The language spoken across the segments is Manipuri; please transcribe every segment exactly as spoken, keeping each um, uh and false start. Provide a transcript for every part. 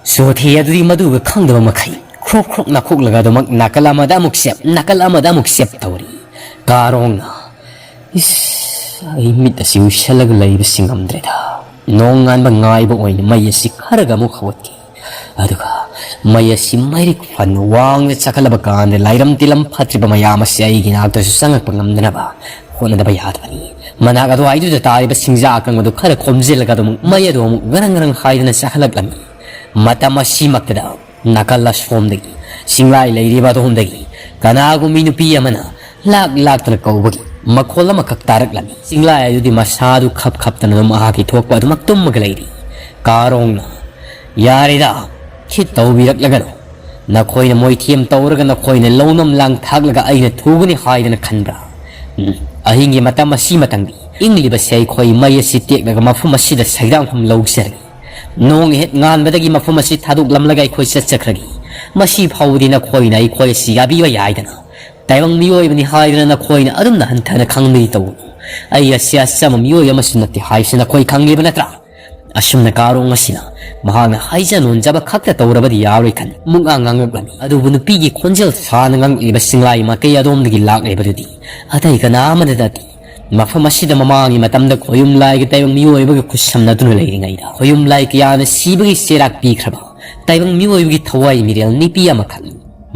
ꯆꯣꯊꯦ ꯑꯗꯨꯗꯤ ꯃꯗꯨꯒ ꯈꯪꯗꯕ ꯃꯈꯩ ꯈ꯭ꯔꯣꯛ ꯈ꯭ꯔꯣꯛ ꯅꯥꯈꯣꯛꯂꯒ ꯑꯗꯨꯃꯛ ꯅꯥꯀꯜ ꯑꯃꯗ ꯑꯃꯨꯛ ꯆꯦꯞ, ꯅꯥꯀꯜ ꯑꯃꯗ ꯑꯃꯨꯛ ꯆꯦꯞ ꯇꯧꯔꯤ꯫ ꯀꯥꯔꯣꯡꯅ, "ꯏꯁ, ꯑꯩ ꯃꯤꯠ ꯑꯁꯤ ꯎꯏꯁꯜꯂꯒ ꯂꯩꯕꯁꯤ ꯉꯝꯗ꯭ꯔꯦꯗ"꯫ ꯅꯣꯡꯉꯥꯟꯕ ꯉꯥꯏꯕ ꯑꯣꯏꯅ ꯃꯩ ꯑꯁꯤ ꯈꯔꯒ ꯑꯃꯨꯛ ꯍꯧꯒꯠꯈꯤ꯫ ꯑꯗꯨꯒ ꯃꯩ ꯑꯁꯤ ꯃꯩꯔꯤꯛ ꯐꯟꯅ ꯋꯥꯡꯅ ꯆꯥꯈꯠꯂꯕ ꯀꯥꯟꯗ ꯂꯥꯏꯔꯝ ꯇꯤꯂꯝ ꯐꯠꯇ꯭ꯔꯤꯕ ꯃꯌꯥꯝ ꯑꯁꯤ ꯑꯩꯒꯤ ꯅꯥꯛꯇꯁꯨ ꯆꯪꯉꯛꯄ ꯉꯝꯗꯅꯕ ꯍꯣꯠꯅꯗꯕ ꯌꯥꯗꯕꯅꯤ꯫ ꯃꯅꯥꯛ ꯑꯗꯨꯋꯥꯏꯗꯨꯗ ꯇꯥꯔꯤꯕ ꯁꯤꯡꯖꯥ ꯑꯀꯪꯕꯗꯨ ꯈꯔ ꯈꯣꯝꯖꯤꯜꯂꯒ ꯑꯗꯨꯃꯛ ꯃꯩ ꯑꯗꯨ ꯑꯃꯨꯛ ꯉꯔꯪ ꯉꯔꯪ ꯍꯥꯏꯗꯅ ꯆꯥꯈꯠꯂꯛꯂꯝꯃꯤ꯫ ꯃꯇꯝ ꯑꯁꯤꯃꯛꯇꯗ ꯅꯥꯀꯜ ꯑꯁꯣꯝꯗꯒꯤ, ꯆꯤꯡꯂꯥꯏ ꯂꯩꯔꯤꯕ ꯑꯗꯣꯝꯗꯒꯤ ꯀꯅꯥꯒꯨꯝꯕꯤ ꯅꯨꯄꯤ ꯑꯃꯅ ꯂꯥꯛ ꯂꯥꯛꯇꯅ ꯀꯧꯕꯒꯤ ꯃꯈꯣꯜ ꯑꯃꯈꯛ ꯇꯥꯔꯛꯂꯝꯃꯤ꯫ ꯆꯤꯡꯂꯥꯏ ꯑꯗꯨꯗꯤ ꯃꯁꯥꯗꯨ ꯈꯞ ꯈꯞꯇꯅ ꯑꯗꯨꯝ ꯃꯍꯥꯛꯀꯤ ꯊꯣꯛꯄ ꯑꯗꯨꯃꯛ ꯇꯨꯝꯃꯒ ꯂꯩꯔꯤ꯫ ꯀꯥꯔꯣꯡꯅ, "ꯌꯥꯔꯦꯗ, ꯈꯤꯠ ꯇꯧꯕꯤꯔꯛꯂꯒꯅꯨ꯫ ꯅꯈꯣꯏꯅ ꯃꯣꯏꯊꯦꯝ ꯇꯧꯔꯒ ꯅꯈꯣꯏꯅ ꯂꯧꯅꯝ ꯂꯥꯡ ꯊꯥꯛꯂꯒ ꯑꯩꯅ ꯊꯨꯒꯅꯤ ꯍꯥꯏꯗꯅ ꯈꯟꯕ꯭ꯔꯥ? ꯎꯝ, ꯑꯍꯤꯡꯒꯤ ꯃꯇꯝ ꯑꯁꯤꯃꯇꯪꯗꯤ ꯏꯪꯂꯤꯕꯁꯦ ꯑꯩꯈꯣꯏ ꯃꯩ ꯑꯁꯤ ꯇꯦꯛꯂꯒ ꯃꯐꯝ ꯑꯁꯤꯗ ꯁꯩꯗꯥꯡꯐꯝ ꯂꯧꯖꯔꯒꯦ꯫ ꯅꯣꯡ ꯍꯦꯛ ꯉꯥꯟꯕꯗꯒꯤ ꯃꯐꯝ ꯑꯁꯤ ꯊꯥꯗꯣꯛꯂꯝꯂꯒ ꯑꯩꯈꯣꯏ ꯆꯠꯆꯈ꯭ꯔꯒꯦ꯫ ꯃꯁꯤ ꯐꯥꯎꯕꯗꯤ ꯅꯈꯣꯏꯅ ꯑꯩꯈꯣꯏ ꯑꯁꯤ ꯌꯥꯕꯤꯕ ꯌꯥꯏꯗꯅ꯫ ꯇꯥꯏꯕꯪ ꯃꯤꯑꯣꯏꯕꯅꯤ ꯍꯥꯏꯗꯅ ꯅꯈꯣꯏꯅ ꯑꯗꯨꯝꯅ ꯍꯟꯊꯅ ꯈꯪꯕꯗꯤ ꯇꯧꯒꯅꯨ꯫ ꯑꯩ ꯑꯁꯤ ꯑꯆꯝꯕ ꯃꯤꯑꯣꯏ ꯑꯃꯁꯨ ꯅꯠꯇꯦ ꯍꯥꯏꯕꯁꯤ ꯅꯈꯣꯏ ꯈꯪꯂꯤꯕ ꯅꯠꯇ꯭ꯔꯥ?" ꯑꯁꯨꯝꯅ ꯀꯥꯔꯣꯡ ꯑꯁꯤꯅ ꯃꯍꯥꯛꯅ ꯍꯥꯏꯖ ꯅꯣꯟꯖꯕ ꯈꯛꯇ ꯇꯧꯔꯕꯗꯤ ꯌꯥꯔꯣꯏ ꯈꯟ ꯃꯨꯛꯅꯥ ꯉꯥꯡꯂꯛꯂꯝꯃꯤ꯫ ꯑꯗꯨꯕꯨ ꯅꯨꯄꯤꯒꯤ ꯈꯣꯟꯖꯦꯜ ꯁꯥꯅ ꯉꯥꯡꯂꯛꯂꯤꯕ ꯆꯤꯡꯂꯥꯏ ꯃꯥꯏꯀꯩ ꯑꯗꯣꯝꯗꯒꯤ ꯂꯥꯛꯂꯤꯕꯗꯨꯗꯤ ꯑꯇꯩ ꯀꯅꯥ ꯑꯃꯗ ꯅꯠꯇꯦ꯫ ꯃꯐꯝ ꯑꯁꯤꯗ ꯃꯃꯥꯡꯒꯤ ꯃꯇꯝꯗ ꯈꯣꯌꯨꯝ ꯂꯥꯏꯒ ꯇꯥꯏꯕꯪ ꯃꯤꯑꯣꯏꯕꯒ ꯈꯨꯠꯁꯝꯅꯗꯨꯅ ꯂꯩꯔꯤꯉꯩꯗ ꯈꯣꯌꯨꯝ ꯂꯥꯏ ꯀꯌꯥꯅ ꯁꯤꯕꯒꯤ ꯆꯩꯔꯥꯛ ꯄꯤꯈ꯭ꯔꯕ ꯇꯥꯏꯕꯪ ꯃꯤꯑꯣꯏꯕꯒꯤ ꯊꯋꯥꯏ ꯃꯤꯔꯦꯜ ꯅꯨꯄꯤ ꯑꯃꯈꯛꯅꯤ꯫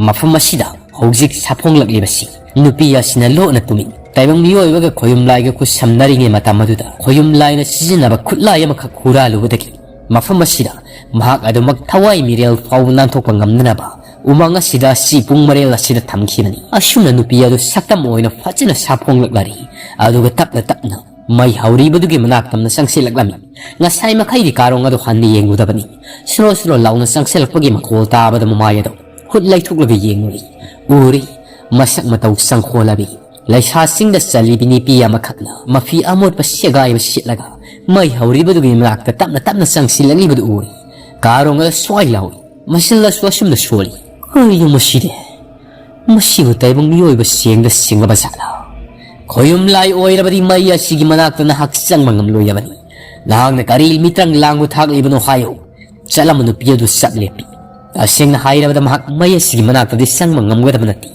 ꯃꯐꯝ ꯑꯁꯤꯗ ꯍꯧꯖꯤꯛ ꯁꯥꯐꯣꯡꯂꯛꯂꯤꯕꯁꯤ ꯅꯨꯄꯤ ꯑꯁꯤꯅ ꯂꯣꯠꯅ ꯇꯨꯃꯤꯟ ꯇꯥꯏꯕꯪ ꯃꯤꯑꯣꯏꯕꯒ ꯈꯣꯌꯨꯝ ꯂꯥꯏꯒ ꯈꯨꯠꯁꯝꯅꯔꯤꯉꯩ ꯃꯇꯝ ꯑꯗꯨꯗ ꯈꯣꯌꯨꯝ ꯂꯥꯏꯅ ꯁꯤꯖꯤꯟꯅꯕ ꯈꯨꯠꯂꯥꯏ ꯑꯃꯈꯛ ꯍꯨꯔꯥꯜꯂꯨꯕꯗꯒꯤ ꯃꯐꯝ ꯑꯁꯤꯗ ꯃꯍꯥꯛ ꯑꯗꯨꯃꯛ ꯊꯋꯥꯏ ꯃꯤꯔꯦꯜ ꯐꯥꯎꯕ ꯅꯥꯟꯊꯣꯛꯄ ꯉꯝꯅꯅꯕ ꯎꯃꯪ ꯑꯁꯤꯗ ꯁꯤ ꯄꯨꯡ ꯃꯔꯦꯜ ꯑꯁꯤꯗ ꯊꯝꯈꯤꯕꯅꯤ꯫ ꯑꯁꯨꯝꯅ ꯅꯨꯄꯤ ꯑꯗꯨ ꯁꯛꯇꯝ ꯑꯣꯏꯅ ꯐꯖꯅ ꯁꯥꯐꯣꯡꯂꯛꯂꯔꯤ꯫ ꯑꯗꯨꯒ ꯇꯞꯅ ꯇꯞꯅ ꯃꯩ ꯍꯧꯔꯤꯕꯗꯨꯒꯤ ꯃꯅꯥꯛ ꯇꯝꯅ ꯆꯪꯁꯤꯜꯂꯛꯂꯝꯃꯤ꯫ ꯉꯁꯥꯏ ꯃꯈꯩꯗꯤ ꯀꯥꯔꯣꯡ ꯑꯗꯨ ꯍꯟꯅ ꯌꯦꯡꯂꯨꯗꯕꯅꯤ꯫ ꯁꯨꯔꯣ ꯁꯨꯔꯣ ꯂꯥꯎꯅ ꯆꯪꯁꯤꯜꯂꯛꯄꯒꯤ ꯃꯈꯣꯜ ꯇꯥꯕꯗ ꯃꯃꯥꯏ ꯑꯗꯨ ꯍꯨꯠ ꯂꯩꯊꯣꯛꯂꯒ ꯌꯦꯡꯂꯨꯔꯤ꯫ ꯎꯔꯤ, ꯃꯁꯛ ꯃꯇꯧ ꯆꯪꯈꯣꯜꯂꯕꯤ, ꯂꯩꯁꯥꯁꯤꯡꯗ ꯆꯜꯂꯤꯕꯤ ꯅꯨꯄꯤ ꯑꯃꯈꯛꯅ ꯃꯐꯤ ꯑꯃꯣꯠꯄ ꯁꯦꯒꯥꯏꯕ ꯁꯤꯠꯂꯒ ꯃꯩ ꯍꯧꯔꯤꯕꯗꯨꯒꯤ ꯃꯅꯥꯛꯇ ꯇꯞꯅ ꯇꯞꯅ ꯆꯪꯁꯤꯜꯂꯛꯂꯤꯕꯗꯨ ꯎꯔꯤ꯫ ꯀꯥꯔꯣꯡ ꯑꯗꯨ ꯁ꯭ꯋꯥꯏ ꯂꯥꯎꯏ꯫ ꯃꯁꯤꯜꯂꯁꯨ ꯑꯁꯨꯝꯅ ꯁꯣꯜꯂꯤ꯫ ꯀꯔꯤꯅꯣ ꯃꯁꯤꯗꯤ? ꯃꯁꯤꯕꯨ ꯇꯥꯏꯕꯪ ꯃꯤꯑꯣꯏꯕ ꯁꯦꯡꯗ ꯁꯦꯡꯂꯕ ꯖꯥꯠꯂꯥ? ꯈꯣꯌꯨꯝ ꯂꯥꯏ ꯑꯣꯏꯔꯕꯗꯤ ꯃꯩ ꯑꯁꯤꯒꯤ ꯃꯅꯥꯛꯇ ꯅꯍꯥꯛ ꯆꯪꯕ ꯉꯝꯂꯣꯏꯗꯕꯅꯤ꯫ ꯅꯍꯥꯛꯅ ꯀꯔꯤ ꯃꯤꯇ꯭ꯔꯪ ꯂꯥꯡꯕ ꯊꯥꯛꯂꯤꯕꯅꯣ ꯍꯥꯏꯌꯨ꯫ ꯆꯠꯂꯝꯕ ꯅꯨꯄꯤ ꯑꯗꯨ ꯆꯞ ꯂꯦꯞꯄꯤ꯫ ꯇꯁꯦꯡꯅ ꯍꯥꯏꯔꯕꯗ ꯃꯍꯥꯛ ꯃꯩ ꯑꯁꯤꯒꯤ ꯃꯅꯥꯛꯇꯗꯤ ꯆꯪꯕ ꯉꯝꯒꯗꯕ ꯅꯠꯇꯦ꯫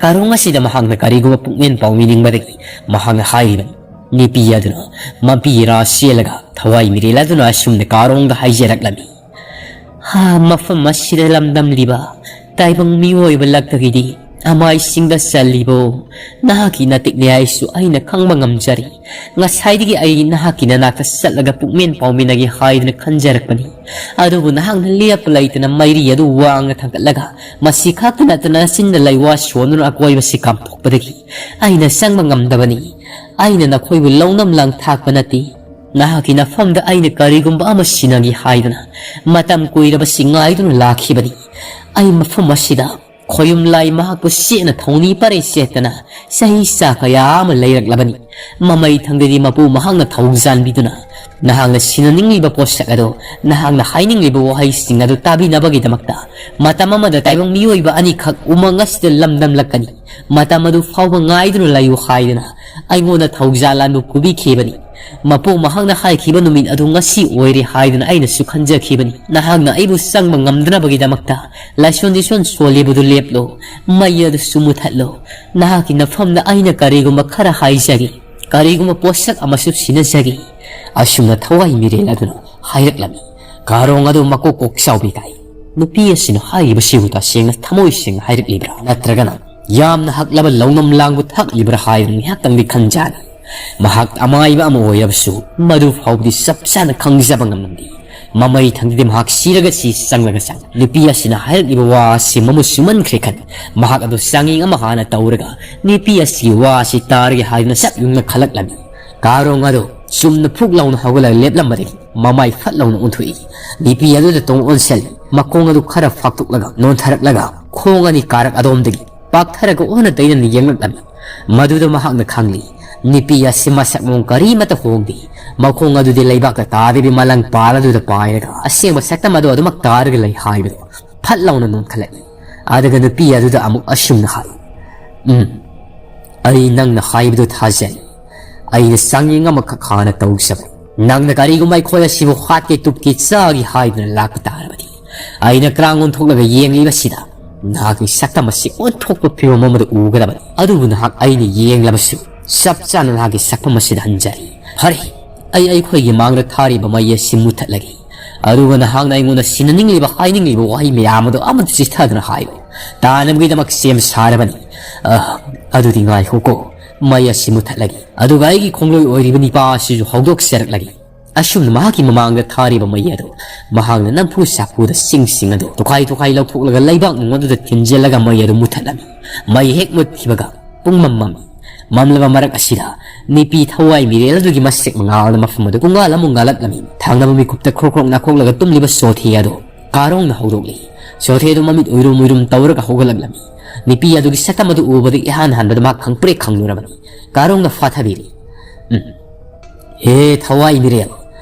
ꯀꯥꯔꯣꯡ ꯑꯁꯤꯗ ꯃꯍꯥꯛꯅ ꯀꯔꯤꯒꯨꯝꯕ ꯄꯨꯛꯃꯦꯟ ꯄꯥꯎꯃꯤꯅꯤꯡꯕꯗꯒꯤ ꯃꯍꯥꯛꯅ ꯍꯥꯏꯔꯤꯕꯅꯤ꯫ ꯅꯨꯄꯤ ꯑꯗꯨꯅ ꯃꯄꯤ ꯏꯔꯥ ꯆꯦꯜꯂꯒ ꯊꯋꯥꯏ ꯃꯤꯔꯦꯜ ꯑꯗꯨꯅ ꯑꯁꯨꯝꯅ ꯀꯥꯔꯣꯡꯗ ꯍꯥꯏꯖꯔꯛꯂꯝꯃꯤ꯫ ꯍꯥ, ꯃꯐꯝ ꯑꯁꯤꯗ ꯂꯝꯗꯝꯂꯤꯕ ꯇꯥꯏꯕꯪ ꯃꯤꯑꯣꯏꯕ ꯂꯛꯇꯒꯤꯗꯤ ꯑꯃꯥꯏꯁꯤꯡꯗ ꯆꯜꯂꯤꯕꯣ? ꯅꯍꯥꯛꯀꯤ ꯅꯇꯤꯛ ꯅꯌꯥꯏꯁꯨ ꯑꯩꯅ ꯈꯪꯕ ꯉꯝꯖꯔꯤ꯫ ꯉꯁꯥꯏꯗꯒꯤ ꯑꯩ ꯅꯍꯥꯛꯀꯤ ꯅꯅꯥꯛꯇ ꯆꯠꯂꯒ ꯄꯨꯛꯃꯦꯟ ꯄꯥꯎꯃꯤꯟꯅꯒꯦ ꯍꯥꯏꯗꯨꯅ ꯈꯟꯖꯔꯛꯄꯅꯤ꯫ ꯑꯗꯨꯕꯨ ꯅꯍꯥꯛꯅ ꯂꯦꯞꯄ ꯂꯩꯇꯅ ꯃꯩꯔꯤ ꯑꯗꯨ ꯋꯥꯡꯅ ꯊꯥꯡꯒꯠꯂꯒ ꯃꯁꯤ ꯈꯛꯇ ꯅꯠꯇꯅ ꯅꯆꯤꯟꯗ ꯂꯩꯋꯥ ꯁꯣꯟꯗꯨꯅ ꯑꯀꯣꯏꯕꯁꯤ ꯀꯥꯝꯊꯣꯛꯄꯗꯒꯤ ꯑꯩꯅ ꯆꯪꯕ ꯉꯝꯗꯕꯅꯤ꯫ ꯑꯩꯅ ꯅꯈꯣꯏꯕꯨ ꯂꯧꯅꯝ ꯂꯥꯡ ꯊꯥꯛꯄ ꯅꯠꯇꯦ꯫ ꯅꯍꯥꯛꯀꯤ ꯅꯐꯝꯗ ꯑꯩꯅ ꯀꯔꯤꯒꯨꯝꯕ ꯑꯃ ꯁꯤꯟꯅꯒꯦ ꯍꯥꯏꯗꯨꯅ ꯃꯇꯝ ꯀꯨꯏꯔꯕꯁꯤ ꯉꯥꯏꯗꯨꯅ ꯂꯥꯛꯈꯤꯕꯅꯤ꯫ ꯑꯩ ꯃꯐꯝ ꯑꯁꯤꯗ ꯈꯣꯌꯨꯝ ꯂꯥꯏ ꯃꯍꯥꯛꯄꯨ ꯆꯦꯠꯅ ꯊꯧꯅꯤ ꯄꯔꯦꯡ ꯆꯦꯠꯇꯅ ꯆꯍꯤ ꯆꯥ ꯀꯌꯥ ꯑꯃ ꯂꯩꯔꯛꯂꯕꯅꯤ꯫ ꯃꯃꯩ ꯊꯪꯗꯗꯤ ꯃꯄꯨ ꯃꯍꯥꯛꯅ ꯊꯧꯖꯥꯟꯕꯤꯗꯨꯅ ꯅꯍꯥꯛꯅ ꯁꯤꯟꯅꯅꯤꯡꯂꯤꯕ ꯄꯣꯠꯁꯛ ꯑꯗꯣ, ꯅꯍꯥꯛꯅ ꯍꯥꯏꯅꯤꯡꯂꯤꯕ ꯋꯥꯍꯩꯁꯤꯡ ꯑꯗꯨ ꯇꯥꯕꯤꯅꯕꯒꯤꯗꯃꯛꯇ ꯃꯇꯝ ꯑꯃꯗ ꯇꯥꯏꯕꯪ ꯃꯤꯑꯣꯏꯕ ꯑꯅꯤꯈꯛ ꯎꯃꯪ ꯑꯁꯤꯗ ꯂꯝꯗꯝꯂꯛꯀꯅꯤ꯫ ꯃꯇꯝ ꯑꯗꯨ ꯐꯥꯎꯕ ꯉꯥꯏꯗꯨꯅ ꯂꯩꯌꯨ ꯍꯥꯏꯗꯨꯅ ꯑꯩꯉꯣꯟꯗ ꯊꯧꯖꯥꯜ ꯂꯥꯟꯕ ꯄꯨꯕꯤꯈꯤꯕꯅꯤ꯫ ꯃꯄꯨ ꯃꯍꯥꯛꯅ ꯍꯥꯏꯈꯤꯕ ꯅꯨꯃꯤꯠ ꯑꯗꯨ ꯉꯁꯤ ꯑꯣꯏꯔꯦ ꯍꯥꯏꯗꯨꯅ ꯑꯩꯅꯁꯨ ꯈꯟꯖꯈꯤꯕꯅꯤ꯫ ꯅꯍꯥꯛꯅ ꯑꯩꯕꯨ ꯆꯪꯕ ꯉꯝꯗꯅꯕꯒꯤꯗꯃꯛꯇ ꯂꯥꯏꯁꯣꯟ ꯂꯤꯁꯣꯟ ꯁꯣꯜꯂꯤꯕꯗꯨ ꯂꯦꯞꯂꯣ, ꯃꯩ ꯑꯗꯨꯁꯨ ꯃꯨꯊꯠꯂꯣ꯫ ꯅꯍꯥꯛꯀꯤ ꯅꯐꯝꯗ ꯑꯩꯅ ꯀꯔꯤꯒꯨꯝꯕ ꯈꯔ ꯍꯥꯏꯖꯒꯦ, ꯀꯔꯤꯒꯨꯝꯕ ꯄꯣꯠꯁꯛ ꯑꯃꯁꯨ ꯁꯤꯟꯅꯖꯒꯦ꯫ ꯑꯁꯨꯝꯅ ꯊꯋꯥꯏ ꯃꯤꯔꯦꯜ ꯑꯗꯨꯅ ꯍꯥꯏꯔꯛꯂꯝꯃꯤ꯫ ꯀꯥꯔꯣꯡ ꯑꯗꯨ ꯃꯀꯣꯛ ꯀꯣꯛ ꯆꯥꯎꯕꯤ ꯇꯥꯏ꯫ ꯅꯨꯄꯤ ꯑꯁꯤꯅ ꯍꯥꯏꯔꯤꯕꯁꯤꯕꯨ ꯇꯁꯦꯡꯅ ꯊꯃꯣꯏ ꯁꯦꯡꯅ ꯍꯥꯏꯔꯛꯂꯤꯕ꯭ꯔꯥ, ꯅꯠꯇ꯭ꯔꯒꯅ ꯌꯥꯝꯅ ꯍꯛꯂꯕ ꯂꯧꯅꯝ ꯂꯥꯡꯕ ꯊꯛꯂꯤꯕ꯭ꯔꯥ ꯍꯥꯏꯗꯨꯅ ꯉꯥꯏꯍꯥꯛꯇꯪꯗꯤ ꯈꯟꯖꯥꯅꯤ꯫ ꯃꯍꯥꯛ ꯑꯃꯥꯏꯕ ꯑꯃ ꯑꯣꯏꯔꯕꯁꯨ ꯃꯗꯨ ꯐꯥꯎꯕꯗꯤ ꯆꯞ ꯆꯥꯅ ꯈꯪꯖꯕ ꯉꯝꯂꯝꯗꯦ꯫ ꯃꯃꯩ ꯊꯪꯗꯗꯤ ꯃꯍꯥꯛ ꯁꯤꯔꯒ ꯁꯤ ꯆꯪꯂꯒ ꯆꯪ꯫ ꯅꯨꯄꯤ ꯑꯁꯤꯅ ꯍꯥꯏꯔꯛꯂꯤꯕ ꯋꯥ ꯑꯁꯤ ꯃꯃꯨꯠ ꯁꯨꯃꯟꯈ꯭ꯔꯦ ꯈꯟ ꯃꯍꯥꯛ ꯑꯗꯨ ꯆꯥꯡꯌꯦꯡ ꯑꯃ ꯍꯥꯟꯅ ꯇꯧꯔꯒ ꯅꯨꯄꯤ ꯑꯁꯤꯒꯤ ꯋꯥ ꯑꯁꯤ ꯇꯥꯔꯒꯦ ꯍꯥꯏꯗꯨꯅ ꯆꯞ ꯌꯨꯡꯅ ꯈꯜꯂꯛꯂꯝꯃꯤ꯫ ꯀꯥꯔꯣꯡ ꯑꯗꯨ ꯆꯨꯝꯅ ꯐꯨꯛ ꯂꯥꯎꯅ ꯍꯧꯒꯠꯂꯒ ꯂꯦꯞꯂꯝꯕꯗꯒꯤ ꯃꯃꯥꯏ ꯐꯠ ꯂꯥꯎꯅ ꯑꯣꯟꯊꯣꯛꯏ꯫ ꯅꯨꯄꯤ ꯑꯗꯨꯗ ꯇꯣꯡ ꯑꯣꯟꯁꯤꯜꯂꯤ꯫ ꯃꯈꯣꯡ ꯑꯗꯨ ꯈꯔ ꯐꯥꯛꯇꯣꯛꯂꯒ ꯅꯣꯟꯊꯔꯛꯂꯒ ꯈꯣꯡ ꯑꯅꯤ ꯀꯥꯔꯛ ꯑꯗꯣꯝꯗꯒꯤ ꯄꯥꯛꯊꯔꯒ ꯑꯣꯟꯅ ꯇꯩꯅꯅ ꯌꯦꯡꯂꯛꯂꯝꯃꯤ꯫ ꯃꯗꯨꯗ ꯃꯍꯥꯛꯅ ꯈꯪꯂꯤ, ꯅꯨꯄꯤ ꯑꯁꯤ ꯃꯁꯛ ꯃꯑꯣꯡ ꯀꯔꯤꯃꯠꯇ ꯍꯣꯡꯗꯦ꯫ ꯃꯈꯣꯡ ꯑꯗꯨꯗꯤ ꯂꯩꯕꯥꯛꯇ ꯇꯥꯗꯕꯤ ꯃꯂꯪ ꯄꯥꯜ ꯑꯗꯨꯗ ꯄꯥꯏꯔꯒ ꯑꯁꯦꯡꯕ ꯁꯛꯇꯝ ꯑꯗꯨ ꯑꯗꯨꯃꯛ ꯇꯥꯔꯒ ꯂꯩ ꯍꯥꯏꯕꯗꯨ ꯐꯠ ꯂꯥꯎꯅ ꯅꯣꯟꯈꯠꯂꯛꯏ꯫ ꯑꯗꯨꯒ ꯅꯨꯄꯤ ꯑꯗꯨꯗ ꯑꯃꯨꯛ ꯑꯁꯨꯝꯅ ꯍꯥꯏ, "ꯎꯝ, ꯑꯩ ꯅꯪꯅ ꯍꯥꯏꯕꯗꯨ ꯊꯥꯖꯩ꯫ ꯑꯩꯅ ꯆꯥꯡꯌꯦꯡ ꯑꯃꯈꯛ ꯍꯥꯟꯅ ꯇꯧꯖꯕꯅꯤ꯫ ꯅꯪꯅ ꯀꯔꯤꯒꯨꯝꯕ ꯑꯩꯈꯣꯏ ꯑꯁꯤꯕꯨ ꯍꯥꯠꯀꯦ ꯇꯨꯞꯀꯦ ꯆꯥꯒꯦ ꯍꯥꯏꯗꯨꯅ ꯂꯥꯛꯄ ꯇꯥꯔꯕꯗꯤ, ꯑꯩꯅ ꯀ꯭ꯔꯥꯡ ꯑꯣꯟꯊꯣꯛꯂꯒ ꯌꯦꯡꯂꯤꯕꯁꯤꯗ ꯅꯍꯥꯛꯀꯤ ꯁꯛꯇꯝ ꯑꯁꯤ ꯑꯣꯟꯊꯣꯛꯄ ꯐꯤꯕꯝ ꯑꯃꯗ ꯎꯒꯗꯕꯅꯤ꯫ ꯑꯗꯨꯕꯨ ꯅꯍꯥꯛ ꯑꯩꯅ ꯌꯦꯡꯂꯕꯁꯨ ꯆꯞ ꯆꯥꯅ ꯅꯍꯥꯛꯀꯤ ꯁꯛꯐꯝ ꯑꯁꯤꯗ ꯍꯟꯖꯔꯤ꯫ ꯐꯔꯦ, ꯑꯩ ꯑꯩꯈꯣꯏꯒꯤ ꯃꯥꯡꯗ ꯊꯥꯔꯤꯕ ꯃꯩ ꯑꯁꯤ ꯃꯨꯊꯠꯂꯒꯦ꯫ ꯑꯗꯨꯒ ꯅꯍꯥꯛꯅ ꯑꯩꯉꯣꯟꯗ ꯁꯤꯟꯅꯅꯤꯡꯂꯤꯕ ꯍꯥꯏꯅꯤꯡꯂꯤꯕ ꯋꯥꯍꯩ ꯃꯌꯥꯝ ꯑꯗꯣ ꯑꯃꯠꯇ ꯆꯤꯊꯗꯨꯅ ꯍꯥꯏꯔꯣ꯫ ꯇꯥꯅꯕꯒꯤꯗꯃꯛ ꯁꯦꯝ ꯁꯥꯔꯕꯅꯤ꯫ ꯑ, ꯑꯗꯨꯗꯤ ꯉꯥꯏꯈꯣꯀꯣ, ꯃꯩ ꯑꯁꯤ ꯃꯨꯊꯠꯂꯒꯦ꯫ ꯑꯗꯨꯒ ꯑꯩꯒꯤ ꯈꯣꯡꯂꯣꯏ ꯑꯣꯏꯔꯤꯕ ꯅꯤꯄꯥ ꯑꯁꯤꯁꯨ ꯍꯧꯗꯣꯛꯆꯔꯛꯂꯒꯦ꯫ ꯑꯁꯨꯝꯅ ꯃꯍꯥꯛꯀꯤ ꯃꯃꯥꯡꯗ ꯊꯥꯔꯤꯕ ꯃꯩ ꯑꯗꯨ ꯃꯍꯥꯛꯅ ꯅꯝꯐꯨ ꯁꯥꯐꯨꯗ ꯁꯤꯡꯁꯤꯡ ꯑꯗꯨ ꯇꯣꯈꯥꯏ ꯇꯣꯈꯥꯏ ꯂꯧꯊꯣꯛꯂꯒ ꯂꯩꯕꯥꯛ ꯅꯨꯡ ꯑꯗꯨꯗ ꯊꯤꯟꯖꯤꯜꯂꯒ ꯃꯩ ꯑꯗꯨ ꯃꯨꯊꯠꯂꯝꯃꯤ꯫ ꯃꯩ ꯍꯦꯛ ꯃꯨꯠꯈꯤꯕꯒ ꯄꯨꯡꯃꯝ ꯃꯝꯃꯤ꯫ ꯃꯝꯂꯕ ꯃꯔꯛ ꯑꯁꯤꯗ ꯅꯤꯄꯤ ꯊꯋꯥꯏ ꯃꯤꯔꯦꯜ ꯑꯗꯨꯒꯤ ꯃꯁꯦꯛ ꯃꯉꯥꯜꯅ ꯃꯐꯝ ꯑꯗꯨ ꯄꯨꯡꯉꯥꯜ ꯑꯃꯨꯛ ꯉꯥꯜꯂꯛꯂꯝꯃꯤ꯫ ꯊꯪꯅꯕ ꯃꯤꯀꯨꯞꯇ ꯈ꯭ꯔꯣꯛ ꯈ꯭ꯔꯣꯛ ꯅꯥꯈꯣꯛꯂꯒ ꯇꯨꯝꯂꯤꯕ ꯁꯣꯊꯦ ꯑꯗꯨ ꯀꯥꯔꯣꯡꯅ ꯍꯧꯗꯣꯛꯂꯤ꯫ ꯁꯣꯊꯦ ꯑꯗꯨ ꯃꯃꯤꯠ ꯎꯏꯔꯨꯝ ꯎꯏꯔꯨꯝ ꯇꯧꯔꯒ ꯍꯧꯒꯠꯂꯛꯂꯝꯃꯤ꯫ ꯅꯤꯄꯤ ꯑꯗꯨꯒꯤ ꯁꯛꯇꯝ ꯑꯗꯨ ꯎꯕꯗ ꯏꯍꯥꯟ ꯍꯥꯟꯕꯗ ꯃꯍꯥꯛ ꯈꯪꯄ꯭ꯔꯦꯛ ꯈꯪꯂꯨꯔꯕꯅꯤ꯫ ꯀꯥꯔꯣꯡꯅ ꯐꯥꯊꯕꯤꯔꯤ꯫ ꯎꯝ꯫ ꯍꯦ ꯊꯋꯥꯏ ꯃꯤꯔꯦꯜ,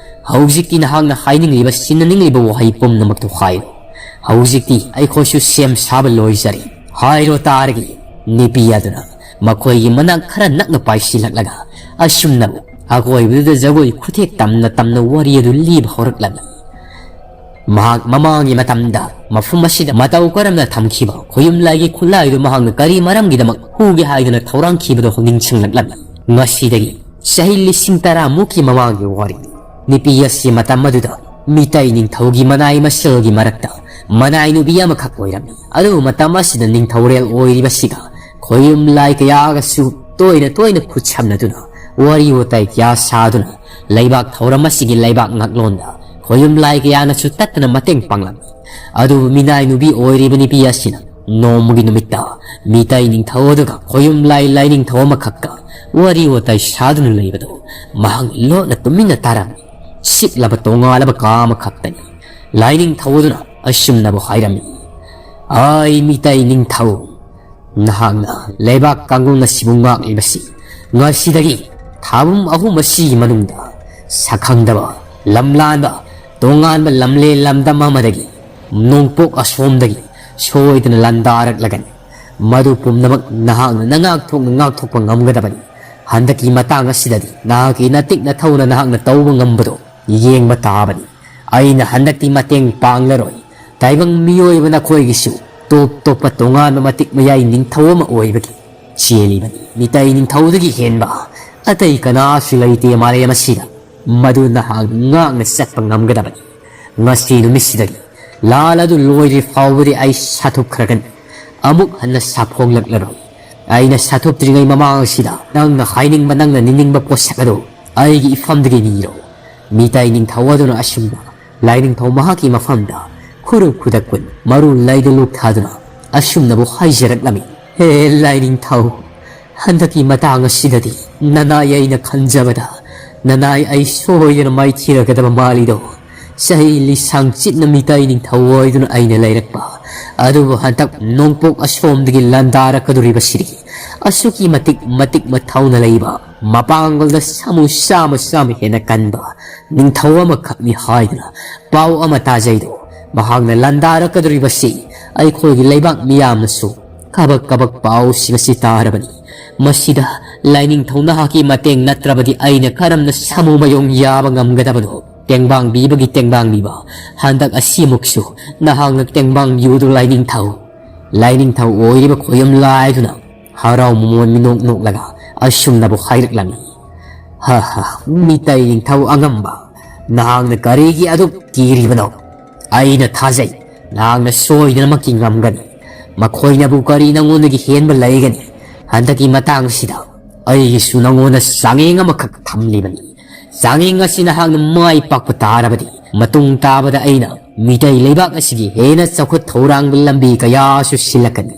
ꯍꯧꯖꯤꯛꯇꯤ ꯅꯍꯥꯛꯅ ꯍꯥꯏꯅꯤꯡꯂꯤꯕ, ꯁꯤꯟꯅꯅꯤꯡꯂꯤꯕ ꯋꯥꯍꯩ ꯄꯨꯝꯅꯃꯛꯇꯨ ꯍꯥꯏꯌꯨ꯫ ꯍꯧꯖꯤꯛꯇꯤ ꯑꯩꯈꯣꯏꯁꯨ ꯁꯦꯝ ꯁꯥꯕ ꯂꯣꯏꯖꯔꯦ꯫ ꯍꯥꯏꯔꯣ ꯇꯥꯔꯒꯦ꯫ ꯅꯤꯄꯤ ꯑꯗꯨꯅ ꯃꯈꯣꯏꯒꯤ ꯃꯅꯥꯛ ꯈꯔ ꯅꯛꯅ ꯄꯥꯏꯁꯤꯜꯂꯛꯂꯒ ꯑꯁꯨꯝꯅ ꯑꯀꯣꯏꯕꯗꯨꯗ ꯖꯒꯣꯏ ꯈꯨꯊꯦꯛ ꯇꯝꯅ ꯇꯝꯅ ꯋꯥꯔꯤ ꯑꯗꯨ ꯂꯤꯕ ꯍꯧꯔꯛꯂꯝꯃꯤ꯫ ꯃꯍꯥꯛ ꯃꯃꯥꯡꯒꯤ ꯃꯇꯝꯗ ꯃꯐꯝ ꯑꯁꯤꯗ ꯃꯇꯧ ꯀꯔꯝꯅ ꯊꯝꯈꯤꯕ ꯈꯣꯌꯨꯝ ꯂꯥꯏꯒꯤ ꯈꯨꯠꯂꯥꯏꯗꯨ ꯃꯍꯥꯛꯅ ꯀꯔꯤ ꯃꯔꯝꯒꯤꯗꯃꯛ ꯍꯨꯒꯦ ꯍꯥꯏꯗꯨꯅ ꯊꯧꯔꯥꯡꯈꯤꯕꯗꯨ ꯅꯤꯡꯁꯤꯡꯂꯛꯂꯝꯃꯤ꯫ ꯉꯁꯤꯗꯒꯤ ꯆꯍꯤ ꯂꯤꯁꯤꯡ ꯇꯔꯥ ꯃꯨꯛꯀꯤ ꯃꯃꯥꯡꯒꯤ ꯋꯥꯔꯤꯅꯤ꯫ ꯅꯨꯄꯤ ꯑꯁꯤ ꯃꯇꯝ ꯑꯗꯨꯗ ꯃꯤꯇꯩ ꯅꯤꯡꯊꯧꯒꯤ ꯃꯅꯥꯏ ꯃꯁꯦꯜꯒꯤ ꯃꯔꯛꯇ ꯃꯅꯥꯏ ꯅꯨꯄꯤ ꯑꯃꯈꯛ ꯑꯣꯏꯔꯝꯃꯤ꯫ ꯑꯗꯨꯕꯨ ꯃꯇꯝ ꯑꯁꯤꯗ ꯅꯤꯡꯊꯧꯔꯦꯜ ꯑꯣꯏꯔꯤꯕꯁꯤꯒ ꯈꯣꯌꯨꯝ ꯂꯥꯏ ꯀꯌꯥꯒꯁꯨ ꯇꯣꯏꯅ ꯇꯣꯏꯅ ꯈꯨꯠꯁꯝꯅꯗꯨꯅ ꯋꯥꯔꯤ ꯋꯥꯇꯥꯏ ꯀꯌꯥ ꯁꯥꯗꯨꯅ ꯂꯩꯕꯥꯛ ꯊꯧꯔꯝ ꯑꯁꯤꯒꯤ ꯂꯩꯕꯥꯛ ꯉꯥꯛꯂꯣꯟꯗ ꯈꯣꯌꯨꯝ ꯂꯥꯏ ꯀꯌꯥꯅꯁꯨ ꯇꯠꯇꯅ ꯃꯇꯦꯡ ꯄꯥꯡꯂꯝꯃꯤ꯫ ꯑꯗꯨꯕꯨ ꯃꯤꯅꯥꯏ ꯅꯨꯄꯤ ꯑꯣꯏꯔꯤꯕ ꯅꯨꯄꯤ ꯑꯁꯤꯅ ꯅꯣꯡꯃꯒꯤ ꯅꯨꯃꯤꯠꯇ ꯃꯤꯇꯩ ꯅꯤꯡꯊꯧ ꯑꯗꯨꯒ ꯈꯣꯌꯨꯝ ꯂꯥꯏ ꯂꯥꯏꯅꯤꯡꯊꯧ ꯑꯃꯈꯛꯀ ꯋꯥꯔꯤ ꯋꯥꯇꯥꯏ ꯁꯥꯗꯨꯅ ꯂꯩꯕꯗꯨ ꯃꯍꯥꯛ ꯂꯣꯠꯅ ꯇꯨꯃꯤꯟꯅ ꯇꯥꯔꯝꯃꯤ꯫ ꯁꯤꯛꯂꯕ ꯇꯣꯉꯥꯜꯂꯕ ꯀꯥ ꯑꯃꯈꯛꯇꯅꯤ꯫ ꯂꯥꯏꯅꯤꯡꯊꯧ ꯑꯗꯨꯅ ꯑꯁꯨꯝꯅꯕꯨ ꯍꯥꯏꯔꯝꯃꯤ, "ꯑꯩ ꯃꯤꯇꯩ ꯅꯤꯡꯊꯧ, ꯅꯍꯥꯛꯅ ꯂꯩꯕꯥꯛ ꯀꯥꯡꯂꯣꯟ ꯑꯁꯤꯕꯨ ꯉꯥꯛꯂꯤꯕꯁꯤ ꯉꯁꯤꯗꯒꯤ ꯊꯥꯕꯨꯝ ꯑꯍꯨꯝ ꯑꯁꯤꯒꯤ ꯃꯅꯨꯡꯗ ꯁꯛꯈꯪꯗꯕ, ꯂꯝꯂꯥꯟꯕ, ꯇꯣꯉꯥꯟꯕ ꯂꯝꯂꯦꯟ ꯂꯝꯗꯝ ꯑꯃꯗꯒꯤ ꯅꯣꯡꯄꯣꯛ ꯑꯁꯣꯝꯗꯒꯤ ꯁꯣꯏꯗꯅ ꯂꯥꯟꯗꯥꯔꯛꯂꯒꯅꯤ꯫ ꯃꯗꯨ ꯄꯨꯝꯅꯃꯛ ꯅꯍꯥꯛꯅ ꯅꯉꯥꯛꯊꯣꯛꯅ ꯉꯥꯛꯊꯣꯛꯄ ꯉꯝꯒꯗꯕꯅꯤ꯫ ꯍꯟꯗꯛꯀꯤ ꯃꯇꯥꯡ ꯑꯁꯤꯗꯗꯤ ꯅꯍꯥꯛꯀꯤ ꯅꯇꯤꯛ ꯅꯊꯧꯅ ꯅꯍꯥꯛꯅ ꯇꯧꯕ ꯉꯝꯕꯗꯣ ꯌꯦꯡꯕ ꯇꯥꯕꯅꯤ꯫ ꯑꯩꯅ ꯍꯟꯗꯛꯇꯤ ꯃꯇꯦꯡ ꯄꯥꯡꯂꯔꯣꯏ꯫ ꯇꯥꯏꯕꯪ ꯃꯤꯑꯣꯏꯕ ꯅꯈꯣꯏꯒꯤꯁꯨ ꯇꯣꯞ ꯇꯣꯞꯄ ꯇꯣꯉꯥꯟꯕ ꯃꯇꯤꯛ ꯃꯌꯥꯏ ꯅꯤꯡꯊꯧ ꯑꯃ ꯑꯣꯏꯕꯒꯤ ꯆꯦꯜꯂꯤꯕꯅꯤ꯫ ꯃꯤꯇꯩ ꯅꯤꯡꯊꯧꯗꯒꯤ ꯍꯦꯟꯕ ꯑꯇꯩ ꯀꯅꯥꯁꯨ ꯂꯩꯇꯦ ꯃꯥꯂꯦꯝ ꯑꯁꯤꯗ꯫ ꯃꯗꯨ ꯅꯍꯥꯛ ꯉꯥꯛꯅ ꯆꯠꯄ ꯉꯝꯒꯗꯕꯅꯤ꯫ ꯉꯁꯤ ꯅꯨꯃꯤꯠꯁꯤꯗꯒꯤ ꯂꯥꯜ ꯑꯗꯨ ꯂꯣꯏꯗ꯭ꯔꯤ ꯐꯥꯎꯕꯗꯤ ꯑꯩ ꯁꯥꯊꯨꯞꯈ꯭ꯔꯒꯅꯤ꯫ ꯑꯃꯨꯛ ꯍꯟꯅ ꯁꯥꯐꯣꯡꯂꯛꯂꯔꯣꯏ꯫ ꯑꯩꯅ ꯁꯥꯊꯨꯞꯇ꯭ꯔꯤꯉꯩ ꯃꯃꯥꯡꯁꯤꯗ ꯅꯪꯅ ꯍꯥꯏꯅꯤꯡꯕ, ꯅꯪꯅ ꯅꯤꯡꯅꯤꯡꯕ ꯄꯣꯠꯁꯛ ꯑꯗꯨ ꯑꯩꯒꯤ ꯏꯐꯝꯗꯒꯤ ꯅꯤꯔꯣ꯫ ꯃꯤꯇꯩ ꯅꯤꯡꯊꯧ ꯑꯗꯨꯅ ꯑꯁꯨꯝꯅ ꯂꯥꯏꯅꯤꯡꯊꯧ ꯃꯍꯥꯛꯀꯤ ꯃꯐꯝꯗ ꯈꯨꯔꯨ ꯈꯨꯗꯛ ꯀꯨꯟ ꯃꯔꯨ ꯂꯩꯗ ꯂꯨꯞ ꯊꯥꯗꯨꯅ ꯑꯁꯨꯝꯅꯕꯨ ꯍꯥꯏꯖꯔꯛꯂꯝꯃꯤ꯫ ꯍꯦ ꯂꯥꯏꯅꯤꯡꯊꯧ, ꯍꯟꯗꯛꯀꯤ ꯃꯇꯥꯡ ꯑꯁꯤꯗꯗꯤ ꯅꯅꯥꯏ ꯑꯩꯅ ꯈꯟꯖꯕꯗ ꯅꯅꯥꯏ ꯑꯩ ꯁꯣꯏꯗꯅ ꯃꯥꯏꯊꯤꯔꯒꯗꯕ ꯃꯥꯜꯂꯤꯗꯣ꯫ ꯆꯍꯤ ꯂꯤꯁꯥꯡ ꯆꯤꯠꯅ ꯃꯤꯇꯩ ꯅꯤꯡꯊꯧ ꯑꯣꯏꯗꯨꯅ ꯑꯩꯅ ꯂꯩꯔꯛꯄ ꯑꯗꯨꯕꯨ ꯍꯟꯗꯛ ꯅꯣꯡꯄꯣꯛ ꯑꯁꯣꯝꯗꯒꯤ ꯂꯥꯟꯗꯥꯔꯛꯀꯗꯧꯔꯤꯕꯁꯤꯗꯤ ꯑꯁꯨꯛꯀꯤ ꯃꯇꯤꯛ ꯃꯇꯤꯛ ꯃꯊꯧꯅ ꯂꯩꯕ, ꯃꯄꯥꯡꯒꯜꯗ ꯁꯥꯃꯨ ꯆꯥꯝꯃ ꯆꯥꯝꯃ ꯍꯦꯟꯅ ꯀꯟꯕ ꯅꯤꯡꯊꯧ ꯑꯃꯈꯛꯅꯤ ꯍꯥꯏꯗꯨꯅ ꯄꯥꯎ ꯑꯃ ꯇꯥꯖꯩꯗꯣ꯫ ꯃꯍꯥꯛꯅ ꯂꯥꯟꯗꯥꯔꯛꯀꯗꯧꯔꯤꯕꯁꯤ ꯑꯩꯈꯣꯏꯒꯤ ꯂꯩꯕꯥꯛ ꯃꯤꯌꯥꯝꯅꯁꯨ ꯀꯕꯛ ꯀꯕꯛ ꯄꯥꯎꯁꯤꯡ ꯑꯁꯤ ꯇꯥꯔꯕꯅꯤ꯫ ꯃꯁꯤꯗ ꯂꯥꯏꯅꯤꯡꯊꯧ ꯅꯍꯥꯛꯀꯤ ꯃꯇꯦꯡ ꯅꯠꯇ꯭ꯔꯕꯗꯤ ꯑꯩꯅ ꯀꯔꯝꯅ ꯁꯥꯃꯨ ꯃꯌꯣꯡ ꯌꯥꯕ ꯉꯝꯒꯗꯕꯅꯣ? ꯇꯦꯡꯕꯥꯡꯕꯤꯕꯒꯤ ꯇꯦꯡꯕꯥꯡꯕꯤꯕ, ꯍꯟꯗꯛ ꯑꯁꯤꯃꯨꯛꯁꯨ ꯅꯍꯥꯛꯅ ꯇꯦꯡꯕꯥꯡꯕꯤꯌꯨꯗꯣ ꯂꯥꯏꯅꯤꯡꯊꯧ꯫ ꯂꯥꯏꯅꯤꯡꯊꯧ ꯑꯣꯏꯔꯤꯕ ꯈꯣꯌꯨꯝ ꯂꯥꯏꯗꯨꯅ ꯍꯔꯥꯎ ꯃꯃꯣꯟ ꯃꯤꯅꯣꯛ ꯅꯣꯛꯂꯒ ꯑꯁꯨꯝꯅꯕꯨ ꯍꯥꯏꯔꯛꯂꯝꯃꯤ꯫ ꯍ ꯍ, ꯃꯤꯇꯩ ꯅꯤꯡꯊꯧ ꯑꯉꯝꯕ, ꯅꯍꯥꯛꯅ ꯀꯔꯤꯒꯤ ꯑꯗꯨꯛ ꯀꯤꯔꯤꯕꯅꯣ? ꯑꯩꯅ ꯊꯥꯖꯩ, ꯅꯍꯥꯛꯅ ꯁꯣꯏꯗꯅꯃꯛꯀꯤ ꯉꯝꯒꯅꯤ꯫ ꯃꯈꯣꯏꯅꯕꯨ ꯀꯔꯤ ꯅꯉꯣꯟꯗꯒꯤ ꯍꯦꯟꯕ ꯂꯩꯒꯅꯤ? ꯍꯟꯗꯛꯀꯤ ꯃꯇꯥꯡꯁꯤꯗ ꯑꯩꯒꯤꯁꯨ ꯅꯉꯣꯟꯗ ꯆꯥꯡꯌꯦꯡ ꯑꯃꯈꯛ ꯊꯝꯂꯤꯕꯅꯤ꯫ ꯆꯥꯡꯌꯦꯡ ꯑꯁꯤ ꯅꯍꯥꯛꯅ ꯃꯥꯏ ꯄꯥꯛꯄ ꯇꯥꯔꯕꯗꯤ, ꯃꯇꯨꯡ ꯇꯥꯕꯗ ꯑꯩꯅ ꯃꯤꯇꯩ ꯂꯩꯕꯥꯛ ꯑꯁꯤꯒꯤ ꯍꯦꯟꯅ ꯆꯥꯎꯈꯠ ꯊꯧꯔꯥꯡꯕ ꯂꯝꯕꯤ ꯀꯌꯥꯁꯨ ꯁꯤꯜꯂꯛꯀꯅꯤ꯫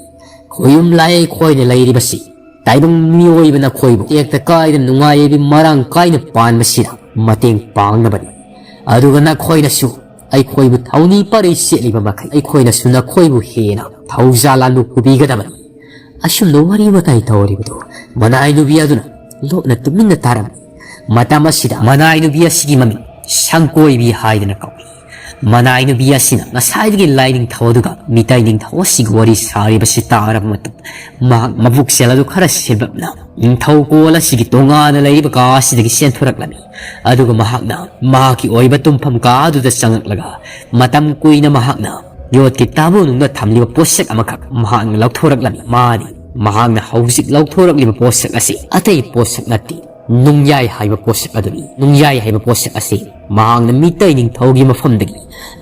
ꯈꯣꯌꯨꯝ ꯂꯥꯏ ꯑꯩꯈꯣꯏꯅ ꯂꯩꯔꯤꯕꯁꯤ ꯇꯥꯏꯕꯪ ꯃꯤꯑꯣꯏꯕ ꯅꯈꯣꯏꯕꯨ ꯇꯦꯛꯇ ꯀꯥꯏꯗ ꯅꯨꯡꯉꯥꯏ ꯌꯥꯏꯕꯤ ꯃꯔꯥꯡ ꯀꯥꯏꯅ ꯄꯥꯟꯕꯁꯤꯗ ꯃꯇꯦꯡ ꯄꯥꯡꯅꯕꯅꯤ꯫ ꯑꯗꯨꯒ ꯅꯈꯣꯏꯅꯁꯨ ꯑꯩꯈꯣꯏꯕꯨ ꯊꯧꯅꯤ ꯄꯔꯤ ꯁꯦꯠꯂꯤꯕ ꯃꯈꯩ ꯑꯩꯈꯣꯏꯅꯁꯨ ꯅꯈꯣꯏꯕꯨ ꯍꯦꯟꯅ ꯊꯧꯖꯥꯜ ꯂꯥꯟꯕ ꯄꯨꯕꯤꯒꯗꯕꯅꯤ꯫ ꯑꯁꯨꯝꯅ ꯋꯥꯔꯤ ꯋꯥꯇꯥꯏ ꯇꯧꯔꯤꯕꯗꯨ ꯃꯅꯥꯏ ꯅꯨꯄꯤ ꯑꯗꯨꯅ ꯂꯣꯠꯅ ꯇꯨꯃꯤꯟꯅ ꯇꯥꯔꯝꯃꯤ꯫ ꯃꯇꯝ ꯑꯁꯤꯗ ꯃꯅꯥꯏ ꯅꯨꯄꯤ ꯑꯁꯤꯒꯤ ꯃꯃꯤꯡ ꯁꯪꯀꯣꯏꯕꯤ ꯍꯥꯏꯗꯅ ꯀꯧꯏ꯫ ꯃꯅꯥꯏ ꯅꯨꯄꯤ ꯑꯁꯤꯅ ꯉꯁꯥꯏꯗꯒꯤ ꯂꯥꯏꯅꯤꯡꯊꯧ ꯑꯗꯨꯒ ꯃꯤꯇꯩ ꯅꯤꯡꯊꯧ ꯑꯁꯤꯒꯤ ꯋꯥꯔꯤ ꯁꯥꯔꯤꯕꯁꯤ ꯇꯥꯔꯕ ꯃꯇꯨꯡ, ꯃꯍꯥꯛ ꯃꯕꯨꯛꯆꯦꯜ ꯑꯗꯨ ꯈꯔ ꯁꯦꯝꯂꯞꯅ ꯅꯤꯡꯊꯧ ꯀꯣꯜ ꯑꯁꯤꯒꯤ ꯇꯣꯉꯥꯟꯅ ꯂꯩꯔꯤꯕ ꯀꯥ ꯑꯁꯤꯗꯒꯤ ꯆꯦꯟꯊꯣꯔꯛꯂꯝꯃꯤ꯫ ꯑꯗꯨꯒ ꯃꯍꯥꯛꯅ ꯃꯍꯥꯛꯀꯤ ꯑꯣꯏꯕ ꯇꯨꯝꯐꯝ ꯀꯥ ꯑꯗꯨꯗ ꯆꯪꯂꯛꯂꯒ ꯃꯇꯝ ꯀꯨꯏꯅ ꯃꯍꯥꯛꯅ ꯌꯣꯠꯀꯤ ꯇꯥꯕꯨ ꯅꯨꯡꯗ ꯊꯝꯂꯤꯕ ꯄꯣꯠꯁꯛ ꯑꯃꯈꯛ ꯃꯍꯥꯛꯅ ꯂꯧꯊꯣꯔꯛꯂꯝꯃꯤ꯫ ꯃꯥꯗꯤ ꯃꯍꯥꯛꯅ ꯍꯧꯖꯤꯛ ꯂꯧꯊꯣꯔꯛꯂꯤꯕ ꯄꯣꯠꯁꯛ ꯑꯁꯤ ꯑꯇꯩ ꯄꯣꯠꯁꯛ ꯅꯠꯇꯦ, ꯅꯨꯡꯌꯥꯏ ꯍꯥꯏꯕ ꯄꯣꯠꯁꯛ ꯑꯗꯨꯅꯤ꯫ ꯅꯨꯡꯌꯥꯏ ꯍꯥꯏꯕ ꯄꯣꯠꯁꯛ ꯑꯁꯤ ꯃꯍꯥꯛꯅ ꯃꯤꯇꯩ ꯅꯤꯡꯊꯧꯒꯤ ꯃꯐꯝꯗꯒꯤ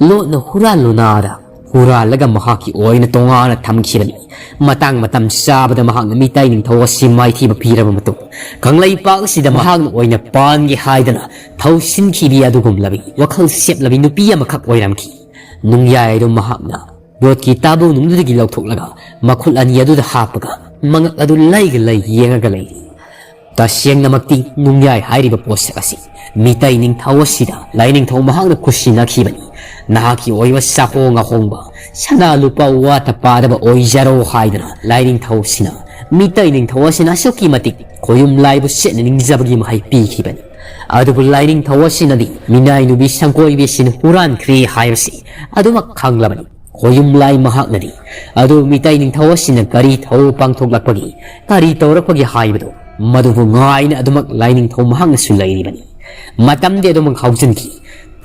ꯂꯣꯠꯅ ꯍꯨꯔꯥꯟꯂꯨꯅꯥꯗ ꯍꯨꯔꯥꯜꯂꯒ ꯃꯍꯥꯛꯀꯤ ꯑꯣꯏꯅ ꯇꯣꯉꯥꯟꯅ ꯊꯝꯈꯤꯕꯅꯤ꯫ ꯃꯇꯥꯡ ꯃꯇꯝ ꯆꯥꯕꯗ ꯃꯍꯥꯛꯅ ꯃꯤꯇꯩ ꯅꯤꯡꯊꯧ ꯑꯁꯤ ꯃꯥꯏꯊꯤꯕ ꯄꯤꯔꯕ ꯃꯇꯨꯡ, ꯀꯪꯂꯩꯄꯥꯛ ꯑꯁꯤꯗ ꯃꯍꯥꯛꯅ ꯑꯣꯏꯅ ꯄꯥꯟꯒꯦ ꯍꯥꯏꯗꯅ ꯊꯧꯁꯤꯟꯈꯤꯕꯤ ꯑꯗꯨꯒꯨꯝꯂꯕꯤ ꯋꯥꯈꯜ ꯁꯦꯞꯂꯕꯤ ꯅꯨꯄꯤ ꯑꯃꯈꯛ ꯑꯣꯏꯔꯝꯈꯤ꯫ ꯅꯨꯡꯌꯥꯏ ꯑꯗꯨ ꯃꯍꯥꯛꯅ ꯌꯣꯠꯀꯤ ꯇꯥꯕꯨ ꯅꯨꯡꯗꯨꯗꯒꯤ ꯂꯧꯊꯣꯛꯂꯒ ꯃꯈꯨꯠ ꯑꯅꯤ ꯑꯗꯨꯗ ꯍꯥꯞꯄꯒ ꯃꯉꯛ ꯑꯗꯨ ꯂꯩꯒ ꯂꯩ ꯌꯦꯡꯉꯒ ꯂꯩꯔꯤ꯫ ꯇꯁꯦꯡꯅꯃꯛꯇꯤ ꯅꯨꯡꯌꯥꯏ ꯍꯥꯏꯔꯤꯕ ꯄꯣꯠꯁꯛ ꯑꯁꯤ ꯃꯤꯇꯩ ꯅꯤꯡꯊꯧ ꯑꯁꯤꯗ ꯂꯥꯏꯅꯤꯡꯊꯧ ꯃꯍꯥꯛꯅ ꯀꯨꯁꯤꯅꯈꯤꯕꯅꯤ꯫ ꯅꯍꯥꯛꯀꯤ ꯑꯣꯏꯕ ꯆꯥꯍꯣꯡ ꯑꯍꯣꯡꯕ, ꯁꯅꯥ ꯂꯨꯄꯥ ꯋꯥꯠꯇ ꯄꯥꯗꯕ ꯑꯣꯏꯖꯔꯣ ꯍꯥꯏꯗꯨꯅ ꯂꯥꯏꯅꯤꯡꯊꯧ ꯑꯁꯤꯅ, ꯃꯤꯇꯩ ꯅꯤꯡꯊꯧ ꯑꯁꯤꯅ ꯑꯁꯨꯛꯀꯤ ꯃꯇꯤꯛ ꯈꯣꯌꯨꯝ ꯂꯥꯏꯕꯨ ꯆꯦꯠꯅ ꯅꯤꯡꯖꯕꯒꯤ ꯃꯍꯩ ꯄꯤꯈꯤꯕꯅꯤ꯫ ꯑꯗꯨꯕꯨ ꯂꯥꯏꯅꯤꯡꯊꯧ ꯑꯁꯤꯅꯗꯤ ꯃꯤꯅꯥꯏ ꯅꯨꯄꯤ ꯁꯪꯀꯣꯏꯕꯤ ꯑꯁꯤꯅ ꯍꯨꯔꯥꯟꯈ꯭ꯔꯦ ꯍꯥꯏꯕꯁꯤ ꯑꯗꯨꯃꯛ ꯈꯪꯂꯕꯅꯤ꯫ ꯈꯣꯌꯨꯝ ꯂꯥꯏ ꯃꯍꯥꯛꯅꯗꯤ ꯑꯗꯨ ꯃꯤꯇꯩ ꯅꯤꯡꯊꯧ ꯑꯁꯤꯅ ꯀꯔꯤ ꯊꯧ ꯄꯥꯡꯊꯣꯛꯂꯛꯄꯒꯤ, ꯀꯔꯤ ꯇꯧꯔꯛꯄꯒꯤ ꯍꯥꯏꯕꯗꯨ ꯃꯗꯨꯕꯨ ꯉꯥꯏꯅ ꯑꯗꯨꯃꯛ ꯂꯥꯏꯅꯤꯡꯊꯧ ꯃꯍꯥꯛꯅꯁꯨ ꯂꯩꯔꯤꯕꯅꯤ꯫ ꯃꯇꯝꯗꯤ ꯑꯗꯨꯃꯛ ꯍꯧꯖꯤꯟꯈꯤ꯫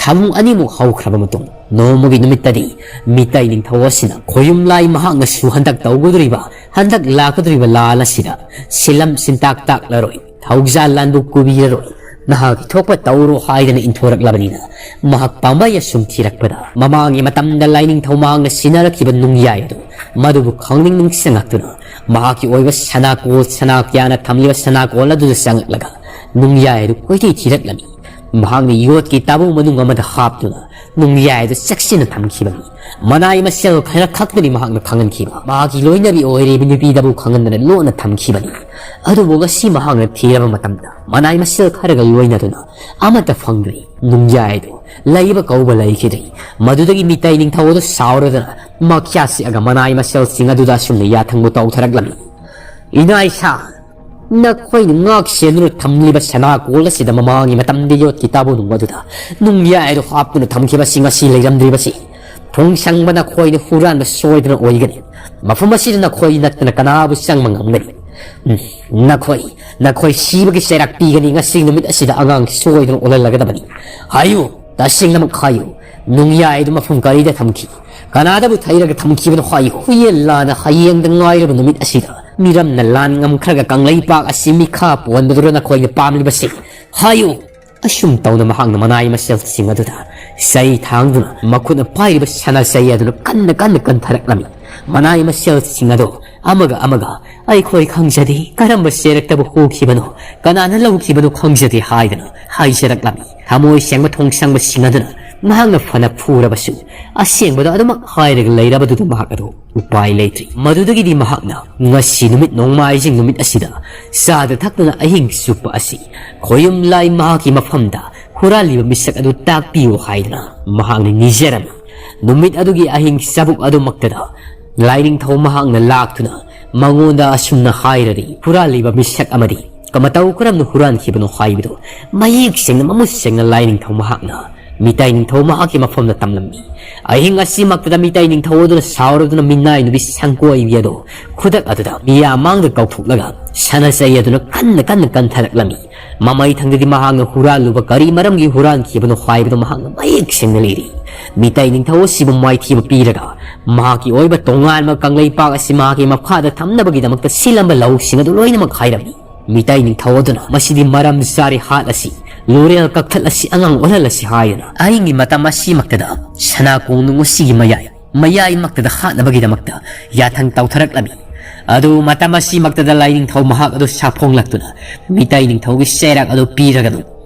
ꯊꯥꯕꯨꯡ ꯑꯅꯤꯃꯨꯛ ꯍꯧꯈ꯭ꯔꯕ ꯃꯇꯨꯡ, ꯅꯣꯡꯃꯒꯤ ꯅꯨꯃꯤꯠꯇꯗꯤ ꯃꯤꯇꯩ ꯅꯤꯡꯊꯧ ꯑꯁꯤꯅ ꯈꯣꯌꯨꯝ ꯂꯥꯏ ꯃꯍꯥꯛꯅꯁꯨ ꯍꯟꯗꯛ ꯇꯧꯒꯗꯧꯔꯤꯕ, ꯍꯟꯗꯛ ꯂꯥꯛꯀꯗꯧꯔꯤꯕ ꯂꯥꯟ ꯑꯁꯤꯗ ꯁꯤꯂꯝ ꯁꯤꯟꯇꯥꯛ ꯇꯥꯛꯂꯔꯣꯏ, ꯊꯧꯖꯥꯜ ꯂꯥꯟꯕꯨ ꯀꯨꯕꯤꯔꯔꯣꯏ, ꯅꯍꯥꯛꯀꯤ ꯊꯣꯛꯄ ꯇꯧꯔꯣ ꯍꯥꯏꯗꯅ ꯏꯟꯊꯣꯔꯛꯂꯕꯅꯤꯅ, ꯃꯍꯥꯛ ꯄꯥꯝꯕꯩ ꯑꯁꯨꯝ ꯊꯤꯔꯛꯄꯗ, ꯃꯃꯥꯡꯒꯤ ꯃꯇꯝꯗ ꯂꯥꯏꯅꯤꯡꯊꯧ ꯃꯍꯥꯛꯅ ꯁꯤꯟꯅꯔꯛꯈꯤꯕ ꯅꯨꯡꯌꯥꯏ ꯑꯗꯨ ꯃꯗꯨꯕꯨ ꯈꯪꯅꯤꯡ ꯅꯤꯡꯁꯤꯡꯉꯛꯇꯨꯅ, ꯃꯍꯥꯛꯀꯤ ꯑꯣꯏꯕ ꯁꯅꯥꯀꯣꯜ, ꯁꯅꯥ ꯀꯌꯥꯅ ꯊꯝꯂꯤꯕ ꯁꯅꯥꯀꯣꯜ ꯑꯗꯨꯗ ꯆꯪꯂꯛꯂꯒ ꯅꯨꯡꯌꯥꯏ ꯑꯗꯨ ꯀꯣꯏꯊꯤ ꯊꯤꯔꯛꯂꯝꯃꯤ꯫ ꯃꯍꯥꯛꯅ ꯌꯣꯠꯀꯤ ꯇꯥꯕꯨ ꯃꯅꯨꯡ ꯑꯃꯗ ꯍꯥꯞꯇꯨꯅ ꯅꯨꯡꯌꯥꯏ ꯑꯗꯨ ꯆꯦꯛꯁꯤꯟꯅ ꯊꯝꯈꯤꯕꯅꯤ꯫ ꯃꯅꯥꯏ ꯃꯁꯦꯜ ꯈꯔ ꯈꯛꯇꯅꯤ ꯃꯍꯥꯛꯅ ꯈꯪꯍꯟꯈꯤꯕ꯫ ꯃꯍꯥꯛꯀꯤ ꯂꯣꯏꯅꯕꯤ ꯑꯣꯏꯔꯤꯕ ꯅꯨꯄꯤꯗꯕꯨ ꯈꯪꯍꯟꯗꯅ ꯂꯣꯟꯅ ꯊꯝꯈꯤꯕꯅꯤ꯫ ꯑꯗꯨꯕꯨ ꯉꯁꯤ ꯃꯍꯥꯛꯅ ꯊꯤꯔꯕ ꯃꯇꯝꯗ ꯃꯅꯥꯏ ꯃꯁꯦꯜ ꯈꯔꯒ ꯂꯣꯏꯅꯗꯨꯅ ꯑꯃꯠꯇ ꯐꯪꯗ꯭ꯔꯤ꯫ ꯅꯨꯡꯌꯥꯏ ꯑꯗꯨ ꯂꯩꯕ ꯀꯧꯕ ꯂꯩꯈꯤꯗ꯭ꯔꯤ꯫ ꯃꯗꯨꯗꯒꯤ ꯃꯤꯇꯩ ꯅꯤꯡꯊꯧ ꯑꯗꯨ ꯁꯥꯎꯔꯗꯨꯅ ꯃꯈ꯭ꯌꯥ ꯆꯤꯛꯑꯒ ꯃꯅꯥꯏ ꯃꯁꯦꯜꯁꯤꯡ ꯑꯗꯨꯗ ꯑꯁꯨꯝꯅ ꯌꯥꯊꯪꯕꯨ ꯇꯧꯊꯔꯛꯂꯝꯃꯤ꯫ ꯏꯅꯥ ꯏꯁꯥ, ꯅꯈꯣꯏꯅ ꯉꯥꯛ ꯁꯦꯟꯗꯨꯅ ꯊꯝꯂꯤꯕ ꯁꯅꯥ ꯀꯣꯜ ꯑꯁꯤꯗ ꯃꯃꯥꯡꯒꯤ ꯃꯇꯝꯗ ꯌꯣꯠꯈꯤ ꯇꯥꯕꯨ ꯅꯨꯡ ꯑꯗꯨꯗ ꯅꯨꯡꯌꯥꯏ ꯑꯗꯨ ꯍꯥꯞꯇꯨꯅ ꯊꯝꯈꯤꯕꯁꯤ ꯉꯁꯤ ꯂꯩꯔꯝꯗ꯭ꯔꯤꯕꯁꯤ ꯊꯣꯡꯁꯪꯕ ꯅꯈꯣꯏꯅ ꯍꯨꯔꯥꯟꯕ ꯁꯣꯏꯗꯅ ꯑꯣꯏꯒꯅꯤ꯫ ꯃꯐꯝ ꯑꯁꯤꯗ ꯅꯈꯣꯏ ꯅꯠꯇꯅ ꯀꯅꯥꯕꯨ ꯆꯪꯕ ꯉꯝꯒꯅꯤ? ꯎꯝ, ꯅꯈꯣꯏ, ꯅꯈꯣꯏ ꯁꯤꯕꯒꯤ ꯆꯩꯔꯥꯛ ꯄꯤꯒꯅꯤ꯫ ꯉꯁꯤ ꯅꯨꯃꯤꯠ ꯑꯁꯤꯗ ꯑꯉꯥꯡ ꯁꯣꯏꯗꯅ ꯑꯣꯜꯍꯜꯂꯒꯗꯕꯅꯤ꯫ ꯍꯥꯏꯌꯨ, ꯇꯁꯦꯡꯅꯃꯛ ꯍꯥꯏꯌꯨ꯫ ꯅꯨꯡꯌꯥꯏ ꯑꯗꯨ ꯃꯐꯝ ꯀꯔꯤꯗ ꯊꯝꯈꯤ? ꯀꯅꯥꯗꯕꯨ ꯊꯩꯔꯒ ꯊꯝꯈꯤꯕꯅꯣ ꯍꯥꯏꯌꯨ꯫ ꯍꯨꯌꯦꯟ ꯂꯥꯟꯅ ꯍꯌꯦꯡꯗ ꯉꯥꯏꯔꯕ ꯅꯨꯃꯤꯠ ꯑꯁꯤꯗ ꯃꯤꯔꯝꯅ ꯂꯥꯟ ꯉꯝꯈ꯭ꯔꯒ ꯀꯪꯂꯩꯄꯥꯛ ꯑꯁꯤ ꯃꯤꯈꯥ ꯄꯣꯟꯕꯗꯨꯔ ꯅꯈꯣꯏꯅ ꯄꯥꯝꯂꯤꯕꯁꯤ? ꯍꯥꯏꯌꯨ꯫ ꯑꯁꯨꯝ ꯇꯧꯅ ꯃꯍꯥꯛꯅ ꯃꯅꯥꯏ ꯃꯁꯦꯜꯁꯤꯡ ꯑꯗꯨꯗ ꯆꯩ ꯊꯥꯡꯗꯨꯅ ꯃꯈꯨꯠꯅ ꯄꯥꯏꯔꯤꯕ ꯁꯅꯥ ꯆꯩ ꯑꯗꯨꯅ ꯀꯟꯅ ꯀꯟꯅ ꯀꯟꯊꯔꯛꯂꯝꯃꯤ꯫ ꯃꯅꯥꯏ ꯃꯁꯦꯜꯁꯤꯡ ꯑꯗꯨ ꯑꯃꯒ ꯑꯃꯒ "ꯑꯩꯈꯣꯏ ꯈꯪꯖꯗꯦ, ꯀꯔꯝꯕ ꯆꯦꯔꯛꯇꯕꯨ ꯍꯨꯈꯤꯕꯅꯣ, ꯀꯅꯥꯅ ꯂꯧꯈꯤꯕꯅꯣ ꯈꯪꯖꯗꯦ" ꯍꯥꯏꯗꯅ ꯍꯥꯏꯖꯔꯛꯂꯝꯃꯤ꯫ ꯊꯃꯣꯏ ꯁꯦꯡꯕ ꯊꯣꯡꯁꯪꯕꯁꯤꯡ ꯑꯗꯨꯅ ꯃꯍꯥꯛꯅ ꯐꯅ ꯐꯨꯔꯕꯁꯨ, ꯑꯁꯦꯡꯕꯗ ꯑꯗꯨꯃꯛ ꯍꯥꯏꯔꯒ ꯂꯩꯔꯕꯗꯨꯗ ꯃꯍꯥꯛ ꯑꯗꯨ ꯎꯄꯥꯏ ꯂꯩꯇ꯭ꯔꯤ꯫ ꯃꯗꯨꯗꯒꯤꯗꯤ ꯃꯍꯥꯛꯅ ꯉꯁꯤ ꯅꯨꯃꯤꯠ, ꯅꯣꯡꯃꯥꯏꯖꯤꯡ ꯅꯨꯃꯤꯠ ꯑꯁꯤꯗ ꯆꯥꯗ ꯊꯛꯇꯨꯅ ꯑꯍꯤꯡ ꯆꯨꯞꯄ ꯑꯁꯤ ꯈꯣꯌꯨꯝ ꯂꯥꯏ ꯃꯍꯥꯛꯀꯤ ꯃꯐꯝꯗ ꯍꯨꯔꯥꯜꯂꯤꯕ ꯃꯤꯁꯛ ꯑꯗꯨ ꯇꯥꯛꯄꯤꯌꯨ ꯍꯥꯏꯗꯨꯅ ꯃꯍꯥꯛꯅ ꯅꯤꯖꯔꯝꯃꯤ꯫ ꯅꯨꯃꯤꯠ ꯑꯗꯨꯒꯤ ꯑꯍꯤꯡ ꯆꯥꯕꯨꯛ ꯑꯗꯨꯃꯛꯇꯗ ꯂꯥꯏꯅꯤꯡꯊꯧ ꯃꯍꯥꯛꯅ ꯂꯥꯛꯇꯨꯅ ꯃꯉꯣꯟꯗ ꯑꯁꯨꯝꯅ ꯍꯥꯏꯔꯔꯤ, ꯍꯨꯔꯥꯜꯂꯤꯕ ꯃꯤꯁꯛ ꯑꯃꯗꯤ ꯃꯇꯧ ꯀꯔꯝꯅ ꯍꯨꯔꯥꯟꯈꯤꯕꯅꯣ ꯍꯥꯏꯕꯗꯨ ꯃꯌꯦꯛ ꯁꯦꯡꯅ, ꯃꯃꯨꯠ ꯁꯦꯡꯅ ꯂꯥꯏꯅꯤꯡꯊꯧ ꯃꯍꯥꯛꯅ ꯃꯤꯇꯩ ꯅꯤꯡꯊꯧ ꯃꯍꯥꯛꯀꯤ ꯃꯐꯝꯗ ꯇꯝꯂꯝꯃꯤ꯫ ꯑꯍꯤꯡ ꯑꯁꯤꯃꯛꯇꯗ ꯃꯤꯇꯩ ꯅꯤꯡꯊꯧ ꯑꯗꯨꯅ ꯁꯥꯎꯔꯗꯨꯅ ꯃꯤꯅꯥꯏ ꯅꯨꯄꯤ ꯁꯪꯀꯣꯏꯕꯤ ꯑꯗꯨ ꯈꯨꯗꯛ ꯑꯗꯨꯗ ꯃꯤꯌꯥꯝ ꯃꯥꯡꯗ ꯀꯧꯊꯣꯛꯂꯒ ꯁꯅꯥ ꯆꯩ ꯑꯗꯨꯅ ꯀꯟꯅ ꯀꯟꯅ ꯀꯟꯊꯔꯛꯂꯝꯃꯤ꯫ ꯃꯃꯩ ꯊꯪꯗꯗꯤ ꯃꯍꯥꯛꯅ ꯍꯨꯔꯥꯜꯂꯨꯕ ꯀꯔꯤ ꯃꯔꯝꯒꯤ ꯍꯨꯔꯥꯟꯈꯤꯕꯅꯣ ꯍꯥꯏꯕꯗꯨ ꯃꯍꯥꯛꯅ ꯃꯌꯦꯛ ꯁꯦꯡꯅ ꯂꯤꯔꯤ꯫ ꯃꯤꯇꯩ ꯅꯤꯡꯊꯧ ꯑꯁꯤꯕꯨ ꯃꯥꯏꯊꯤꯕ ꯄꯤꯔꯒ ꯃꯍꯥꯛꯀꯤ ꯑꯣꯏꯕ ꯇꯣꯉꯥꯟꯕ ꯀꯪꯂꯩꯄꯥꯛ ꯑꯁꯤ ꯃꯍꯥꯛꯀꯤ ꯃꯈꯥꯗ ꯊꯝꯅꯕꯒꯤꯗꯃꯛꯇ ꯁꯤꯜꯂꯝꯕ ꯂꯧꯁꯤꯡ ꯑꯗꯨ ꯂꯣꯏꯅꯃꯛ ꯍꯥꯏꯔꯝꯃꯤ꯫ ꯃꯤꯇꯩ ꯅꯤꯡꯊꯧ ꯑꯗꯨꯅ "ꯃꯁꯤꯗꯤ ꯃꯔꯝ ꯆꯥꯔꯦ, ꯍꯥꯠꯂꯁꯤ, ꯂꯣꯔꯦꯜ ꯀꯛꯊꯠꯂꯁꯤ, ꯑꯉꯥꯡ ꯑꯣꯜꯍꯜꯂꯁꯤ" ꯍꯥꯏꯗꯨꯅ ꯑꯍꯤꯡꯒꯤ ꯃꯇꯝ ꯑꯁꯤꯃꯛꯇꯗ ꯁꯅꯥ ꯀꯣꯡꯅꯨꯡ ꯑꯁꯤꯒꯤ ꯃꯌꯥꯏ, ꯃꯌꯥꯏꯃꯛꯇꯗ ꯍꯥꯠꯅꯕꯒꯤꯗꯃꯛꯇ ꯌꯥꯊꯪ ꯇꯧꯊꯔꯛꯂꯝꯃꯤ꯫ ꯑꯗꯨ ꯃꯇꯝ ꯑꯁꯤꯃꯛꯇꯗ ꯂꯥꯏꯅꯤꯡꯊꯧ ꯃꯍꯥꯛ ꯑꯗꯨ ꯁꯥꯐꯣꯡꯂꯛꯇꯨꯅ ꯃꯤꯇꯩ ꯅꯤꯡꯊꯧꯒꯤ ꯆꯩꯔꯥꯛ ꯑꯗꯨ ꯄꯤꯔꯒꯅꯨ,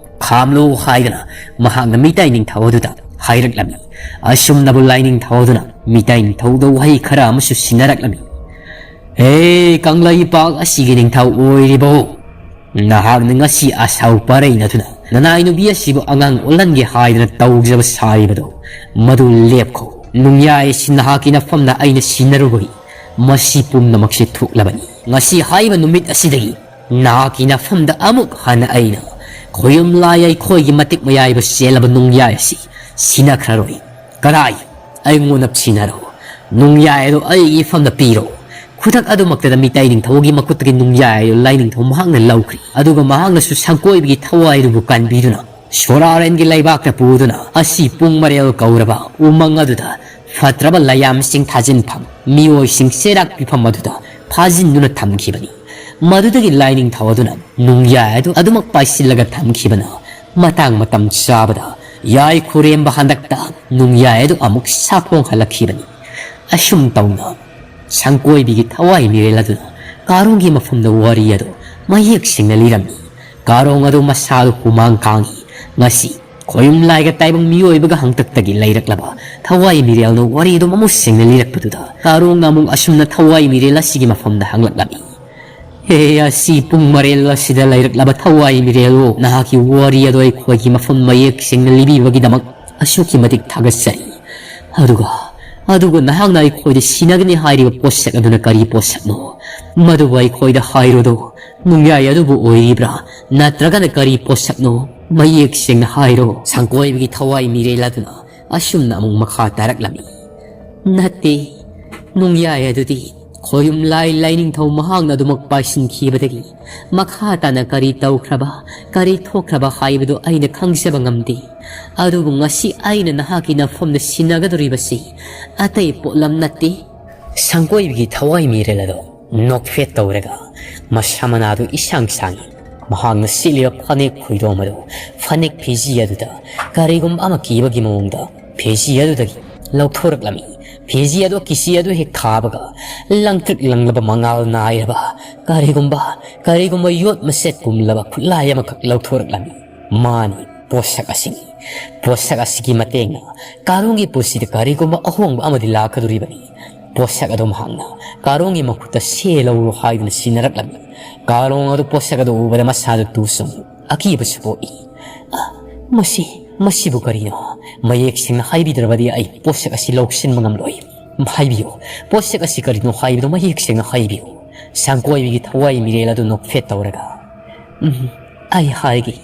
ꯈꯥꯝꯂꯨ ꯍꯥꯏꯗꯨꯅ ꯃꯍꯥꯛꯅ ꯃꯤꯇꯩ ꯅꯤꯡꯊꯧ ꯑꯗꯨꯗ ꯍꯥꯏꯔꯛꯂꯝꯃꯤ꯫ ꯑꯁꯨꯝꯅꯕꯨ ꯂꯥꯏꯅꯤꯡꯊꯧ ꯑꯗꯨꯅ ꯃꯤꯇꯩ ꯅꯤꯡꯊꯧꯗ ꯋꯥꯍꯩ ꯈꯔ ꯑꯃꯁꯨ ꯁꯤꯟꯅꯔꯛꯂꯝꯃꯤ꯫ "ꯍꯦ ꯀꯪꯂꯩꯄꯥꯛ ꯑꯁꯤꯒꯤ ꯅꯤꯡꯊꯧ ꯑꯣꯏꯔꯤꯕꯣ, ꯅꯍꯥꯛꯅ ꯉꯁꯤ ꯑꯁꯥꯎ ꯄꯥꯔꯩ ꯅꯠꯇꯨꯅ ꯅꯅꯥꯏ ꯅꯨꯄꯤ ꯑꯁꯤꯕꯨ ꯑꯉꯥꯡ ꯑꯣꯜꯍꯟꯒꯦ ꯍꯥꯏꯗꯅ ꯇꯧꯖꯕ ꯁꯥꯔꯤꯕꯗꯣ, ꯃꯗꯨ ꯂꯦꯞꯈꯣ꯫ ꯅꯨꯡꯌꯥꯏ ꯑꯁꯤ ꯅꯍꯥꯛꯀꯤ ꯅꯐꯝꯗ ꯑꯩꯅ ꯁꯤꯟꯅꯔꯨꯕꯒꯤ ꯃꯁꯤ ꯄꯨꯝꯅꯃꯛꯁꯦ ꯊꯣꯛꯂꯕꯅꯤ꯫ ꯉꯁꯤ ꯍꯥꯏꯕ ꯅꯨꯃꯤꯠ ꯑꯁꯤꯗꯒꯤ ꯅꯍꯥꯛꯀꯤ ꯅꯐꯝꯗ ꯑꯃꯨꯛ ꯍꯟꯅ ꯑꯩꯅ ꯈꯣꯌꯨꯝ ꯂꯥꯏ ꯑꯩꯈꯣꯏꯒꯤ ꯃꯇꯤꯛ ꯃꯌꯥꯏꯕ ꯆꯦꯜꯂꯕ ꯅꯨꯡꯌꯥꯏ ꯑꯁꯤ ꯁꯤꯟꯅꯈ꯭ꯔꯔꯣꯏ꯫ ꯀꯔꯥꯏ? ꯑꯩꯉꯣꯟꯗ ꯁꯤꯟꯅꯔꯣ꯫ ꯅꯨꯡꯌꯥꯏ ꯑꯗꯨ ꯑꯩꯒꯤ ꯏꯐꯝꯗ ꯄꯤꯔꯣ꯫ ꯈꯨꯗꯛ ꯑꯗꯨꯃꯛꯇꯗ ꯃꯤꯇꯩ ꯅꯤꯡꯊꯧꯒꯤ ꯃꯈꯨꯠꯇꯒꯤ ꯅꯨꯡꯌꯥꯏ ꯑꯗꯨ ꯂꯥꯏꯅꯤꯡꯊꯧ ꯃꯍꯥꯛꯅ ꯂꯧꯈ꯭ꯔꯤ꯫ ꯑꯗꯨꯒ ꯃꯍꯥꯛꯅꯁꯨ ꯁꯪꯀꯣꯏꯕꯒꯤ ꯊꯋꯥꯏ ꯑꯗꯨꯕꯨ ꯀꯟꯕꯤꯗꯨꯅ ꯁꯣꯔꯥꯔꯦꯟꯒꯤ ꯂꯩꯕꯥꯛꯇ ꯄꯨꯗꯨꯅ ꯑꯁꯤ ꯄꯨꯡ ꯃꯔꯦꯜ ꯀꯧꯔꯕ ꯎꯃꯪ ꯑꯗꯨꯗ ꯐꯠꯇ꯭ꯔꯕ ꯂꯥꯏꯌꯥꯝꯁꯤꯡ ꯊꯥꯖꯤꯟꯐꯝ, ꯃꯤꯑꯣꯏꯁꯤꯡ ꯆꯩꯔꯥꯛ ꯄꯤꯐꯝ ꯑꯗꯨꯗ ꯐꯥꯖꯤꯟꯗꯨꯅ ꯊꯝꯈꯤꯕꯅꯤ꯫ ꯃꯗꯨꯗꯒꯤ ꯂꯥꯏꯅꯤꯡꯊꯧ ꯑꯗꯨꯅ ꯅꯨꯡꯌꯥꯏ ꯑꯗꯨ ꯑꯗꯨꯃꯛ ꯄꯥꯏꯁꯤꯜꯂꯒ ꯊꯝꯈꯤꯕꯅ ꯃꯇꯥꯡ ꯃꯇꯝ ꯆꯥꯕꯗ ꯌꯥꯏ ꯈꯨꯔꯦꯝꯕ ꯍꯟꯗꯛꯇ ꯅꯨꯡꯌꯥꯏ ꯑꯗꯨ ꯑꯃꯨꯛ ꯁꯥꯐꯣꯡ ꯍꯜꯂꯛꯈꯤꯕꯅꯤ꯫ ꯑꯁꯨꯝ ꯇꯧꯅ ꯁꯪꯀꯣꯏꯕꯤꯒꯤ ꯊꯋꯥꯏ ꯃꯤꯔꯦꯜ ꯑꯗꯨꯅ ꯀꯥꯔꯣꯡꯒꯤ ꯃꯐꯝꯗ ꯋꯥꯔꯤ ꯑꯗꯨ ꯃꯌꯦꯛ ꯁꯦꯡꯅ ꯂꯤꯔꯝꯃꯤ꯫ ꯀꯥꯔꯣꯡ ꯑꯗꯨ ꯃꯁꯥꯗꯨ ꯍꯨꯃꯥꯡ ꯀꯥꯡꯏ꯫ ꯉꯁꯤ ꯈꯣꯌꯨꯝ ꯂꯥꯏꯒ ꯇꯥꯏꯕꯪ ꯃꯤꯑꯣꯏꯕꯒ ꯍꯪꯇꯛꯇꯒꯤ ꯂꯩꯔꯛꯂꯕ ꯊꯋꯥꯏ ꯃꯤꯔꯦꯜꯅ ꯋꯥꯔꯤꯗꯨ ꯃꯃꯨꯠ ꯁꯦꯡꯅ ꯂꯤꯔꯛꯄꯗꯨꯗ ꯀꯥꯔꯣꯡꯅ ꯑꯃꯨꯛ ꯑꯁꯨꯝꯅ ꯊꯋꯥꯏ ꯃꯤꯔꯦꯜ ꯑꯁꯤꯒꯤ ꯃꯐꯝꯗ ꯍꯪꯂꯛꯂꯝꯃꯤ꯫ "ꯍꯦ, ꯑꯁꯤ ꯄꯨꯡ ꯃꯔꯦꯜ ꯑꯁꯤꯗ ꯂꯩꯔꯛꯂꯕ ꯊꯋꯥꯏ ꯃꯤꯔꯦꯜꯕꯨ ꯅꯍꯥꯛꯀꯤ ꯋꯥꯔꯤ ꯑꯗꯨ ꯑꯩꯈꯣꯏꯒꯤ ꯃꯐꯝ ꯃꯌꯦꯛ ꯁꯦꯡꯅ ꯂꯤꯕꯤꯕꯒꯤꯗꯃꯛ ꯑꯁꯨꯛꯀꯤ ꯃꯇꯤꯛ ꯊꯥꯒꯠꯆꯔꯤ꯫ ꯑꯗꯨꯒ, ꯑꯗꯨꯒ ꯅꯍꯥꯛꯅ ꯑꯩꯈꯣꯏꯗ ꯁꯤꯟꯅꯒꯅꯤ ꯍꯥꯏꯔꯤꯕ ꯄꯣꯠꯁꯛ ꯑꯗꯨꯅ ꯀꯔꯤ ꯄꯣꯠꯁꯛꯅꯣ? ꯃꯗꯨꯕꯨ ꯑꯩꯈꯣꯏꯗ ꯍꯥꯏꯔꯨꯗꯣ꯫ ꯅꯨꯡꯌꯥꯏ ꯑꯗꯨꯕꯨ ꯑꯣꯏꯔꯤꯕ꯭ꯔꯥ? ꯅꯠꯇ꯭ꯔꯒꯅ ꯀꯔꯤ ꯄꯣꯠꯁꯛꯅꯣ? ꯃꯌꯦꯛ ꯁꯦꯡꯅ ꯍꯥꯏꯔꯣ꯫" ꯁꯪꯀꯣꯏꯕꯒꯤ ꯊꯋꯥꯏ ꯃꯤꯔꯦꯜ ꯑꯗꯨꯅ ꯑꯁꯨꯝꯅ ꯑꯃꯨꯛ ꯃꯈꯥ ꯇꯥꯔꯛꯂꯝꯃꯤ꯫ "ꯅꯠꯇꯦ, ꯅꯨꯡꯌꯥꯏ ꯑꯗꯨꯗꯤ ꯈꯣꯌꯨꯝ ꯂꯥꯏ ꯂꯥꯏꯅꯤꯡꯊꯧ ꯃꯍꯥꯛꯅ ꯑꯗꯨꯃꯛ ꯄꯥꯏꯁꯤꯟꯈꯤꯕꯗꯒꯤ ꯃꯈꯥ ꯇꯥꯅ ꯀꯔꯤ ꯇꯧꯈ꯭ꯔꯕ, ꯀꯔꯤ ꯊꯣꯛꯈ꯭ꯔꯕ ꯍꯥꯏꯕꯗꯨ ꯑꯩꯅ ꯈꯪꯖꯕ ꯉꯝꯗꯦ꯫ ꯑꯗꯨꯕꯨ ꯉꯁꯤ ꯑꯩꯅ ꯅꯍꯥꯛꯀꯤ ꯅꯐꯝꯗ ꯁꯤꯟꯅꯒꯗꯧꯔꯤꯕꯁꯤ ꯑꯇꯩ ꯄꯣꯠꯂꯝ ꯅꯠꯇꯦ꯫" ꯁꯪꯀꯣꯏꯕꯒꯤ ꯊꯋꯥꯏ ꯃꯤꯔꯦꯜ ꯑꯗꯣ ꯅꯣꯛꯐꯦꯠ ꯇꯧꯔꯒ ꯃꯁꯥ ꯃꯅꯥꯗꯨ ꯏꯁꯥꯡ ꯁꯥꯡꯉꯤ꯫ ꯃꯍꯥꯛꯅ ꯁꯦꯠꯂꯤꯕ ꯐꯅꯦꯛ ꯈꯣꯏꯗꯣꯝ ꯑꯗꯨ ꯐꯅꯦꯛ ꯐꯤꯖꯤ ꯑꯗꯨꯗ ꯀꯔꯤꯒꯨꯝꯕ ꯑꯃ ꯀꯤꯕꯒꯤ ꯃꯑꯣꯡꯗ ꯐꯤꯖꯤ ꯑꯗꯨꯗꯒꯤ ꯂꯧꯊꯣꯔꯛꯂꯝꯃꯤ꯫ ꯐꯤꯖꯤ ꯑꯗꯨ ꯀꯤꯁꯤ ꯑꯗꯨ ꯍꯦꯛ ꯊꯥꯕꯒ ꯂꯪꯇ꯭ꯔꯤꯛ ꯂꯪꯂꯕ ꯃꯉꯥꯜ ꯅꯥꯏꯔꯕ ꯀꯔꯤꯒꯨꯝꯕ, ꯀꯔꯤꯒꯨꯝꯕ ꯌꯣꯠ ꯃꯆꯦꯠ ꯀꯨꯝꯂꯕ ꯈꯨꯠꯂꯥꯏ ꯑꯃꯈꯛ ꯂꯧꯊꯣꯔꯛꯂꯝꯃꯤ꯫ ꯃꯥꯅꯤ, ꯄꯣꯠꯁꯛ ꯑꯁꯤꯅꯤ꯫ ꯄꯣꯠꯁꯛ ꯑꯁꯤꯒꯤ ꯃꯇꯦꯡꯅ ꯀꯥꯔꯣꯡꯒꯤ ꯄꯨꯟꯁꯤꯗ ꯀꯔꯤꯒꯨꯝꯕ ꯑꯍꯣꯡꯕ ꯑꯃꯗꯤ ꯂꯥꯛꯀꯗꯧꯔꯤꯕꯅꯤ꯫ ꯄꯣꯠꯁꯛ ꯑꯗꯨ ꯃꯍꯥꯛꯅ ꯀꯥꯔꯣꯡꯒꯤ ꯃꯈꯨꯠꯇ "ꯁꯦ ꯂꯧꯔꯣ" ꯍꯥꯏꯗꯨꯅ ꯁꯤꯟꯅꯔꯛꯂꯝꯃꯤ꯫ ꯀꯥꯔꯣꯡ ꯑꯗꯨ ꯄꯣꯠꯁꯛ ꯑꯗꯨ ꯎꯕꯗ ꯃꯁꯥꯗꯨ ꯇꯨ ꯆꯨꯡ ꯑꯀꯤꯕꯁꯨ ꯄꯣꯛꯏ꯫ "ꯑ, ꯃꯁꯤ, ꯃꯁꯤꯕꯨ ꯀꯔꯤꯅꯣ? ꯃꯌꯦꯛ ꯁꯦꯡꯅ ꯍꯥꯏꯕꯤꯗ꯭ꯔꯕꯗꯤ ꯑꯩ ꯄꯣꯠꯁꯛ ꯑꯁꯤ ꯂꯧꯁꯤꯟꯕ ꯉꯝꯂꯣꯏ꯫ ꯍꯥꯏꯕꯤꯌꯨ, ꯄꯣꯠꯁꯛ ꯑꯁꯤ ꯀꯔꯤꯅꯣ ꯍꯥꯏꯕꯗꯨ ꯃꯌꯦꯛ ꯁꯦꯡꯅ ꯍꯥꯏꯕꯤꯌꯨ꯫" ꯁꯪꯀꯣꯏꯕꯒꯤ ꯊꯋꯥꯏ ꯃꯤꯔꯦꯜ ꯑꯗꯨ ꯅꯣꯛꯐꯦꯠ ꯇꯧꯔꯒ, "ꯎꯝ, ꯑꯩ ꯍꯥꯏꯒꯦ,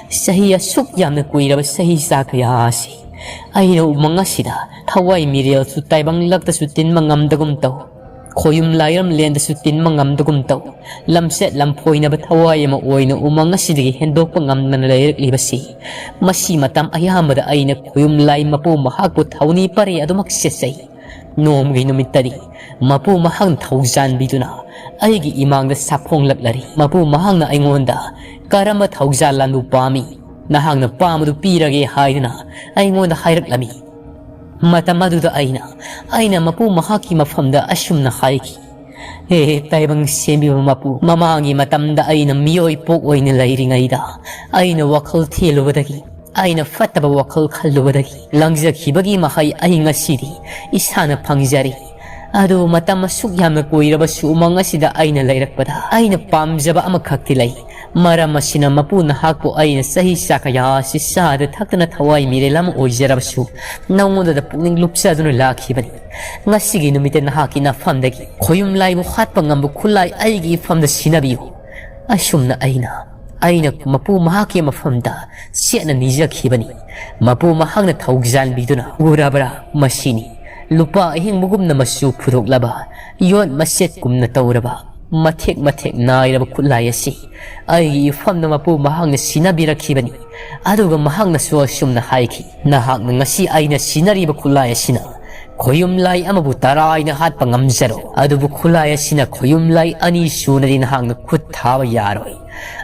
ꯆꯍꯤ ꯑꯁꯨꯛ ꯌꯥꯝꯅ ꯀꯨꯏꯔꯕ ꯆꯍꯤ ꯆꯥ ꯀꯌꯥ ꯑꯁꯤ ꯑꯩꯅ ꯎꯃꯪ ꯑꯁꯤꯗ ꯊꯋꯥꯏ ꯃꯤꯔꯦꯜꯁꯨ ꯇꯥꯏꯕꯪꯂꯛꯇꯁꯨ ꯇꯤꯟꯕ ꯉꯝꯗꯒꯨꯝ ꯇꯧ, ꯈꯣꯌꯨꯝ ꯂꯥꯏꯔꯝꯂꯦꯟꯗꯁꯨ ꯇꯤꯟꯕ ꯉꯝꯗꯒꯨꯝ ꯇꯧ, ꯂꯝꯆꯠ ꯂꯝꯐꯣꯏꯅꯕ ꯊꯋꯥꯏ ꯑꯃ ꯑꯣꯏꯅ ꯎꯃꯪ ꯑꯁꯤꯗꯒꯤ ꯍꯦꯟꯗꯣꯛꯄ ꯉꯝꯗꯅ ꯂꯩꯔꯛꯂꯤꯕꯁꯤ, ꯃꯁꯤ ꯃꯇꯝ ꯑꯌꯥꯝꯕꯗ ꯑꯩꯅ ꯈꯣꯌꯨꯝ ꯂꯥꯏ ꯃꯄꯨ ꯃꯍꯥꯛꯄꯨ ꯊꯧꯅꯤ ꯄꯔꯦ ꯑꯗꯨꯃꯛ ꯆꯦꯠꯆꯩ꯫ ꯅꯣꯡꯃꯒꯤ ꯅꯨꯃꯤꯠꯇꯗꯤ ꯃꯄꯨ ꯃꯍꯥꯛꯅ ꯊꯧꯖꯥꯟꯕꯤꯗꯨꯅ ꯑꯩꯒꯤ ꯏꯃꯥꯡꯗ ꯁꯥꯐꯣꯡꯂꯛꯂꯔꯤ꯫ ꯃꯄꯨ ꯃꯍꯥꯛꯅ ꯑꯩꯉꯣꯟꯗ ꯀꯔꯝꯕ ꯊꯧꯖꯥꯜ ꯂꯥꯟꯕꯨ ꯄꯥꯝꯃꯤ, ꯅꯍꯥꯛꯅ ꯄꯥꯝꯕꯗꯨ ꯄꯤꯔꯒꯦ ꯍꯥꯏꯗꯨꯅ ꯑꯩꯉꯣꯟꯗ ꯍꯥꯏꯔꯛꯂꯝꯃꯤ꯫ ꯃꯇꯝ ꯑꯗꯨꯗ ꯑꯩꯅ, ꯑꯩꯅ ꯃꯄꯨ ꯃꯍꯥꯛꯀꯤ ꯃꯐꯝꯗ ꯑꯁꯨꯝꯅ ꯍꯥꯏꯈꯤ, "ꯍꯦ ꯇꯥꯏꯕꯪ ꯁꯦꯝꯕꯤꯕ ꯃꯄꯨ, ꯃꯃꯥꯡꯒꯤ ꯃꯇꯝꯗ ꯑꯩꯅ ꯃꯤꯑꯣꯏ ꯄꯣꯛ ꯑꯣꯏꯅ ꯂꯩꯔꯤꯉꯩꯗ ꯑꯩꯅ ꯋꯥꯈꯜ ꯊꯦꯜꯂꯨꯕꯗꯒꯤ, ꯑꯩꯅ ꯐꯠꯇꯕ ꯋꯥꯈꯜ ꯈꯜꯂꯨꯕꯗꯒꯤ ꯂꯪꯖꯈꯤꯕꯒꯤ ꯃꯍꯩ ꯑꯩ ꯉꯁꯤꯗꯤ ꯏꯁꯥꯅ ꯐꯪꯖꯔꯤ꯫ ꯑꯗꯨꯕꯨ ꯃꯇꯝ ꯑꯁꯨꯛ ꯌꯥꯝꯅ ꯀꯨꯏꯔꯕꯁꯨ ꯎꯃꯪ ꯑꯁꯤꯗ ꯑꯩꯅ ꯂꯩꯔꯛꯄꯗ ꯑꯩꯅ ꯄꯥꯝꯖꯕ ꯑꯃꯈꯛꯇꯤ ꯂꯩ꯫ ꯃꯔꯝ ꯑꯁꯤꯅ ꯃꯄꯨ ꯅꯍꯥꯛꯄꯨ ꯑꯩꯅ ꯆꯍꯤ ꯆꯥ ꯀꯌꯥ ꯑꯁꯤ ꯆꯥꯗ ꯊꯛꯇꯅ ꯊꯋꯥꯏ ꯃꯤꯔꯦꯜ ꯑꯃ ꯑꯣꯏꯖꯔꯕꯁꯨ ꯅꯉꯣꯟꯗ ꯄꯨꯛꯅꯤꯡ ꯂꯨꯞꯆꯗꯨꯅ ꯂꯥꯛꯈꯤꯕꯅꯤ꯫ ꯉꯁꯤꯒꯤ ꯅꯨꯃꯤꯠꯇ ꯅꯍꯥꯛꯀꯤ ꯅꯐꯝꯗꯒꯤ ꯈꯣꯌꯨꯝ ꯂꯥꯏꯕꯨ ꯍꯥꯠꯄ ꯉꯝꯕ ꯈꯨꯠꯂꯥꯏ ꯑꯩꯒꯤ ꯏꯐꯝꯗ ꯁꯤꯟꯅꯕꯤꯌꯨ꯫" ꯑꯁꯨꯝꯅ ꯑꯩꯅ, ꯑꯩꯅ ꯃꯄꯨ ꯃꯍꯥꯛꯀꯤ ꯃꯐꯝꯗ ꯆꯦꯠꯅ ꯅꯤꯖꯈꯤꯕꯅꯤ꯫ ꯃꯄꯨ ꯃꯍꯥꯛꯅ ꯊꯧꯖꯥꯟꯕꯤꯗꯨꯅ, "ꯎꯔꯕ꯭ꯔꯥ? ꯃꯁꯤꯅꯤ ꯂꯨꯄꯥ ꯑꯍꯤꯡꯕꯒꯨꯝꯅ ꯃꯆꯨ ꯐꯨꯗꯣꯛꯂꯕ, ꯌꯣꯠ ꯃꯆꯦꯠꯀꯨꯝꯅ ꯇꯧꯔꯕ, ꯃꯊꯦꯛ ꯃꯊꯦꯛ ꯅꯥꯏꯔꯕ ꯈꯨꯠꯂꯥꯏ ꯑꯁꯤ ꯑꯩꯒꯤ ꯏꯐꯝꯗ ꯃꯄꯨ ꯃꯍꯥꯛꯅ ꯁꯤꯟꯅꯕꯤꯔꯛꯈꯤꯕꯅꯤ꯫" ꯑꯗꯨꯒ ꯃꯍꯥꯛꯅꯁꯨ ꯑꯁꯨꯝꯅ ꯍꯥꯏꯈꯤ, "ꯅꯍꯥꯛꯅ ꯉꯁꯤ ꯑꯩꯅ ꯁꯤꯟꯅꯔꯤꯕ ꯈꯨꯠꯂꯥꯏ ꯑꯁꯤꯅ ꯈꯣꯌꯨꯝ ꯂꯥꯏ ꯑꯃꯕꯨ ꯇꯔꯥꯏꯅ ꯍꯥꯠꯄ ꯉꯝꯖꯔꯣꯏ꯫ ꯑꯗꯨꯕꯨ ꯈꯨꯠꯂꯥꯏ ꯑꯁꯤꯅ ꯈꯣꯌꯨꯝ ꯂꯥꯏ ꯑꯅꯤ ꯁꯨꯅꯗꯤ ꯅꯍꯥꯛꯅ ꯈꯨꯠ ꯊꯥꯕ ꯌꯥꯔꯣꯏ꯫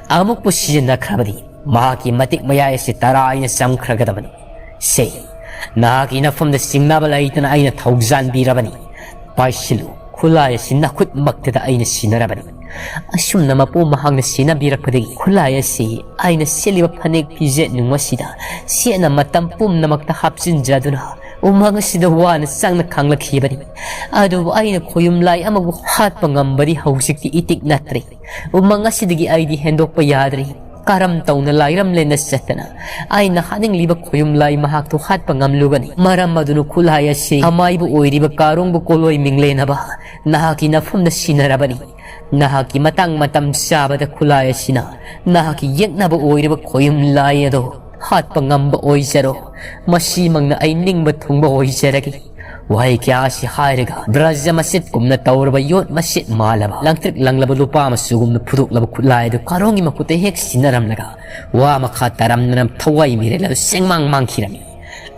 ꯑꯃꯨꯛꯄꯨ ꯁꯤꯖꯤꯟꯅꯈ꯭ꯔꯕꯗꯤ ꯃꯍꯥꯛꯀꯤ ꯃꯇꯤꯛ ꯃꯌꯥꯏ ꯑꯁꯤ ꯇꯔꯥꯏꯅ ꯆꯝꯈ꯭ꯔꯒꯗꯕꯅꯤ꯫ ꯁꯦ, ꯅꯍꯥꯛꯀꯤ ꯅꯐꯝꯗ ꯆꯤꯡꯅꯕ ꯂꯩꯇꯅ ꯑꯩꯅ ꯊꯧꯖꯥꯟꯕꯤꯔꯕꯅꯤ꯫ ꯄꯥꯏꯁꯤꯜꯂꯨ, ꯈꯨꯠꯂꯥꯏ ꯑꯁꯤ ꯅꯈꯨꯠꯃꯛꯇꯗ ꯑꯩꯅ ꯁꯤꯟꯅꯔꯕꯅꯤ꯫" ꯑꯁꯨꯝꯅ ꯃꯄꯨ ꯃꯍꯥꯛꯅ ꯁꯤꯟꯅꯕꯤꯔꯛꯄꯗꯒꯤ ꯈꯨꯠꯂꯥꯏ ꯑꯁꯤ ꯑꯩꯅ ꯁꯦꯠꯂꯤꯕ ꯐꯅꯦꯛ ꯐꯤꯖꯦꯠ ꯅꯨꯡ ꯑꯁꯤꯗ ꯆꯦꯠꯅ ꯃꯇꯝ ꯄꯨꯝꯅꯃꯛꯇ ꯍꯥꯞꯆꯤꯟꯖꯗꯨꯅ ꯎꯃꯪ ꯑꯁꯤꯗ ꯋꯥꯅ ꯆꯪꯅ ꯈꯥꯡꯂꯛꯈꯤꯕꯅꯤ꯫ ꯑꯗꯨꯕꯨ ꯑꯩꯅ ꯈꯣꯌꯨꯝ ꯂꯥꯏ ꯑꯃꯕꯨ ꯍꯥꯠꯄ ꯉꯝꯕꯗꯤ ꯍꯧꯖꯤꯛꯇꯤ ꯏꯇꯤꯛ ꯅꯠꯇ꯭ꯔꯦ꯫ ꯎꯃꯪ ꯑꯁꯤꯗꯒꯤ ꯑꯩꯗꯤ ꯍꯦꯟꯗꯣꯛꯄ ꯌꯥꯗ꯭ꯔꯦ꯫ ꯀꯔꯝ ꯇꯧꯅ ꯂꯥꯏꯔꯝꯂꯦꯟꯅ ꯆꯠꯇꯅ ꯑꯩꯅ ꯍꯥꯠꯅꯤꯡꯂꯤꯕ ꯈꯣꯌꯨꯝ ꯂꯥꯏ ꯃꯍꯥꯛꯇꯨ ꯍꯥꯠꯄ ꯉꯝꯂꯨꯒꯅꯤ? ꯃꯔꯝ ꯑꯗꯨꯅ ꯈꯨꯠꯂꯥꯏ ꯑꯁꯤ ꯑꯃꯥꯏꯕ ꯑꯣꯏꯔꯤꯕ ꯀꯥꯔꯣꯡꯕꯨ ꯀꯣꯂꯣꯏ ꯃꯤꯡꯂꯦꯟꯅꯕ ꯅꯍꯥꯛꯀꯤ ꯅꯐꯝꯗ ꯁꯤꯟꯅꯔꯕꯅꯤ꯫ ꯅꯍꯥꯛꯀꯤ ꯃꯇꯥꯡ ꯃꯇꯝ ꯆꯥꯕꯗ ꯈꯨꯠꯂꯥꯏ ꯑꯁꯤꯅ ꯅꯍꯥꯛꯀꯤ ꯌꯦꯛꯅꯕ ꯑꯣꯏꯔꯤꯕ ꯈꯣꯌꯨꯝ ꯂꯥꯏ ꯑꯗꯣ ꯍꯥꯠꯄ ꯉꯝꯕ ꯑꯣꯏꯖꯔꯣ꯫ ꯃꯁꯤꯃꯛꯅ ꯑꯩ ꯅꯤꯡꯕ ꯊꯨꯡꯕ ꯑꯣꯏꯖꯔꯒꯦ꯫ ꯋꯥꯍꯩ ꯀꯌꯥ ꯑꯁꯤ ꯍꯥꯏꯔꯒ ꯕ꯭ꯔꯖ ꯃꯆꯦꯠꯀꯨꯝꯅ ꯇꯧꯔꯕ ꯌꯣꯠ ꯃꯆꯦꯠ ꯃꯥꯜꯂꯕ ꯂꯪꯇ꯭ꯔꯤꯛ ꯂꯪꯂꯕ ꯂꯨꯄꯥ ꯃꯆꯨꯒꯨꯝꯅ ꯐꯨꯗꯣꯛꯂꯕ ꯈꯨꯠꯂꯥꯏ ꯑꯗꯨ ꯀꯥꯔꯣꯡꯒꯤ ꯃꯈꯨꯠꯇ ꯍꯦꯛ ꯁꯤꯟꯅꯔꯝꯂꯒ ꯋꯥ ꯃꯈꯥ ꯇꯥꯔꯝꯗꯅ ꯊꯋꯥꯏ ꯃꯤꯔꯦꯜ ꯑꯗꯨ ꯁꯦꯡꯃꯥꯡ ꯃꯥꯡꯈꯤꯔꯝꯃꯤ꯫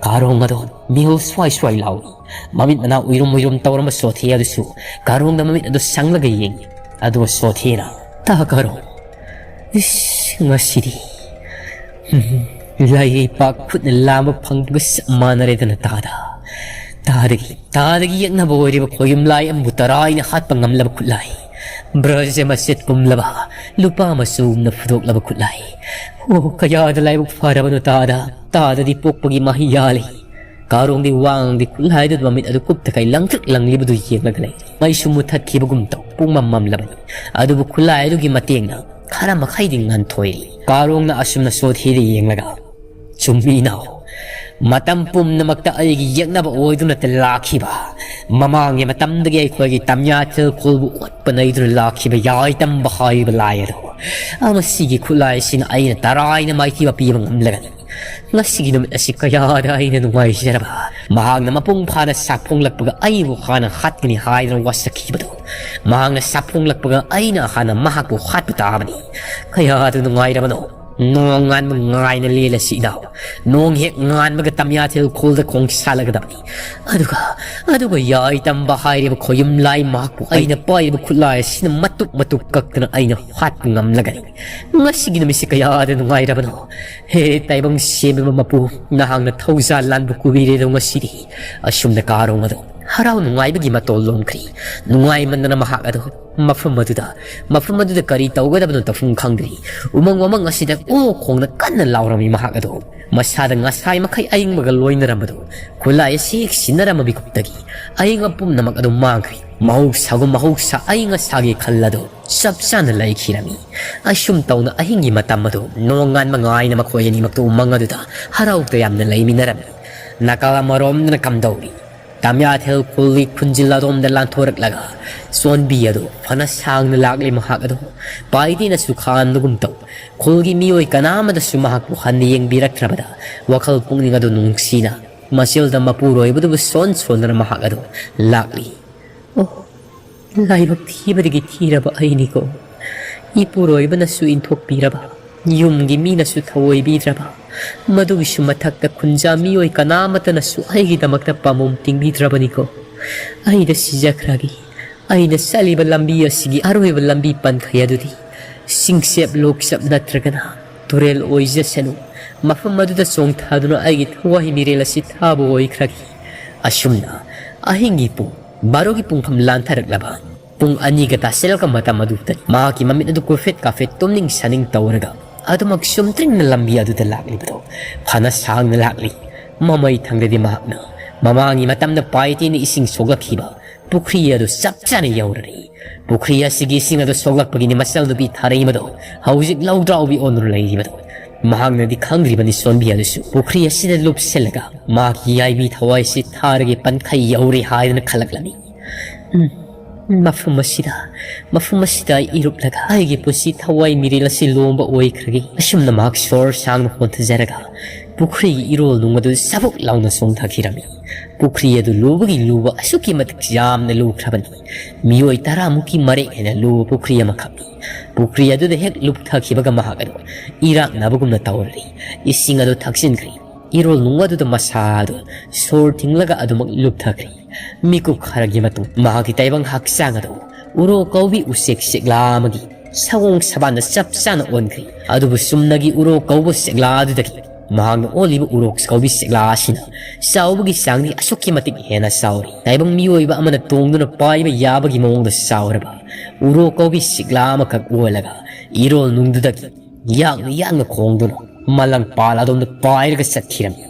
ꯀꯥꯔꯣꯡ ꯑꯗꯣ ꯃꯤꯍꯨꯜ ꯁ꯭ꯋꯥꯏ ꯁ꯭ꯋꯥꯏ ꯂꯥꯎꯏ꯫ ꯃꯃꯤꯠ ꯃꯅꯥ ꯎꯏꯔꯨꯝ ꯎꯏꯔꯨꯝ ꯇꯧꯔꯝꯕ ꯆꯣꯊꯦ ꯑꯗꯨꯁꯨ ꯀꯥꯔꯣꯡꯗ ꯃꯃꯤꯠ ꯑꯗꯨ ꯁꯪꯂꯒ ꯌꯦꯡꯏ꯫ ꯑꯗꯨꯒ ꯆꯣꯊꯦꯅ, "ꯇꯥ ꯀꯥꯔꯣꯡ, ꯏꯁ, ꯉꯁꯤꯗꯤ, ꯎꯝ, ꯂꯥꯏꯔꯩꯄꯥꯛ ꯈꯨꯠꯅ ꯂꯥꯝꯕ ꯐꯪꯕꯒ ꯆꯞ ꯃꯥꯟꯅꯔꯦꯗꯅ ꯇꯥꯗ꯫ ꯇꯥꯗꯒꯤ, ꯇꯥꯗꯒꯤ ꯌꯦꯛꯅꯕ ꯑꯣꯏꯔꯤꯕ ꯈꯣꯌꯨꯝ ꯂꯥꯏ ꯑꯃꯕꯨ ꯇꯔꯥꯏꯅ ꯍꯥꯠꯄ ꯉꯝꯂꯕ ꯈꯨꯠꯂꯥꯏ, ꯕ꯭ꯔꯖ ꯃꯆꯦꯠ ꯄꯨꯝꯂꯕ ꯂꯨꯄꯥ ꯃꯆꯨꯝꯅ ꯐꯨꯗꯣꯛꯂꯕ ꯈꯨꯠꯂꯥꯏ꯫ ꯑꯣ, ꯀꯌꯥꯗ ꯂꯥꯏꯕꯛ ꯐꯔꯕꯅꯣ ꯇꯥꯗ꯫ ꯇꯥꯗꯗꯤ ꯄꯣꯛꯄꯒꯤ ꯃꯍꯩ ꯌꯥꯜꯂꯤ꯫ ꯀꯥꯔꯣꯡꯗꯤ ꯋꯥ ꯉꯥꯡꯗꯦ, ꯈꯨꯠꯂꯥꯏꯗꯨ ꯃꯃꯤꯠ ꯑꯗꯨ ꯀꯨꯞꯇ ꯀꯩ ꯂꯪꯇ꯭ꯔꯤꯛ ꯂꯪꯂꯤꯕꯗꯨ ꯌꯦꯡꯂꯒ ꯂꯩꯔꯤ꯫ ꯃꯩꯁꯨ ꯃꯨꯊꯠꯈꯤꯕꯒꯨꯝ ꯇꯧ, ꯄꯨꯡꯃꯝ ꯃꯝꯂꯕꯅꯤ꯫ ꯑꯗꯨꯕꯨ ꯈꯨꯠꯂꯥꯏ ꯑꯗꯨꯒꯤ ꯃꯇꯦꯡꯅ ꯈꯔ ꯃꯈꯩꯗꯤ ꯉꯥꯟꯊꯣꯏꯔꯤ꯫ ꯀꯥꯔꯣꯡꯅ ꯑꯁꯨꯝꯅ ꯆꯣꯊꯦꯗ ꯌꯦꯡꯂꯒ, "ꯆꯨꯝꯃꯤ ꯏꯅꯥꯎ, ꯃꯇꯝ ꯄꯨꯝꯅꯃꯛꯇ ꯑꯩꯒꯤ ꯌꯦꯛꯅꯕ ꯑꯣꯏꯗꯨꯅꯇ ꯂꯥꯛꯈꯤꯕ, ꯃꯃꯥꯡꯒꯤ ꯃꯇꯝꯗꯒꯤ ꯑꯩꯈꯣꯏꯒꯤ ꯇꯝꯌꯥꯊꯦꯜ ꯈꯨꯜꯕꯨ ꯑꯣꯠꯄ ꯅꯩꯗꯨꯅ ꯂꯥꯛꯈꯤꯕ ꯌꯥꯏꯇꯝꯕ ꯍꯥꯏꯔꯤꯕ ꯂꯥꯏ ꯑꯗꯣ, ꯃꯁꯤꯒꯤ ꯈꯨꯠꯂꯥꯏꯁꯤꯅ ꯑꯩꯅ ꯇꯔꯥꯏꯅ ꯃꯥꯏꯊꯤꯕ ꯄꯤꯕ ꯉꯝꯂꯒꯅꯤ꯫ ꯉꯁꯤꯒꯤ ꯅꯨꯃꯤꯠ ꯑꯁꯤ ꯀꯌꯥꯗ ꯑꯩꯅ ꯅꯨꯡꯉꯥꯏꯖꯔꯕ꯫ ꯃꯍꯥꯛꯅ ꯃꯄꯨꯡ ꯐꯥꯅ ꯁꯥꯐꯣꯡꯂꯛꯄꯒ ꯑꯩꯕꯨ ꯍꯥꯟꯅ ꯍꯥꯠꯀꯅꯤ ꯍꯥꯏꯗꯨꯅ ꯋꯥꯁꯛꯈꯤꯕꯗꯣ, ꯃꯍꯥꯛꯅ ꯁꯥꯐꯣꯡꯂꯛꯄꯒ ꯑꯩꯅ ꯍꯥꯟꯅ ꯃꯍꯥꯛꯄꯨ ꯍꯥꯠꯄ ꯇꯥꯕꯅꯤ꯫ ꯀꯌꯥꯗ ꯅꯨꯡꯉꯥꯏꯔꯕꯅꯣ꯫ ꯅꯣꯡ ꯉꯥꯟꯕ ꯉꯥꯏꯅ ꯂꯦꯜꯂꯁꯤ ꯏꯅꯥꯎ꯫ ꯅꯣꯡ ꯍꯦꯛ ꯉꯥꯟꯕꯒ ꯇꯝꯌꯥꯊꯦꯜ ꯈꯨꯜꯗ ꯈꯣꯡ ꯁꯥꯜꯂꯒꯗꯕꯅꯤ꯫ ꯑꯗꯨꯒ, ꯑꯗꯨꯒ ꯌꯥꯏꯇꯝꯕ ꯍꯥꯏꯔꯤꯕ ꯈꯣꯌꯨꯝ ꯂꯥꯏ ꯃꯍꯥꯛꯄꯨ ꯑꯩꯅ ꯄꯥꯏꯔꯤꯕ ꯈꯨꯠꯂꯥꯏ ꯑꯁꯤꯅ ꯃꯇꯨꯞ ꯃꯇꯨꯞ ꯀꯛꯇꯅ ꯑꯩꯅ ꯍꯥꯠꯄ ꯉꯝꯂꯒꯅꯤ꯫ ꯉꯁꯤꯒꯤ ꯅꯨꯃꯤꯠꯁꯤ ꯀꯌꯥꯗ ꯅꯨꯡꯉꯥꯏꯔꯕꯅꯣ꯫ ꯍꯦ ꯇꯥꯏꯕꯪ ꯁꯦꯝꯕꯤꯕ ꯃꯄꯨ, ꯅꯍꯥꯛꯅ ꯊꯧꯖꯥꯜ ꯂꯥꯟꯕ ꯀꯨꯕꯤꯔꯦꯗꯣ ꯉꯁꯤꯗꯤ?" ꯑꯁꯨꯝꯅ ꯀꯥꯔꯣꯡ ꯑꯗꯣ ꯍꯔꯥꯎ ꯅꯨꯡꯉꯥꯏꯕꯒꯤ ꯃꯇꯣꯜ ꯂꯣꯝꯈ꯭ꯔꯤ꯫ ꯅꯨꯡꯉꯥꯏꯃꯟꯗꯅ ꯃꯍꯥꯛ ꯑꯗꯣ ꯃꯐꯝ ꯑꯗꯨꯗ, ꯃꯐꯝ ꯑꯗꯨꯗ ꯀꯔꯤ ꯇꯧꯒꯗꯕꯅꯣ ꯇꯧꯐꯝ ꯈꯪꯗ꯭ꯔꯤ꯫ ꯎꯃꯪ ꯋꯥꯃꯪ ꯑꯁꯤꯗ ꯑꯣ ꯈꯣꯡꯅ ꯀꯟꯅ ꯂꯥꯎꯔꯝꯃꯤ ꯃꯍꯥꯛ ꯑꯗꯣ꯫ ꯃꯁꯥꯗ ꯉꯁꯥꯏ ꯃꯈꯩ ꯑꯏꯪꯕꯒ ꯂꯣꯏꯅꯔꯝꯕꯗꯣ ꯈꯨꯠꯂꯥꯏ ꯑꯁꯤ ꯍꯦꯛ ꯁꯤꯟꯅꯔꯝꯕ ꯃꯤꯀꯨꯞꯇꯒꯤ ꯑꯏꯪꯕ ꯄꯨꯝꯅꯃꯛ ꯑꯗꯨ ꯃꯥꯡꯈ꯭ꯔꯦ꯫ ꯃꯍꯧꯁꯥꯒꯨꯝ ꯃꯍꯧꯁꯥ ꯑꯏꯪ ꯑꯁꯥꯒꯤ ꯈꯜ ꯑꯗꯨ ꯆꯞ ꯆꯥꯅ ꯂꯩꯈꯤꯔꯝꯃꯤ꯫ ꯑꯁꯨꯝ ꯇꯧꯅ ꯑꯍꯤꯡꯒꯤ ꯃꯇꯝ ꯑꯗꯨ ꯅꯣꯡꯉꯥꯟꯕ ꯉꯥꯏꯅ ꯃꯈꯣꯏ ꯑꯅꯤꯃꯛꯇꯨ ꯎꯃꯪ ꯑꯗꯨꯗ ꯍꯔꯥꯎ ꯇꯌꯥꯝꯅ ꯂꯩꯃꯤꯟꯅꯔꯝꯃꯤ꯫ ꯅꯥꯀꯜ ꯑꯃꯔꯣꯝꯗꯅ ꯀꯝꯗꯧꯔꯤ? ꯇꯥꯃꯤꯌꯥꯊꯦꯜ ꯈꯨꯜꯒꯤ ꯈꯨꯟꯖꯤꯜ ꯑꯗꯣꯝꯗ ꯂꯥꯟꯊꯣꯔꯛꯂꯒ ꯁꯣꯟꯕꯤ ꯑꯗꯨ ꯐꯅ ꯁꯥꯡꯅ ꯂꯥꯛꯂꯤ꯫ ꯃꯍꯥꯛ ꯑꯗꯨ ꯄꯥꯏꯗꯤꯅꯁꯨ ꯈꯥꯟꯕꯒꯨꯝ ꯇꯧ꯫ ꯈꯨꯜꯒꯤ ꯃꯤꯑꯣꯏ ꯀꯅꯥ ꯑꯃꯗꯁꯨ ꯃꯍꯥꯛꯄꯨ ꯍꯟꯅ ꯌꯦꯡꯕꯤꯔꯛꯇ꯭ꯔꯕꯗ ꯋꯥꯈꯜ ꯄꯨꯛꯅꯤꯡ ꯑꯗꯨ ꯅꯨꯡꯁꯤꯅ ꯃꯆꯤꯜꯗ ꯃꯄꯨꯔꯣꯏꯕꯗꯨꯕꯨ ꯁꯣꯟ ꯁꯣꯟꯗꯨꯅ ꯃꯍꯥꯛ ꯑꯗꯨ ꯂꯥꯛꯂꯤ꯫ ꯑꯣ, ꯂꯥꯏꯕꯛ ꯊꯤꯕꯗꯒꯤ ꯊꯤꯔꯕ ꯑꯩꯅꯤꯀꯣ꯫ ꯏꯄꯨꯔꯣꯏꯕꯅꯁꯨ ꯏꯟꯊꯣꯛꯄꯤꯔꯕ, ꯌꯨꯝꯒꯤ ꯃꯤꯅꯁꯨ ꯊꯑꯣꯏꯕꯤꯗ꯭ꯔꯕ, ꯃꯗꯨꯒꯤꯁꯨ ꯃꯊꯛꯇ ꯈꯨꯟꯖꯥ ꯃꯤꯑꯣꯏ ꯀꯅꯥ ꯑꯃꯠꯇꯅꯁꯨ ꯑꯩꯒꯤꯗꯃꯛꯇ ꯄꯥꯝꯕꯣꯝ ꯇꯤꯡꯕꯤꯗ꯭ꯔꯕꯅꯤꯀꯣ꯫ ꯑꯩꯗ ꯁꯤꯖꯈ꯭ꯔꯒꯦ꯫ ꯑꯩꯅ ꯆꯠꯂꯤꯕ ꯂꯝꯕꯤ ꯑꯁꯤꯒꯤ ꯑꯔꯣꯏꯕ ꯂꯝꯕꯤ ꯄꯟꯈꯩ ꯑꯗꯨꯗꯤ ꯆꯤꯡꯆꯦꯞ ꯂꯣꯛꯆꯞ ꯅꯠꯇ꯭ꯔꯒꯅ ꯇꯨꯔꯦꯜ ꯑꯣꯏꯖꯁꯅꯨ꯫ ꯃꯐꯝ ꯑꯗꯨꯗ ꯆꯣꯡꯊꯗꯨꯅ ꯑꯩꯒꯤ ꯊꯋꯥꯏ ꯃꯤꯔꯦꯜ ꯑꯁꯤ ꯊꯥꯕ ꯑꯣꯏꯈ꯭ꯔꯒꯦ꯫ ꯑꯁꯨꯝꯅ ꯑꯍꯤꯡꯒꯤ ꯄꯨꯡ ꯕꯥꯔꯣꯒꯤ ꯄꯨꯡꯐꯝ ꯂꯥꯟꯊꯔꯛꯂꯕ ꯄꯨꯡ ꯑꯅꯤꯒ ꯇꯥꯁꯤꯜꯂꯛꯄ ꯃꯇꯝ ꯑꯗꯨꯗ ꯃꯍꯥꯛꯀꯤ ꯃꯃꯤꯠ ꯑꯗꯨ ꯀꯨꯐꯦꯠ ꯀꯥꯐꯦꯠ ꯇꯨꯝꯅꯤꯡ ꯁꯥꯅꯤꯡ ꯇꯧꯔꯒ ꯑꯗꯨꯃꯛ ꯆꯨꯝꯗ꯭ꯔꯤꯡꯅ ꯂꯝꯕꯤ ꯑꯗꯨꯗ ꯂꯥꯛꯂꯤꯕꯗꯣ ꯐꯅ ꯁꯥꯡꯅ ꯂꯥꯛꯂꯤ꯫ ꯃꯃꯩ ꯊꯪꯗꯗꯤ ꯃꯍꯥꯛꯅ ꯃꯃꯥꯡꯒꯤ ꯃꯇꯝꯗ ꯄꯥꯏꯇꯦꯅ ꯏꯁꯤꯡ ꯁꯣꯛꯂꯛꯈꯤꯕ ꯄꯨꯈ꯭ꯔꯤ ꯑꯗꯨ ꯆꯞ ꯆꯥꯅ ꯌꯧꯔꯔꯤ꯫ ꯄꯨꯈ꯭ꯔꯤ ꯑꯁꯤꯒꯤ ꯏꯁꯤꯡ ꯑꯗꯨ ꯁꯣꯛꯂꯛꯄꯒꯤꯅꯤ ꯃꯆꯜ ꯅꯨꯄꯤ ꯊꯥꯔꯛꯏꯕꯗꯣ ꯍꯧꯖꯤꯛ ꯂꯧꯗ꯭ꯔꯥꯎꯕꯤ ꯑꯣꯟꯗꯨꯅ ꯂꯩꯔꯤꯕꯗꯣ꯫ ꯃꯍꯥꯛꯅꯗꯤ ꯈꯪꯗ꯭ꯔꯤꯕꯅꯤ ꯁꯣꯟꯕꯤ ꯑꯗꯨꯁꯨ ꯄꯨꯈ꯭ꯔꯤ ꯑꯁꯤꯗ ꯂꯨꯞꯁꯤꯜꯂꯒ ꯃꯍꯥꯛꯀꯤ ꯌꯥꯏꯕꯤ ꯊꯋꯥꯏꯁꯤ ꯊꯥꯔꯒ ꯄꯟꯈꯩ ꯌꯧꯔꯦ ꯍꯥꯏꯗꯨꯅ ꯈꯜꯂꯛꯂꯝꯃꯤ꯫ ꯎꯝ, ꯃꯐꯝ ꯑꯁꯤꯗ, ꯃꯐꯝ ꯑꯁꯤꯗ ꯑꯩ ꯏꯔꯨꯞꯂꯒ ꯑꯩꯒꯤ ꯄꯨꯟꯁꯤ ꯊꯋꯥꯏ ꯃꯤꯔꯦꯜ ꯑꯁꯤ ꯂꯣꯝꯕ ꯑꯣꯏꯈ꯭ꯔꯒꯦ꯫ ꯑꯁꯨꯝꯅ ꯃꯍꯥꯛ ꯁꯣꯔ ꯁꯥꯡꯅ ꯍꯣꯟꯊꯖꯔꯒ ꯄꯨꯈ꯭ꯔꯤꯒꯤ ꯏꯔꯣꯜ ꯅꯨꯡ ꯑꯗꯨ ꯆꯕꯨꯛ ꯂꯥꯎꯅ ꯆꯣꯡꯊꯈꯤꯔꯝꯃꯤ꯫ ꯄꯨꯈ꯭ꯔꯤ ꯑꯗꯨ ꯂꯨꯕꯒꯤ ꯂꯨꯕ ꯑꯁꯨꯛꯀꯤ ꯃꯇꯤꯛ ꯌꯥꯝꯅ ꯂꯨꯈ꯭ꯔꯕꯅꯤ꯫ ꯃꯤꯑꯣꯏ ꯇꯔꯥꯃꯨꯛꯀꯤ ꯃꯔꯦꯛ ꯍꯦꯟꯅ ꯂꯨꯕ ꯄꯨꯈ꯭ꯔꯤ ꯑꯃꯈꯛꯅꯤ꯫ ꯄꯨꯈ꯭ꯔꯤ ꯑꯗꯨꯗ ꯍꯦꯛ ꯂꯨꯞꯊꯈꯤꯕꯒ ꯃꯍꯥꯛ ꯑꯗꯨ ꯏꯔꯥꯛꯅꯕꯒꯨꯝꯅ ꯇꯧꯔꯔꯤ꯫ ꯏꯁꯤꯡ ꯑꯗꯨ ꯊꯛꯆꯤꯟꯈ꯭ꯔꯤ꯫ ꯏꯔꯣꯜ ꯅꯨꯡ ꯑꯗꯨꯗ ꯃꯁꯥ ꯑꯗꯨ ꯁꯣꯔ ꯊꯤꯡꯂꯒ ꯑꯗꯨꯃꯛ ꯂꯨꯞꯊꯈ꯭ꯔꯤ꯫ ꯃꯤꯀꯨꯞ ꯈꯔꯒꯤ ꯃꯇꯨꯡ ꯃꯍꯥꯛꯀꯤ ꯇꯥꯏꯕꯪ ꯍꯛꯆꯥꯡ ꯑꯗꯨ ꯎꯔꯣ ꯀꯧꯕꯤ ꯎꯆꯦꯛ ꯆꯦꯛꯂꯥ ꯑꯃꯒꯤ ꯁꯑꯣꯡ ꯁꯕꯥꯟꯗ ꯆꯞ ꯆꯥꯅ ꯑꯣꯟꯈ꯭ꯔꯤ꯫ ꯑꯗꯨꯕꯨ ꯆꯨꯝꯅꯒꯤ ꯎꯔꯣ ꯀꯧꯕ ꯆꯦꯛꯂꯥ ꯑꯗꯨꯗꯒꯤ ꯃꯍꯥꯛꯅ ꯑꯣꯜꯂꯤꯕ ꯎꯔꯣꯛ ꯀꯧꯕꯤ ꯆꯦꯛꯂꯥ ꯑꯁꯤꯅ ꯆꯥꯎꯕꯒꯤ ꯆꯥꯡꯗꯤ ꯑꯁꯨꯛꯀꯤ ꯃꯇꯤꯛ ꯍꯦꯟꯅ ꯆꯥꯎꯔꯤ꯫ ꯇꯥꯏꯕꯪ ꯃꯤꯑꯣꯏꯕ ꯑꯃꯅ ꯇꯣꯡꯗꯨꯅ ꯄꯥꯏꯕ ꯌꯥꯕꯒꯤ ꯃꯑꯣꯡꯗ ꯆꯥꯎꯔꯕ ꯎꯔꯣꯛ ꯀꯧꯕꯤ ꯆꯦꯛꯂꯥ ꯑꯃꯈꯛ ꯑꯣꯜꯂꯒ ꯏꯔꯣꯜ ꯅꯨꯡꯗꯨꯗꯒꯤ ꯌꯥꯡꯅ ꯌꯥꯡꯅ ꯈꯣꯡꯗꯨꯅ ꯃꯂꯪ ꯄꯥꯜ ꯑꯗꯣꯝꯗ ꯄꯥꯏꯔꯒ ꯆꯠꯈꯤꯔꯝꯃꯤ꯫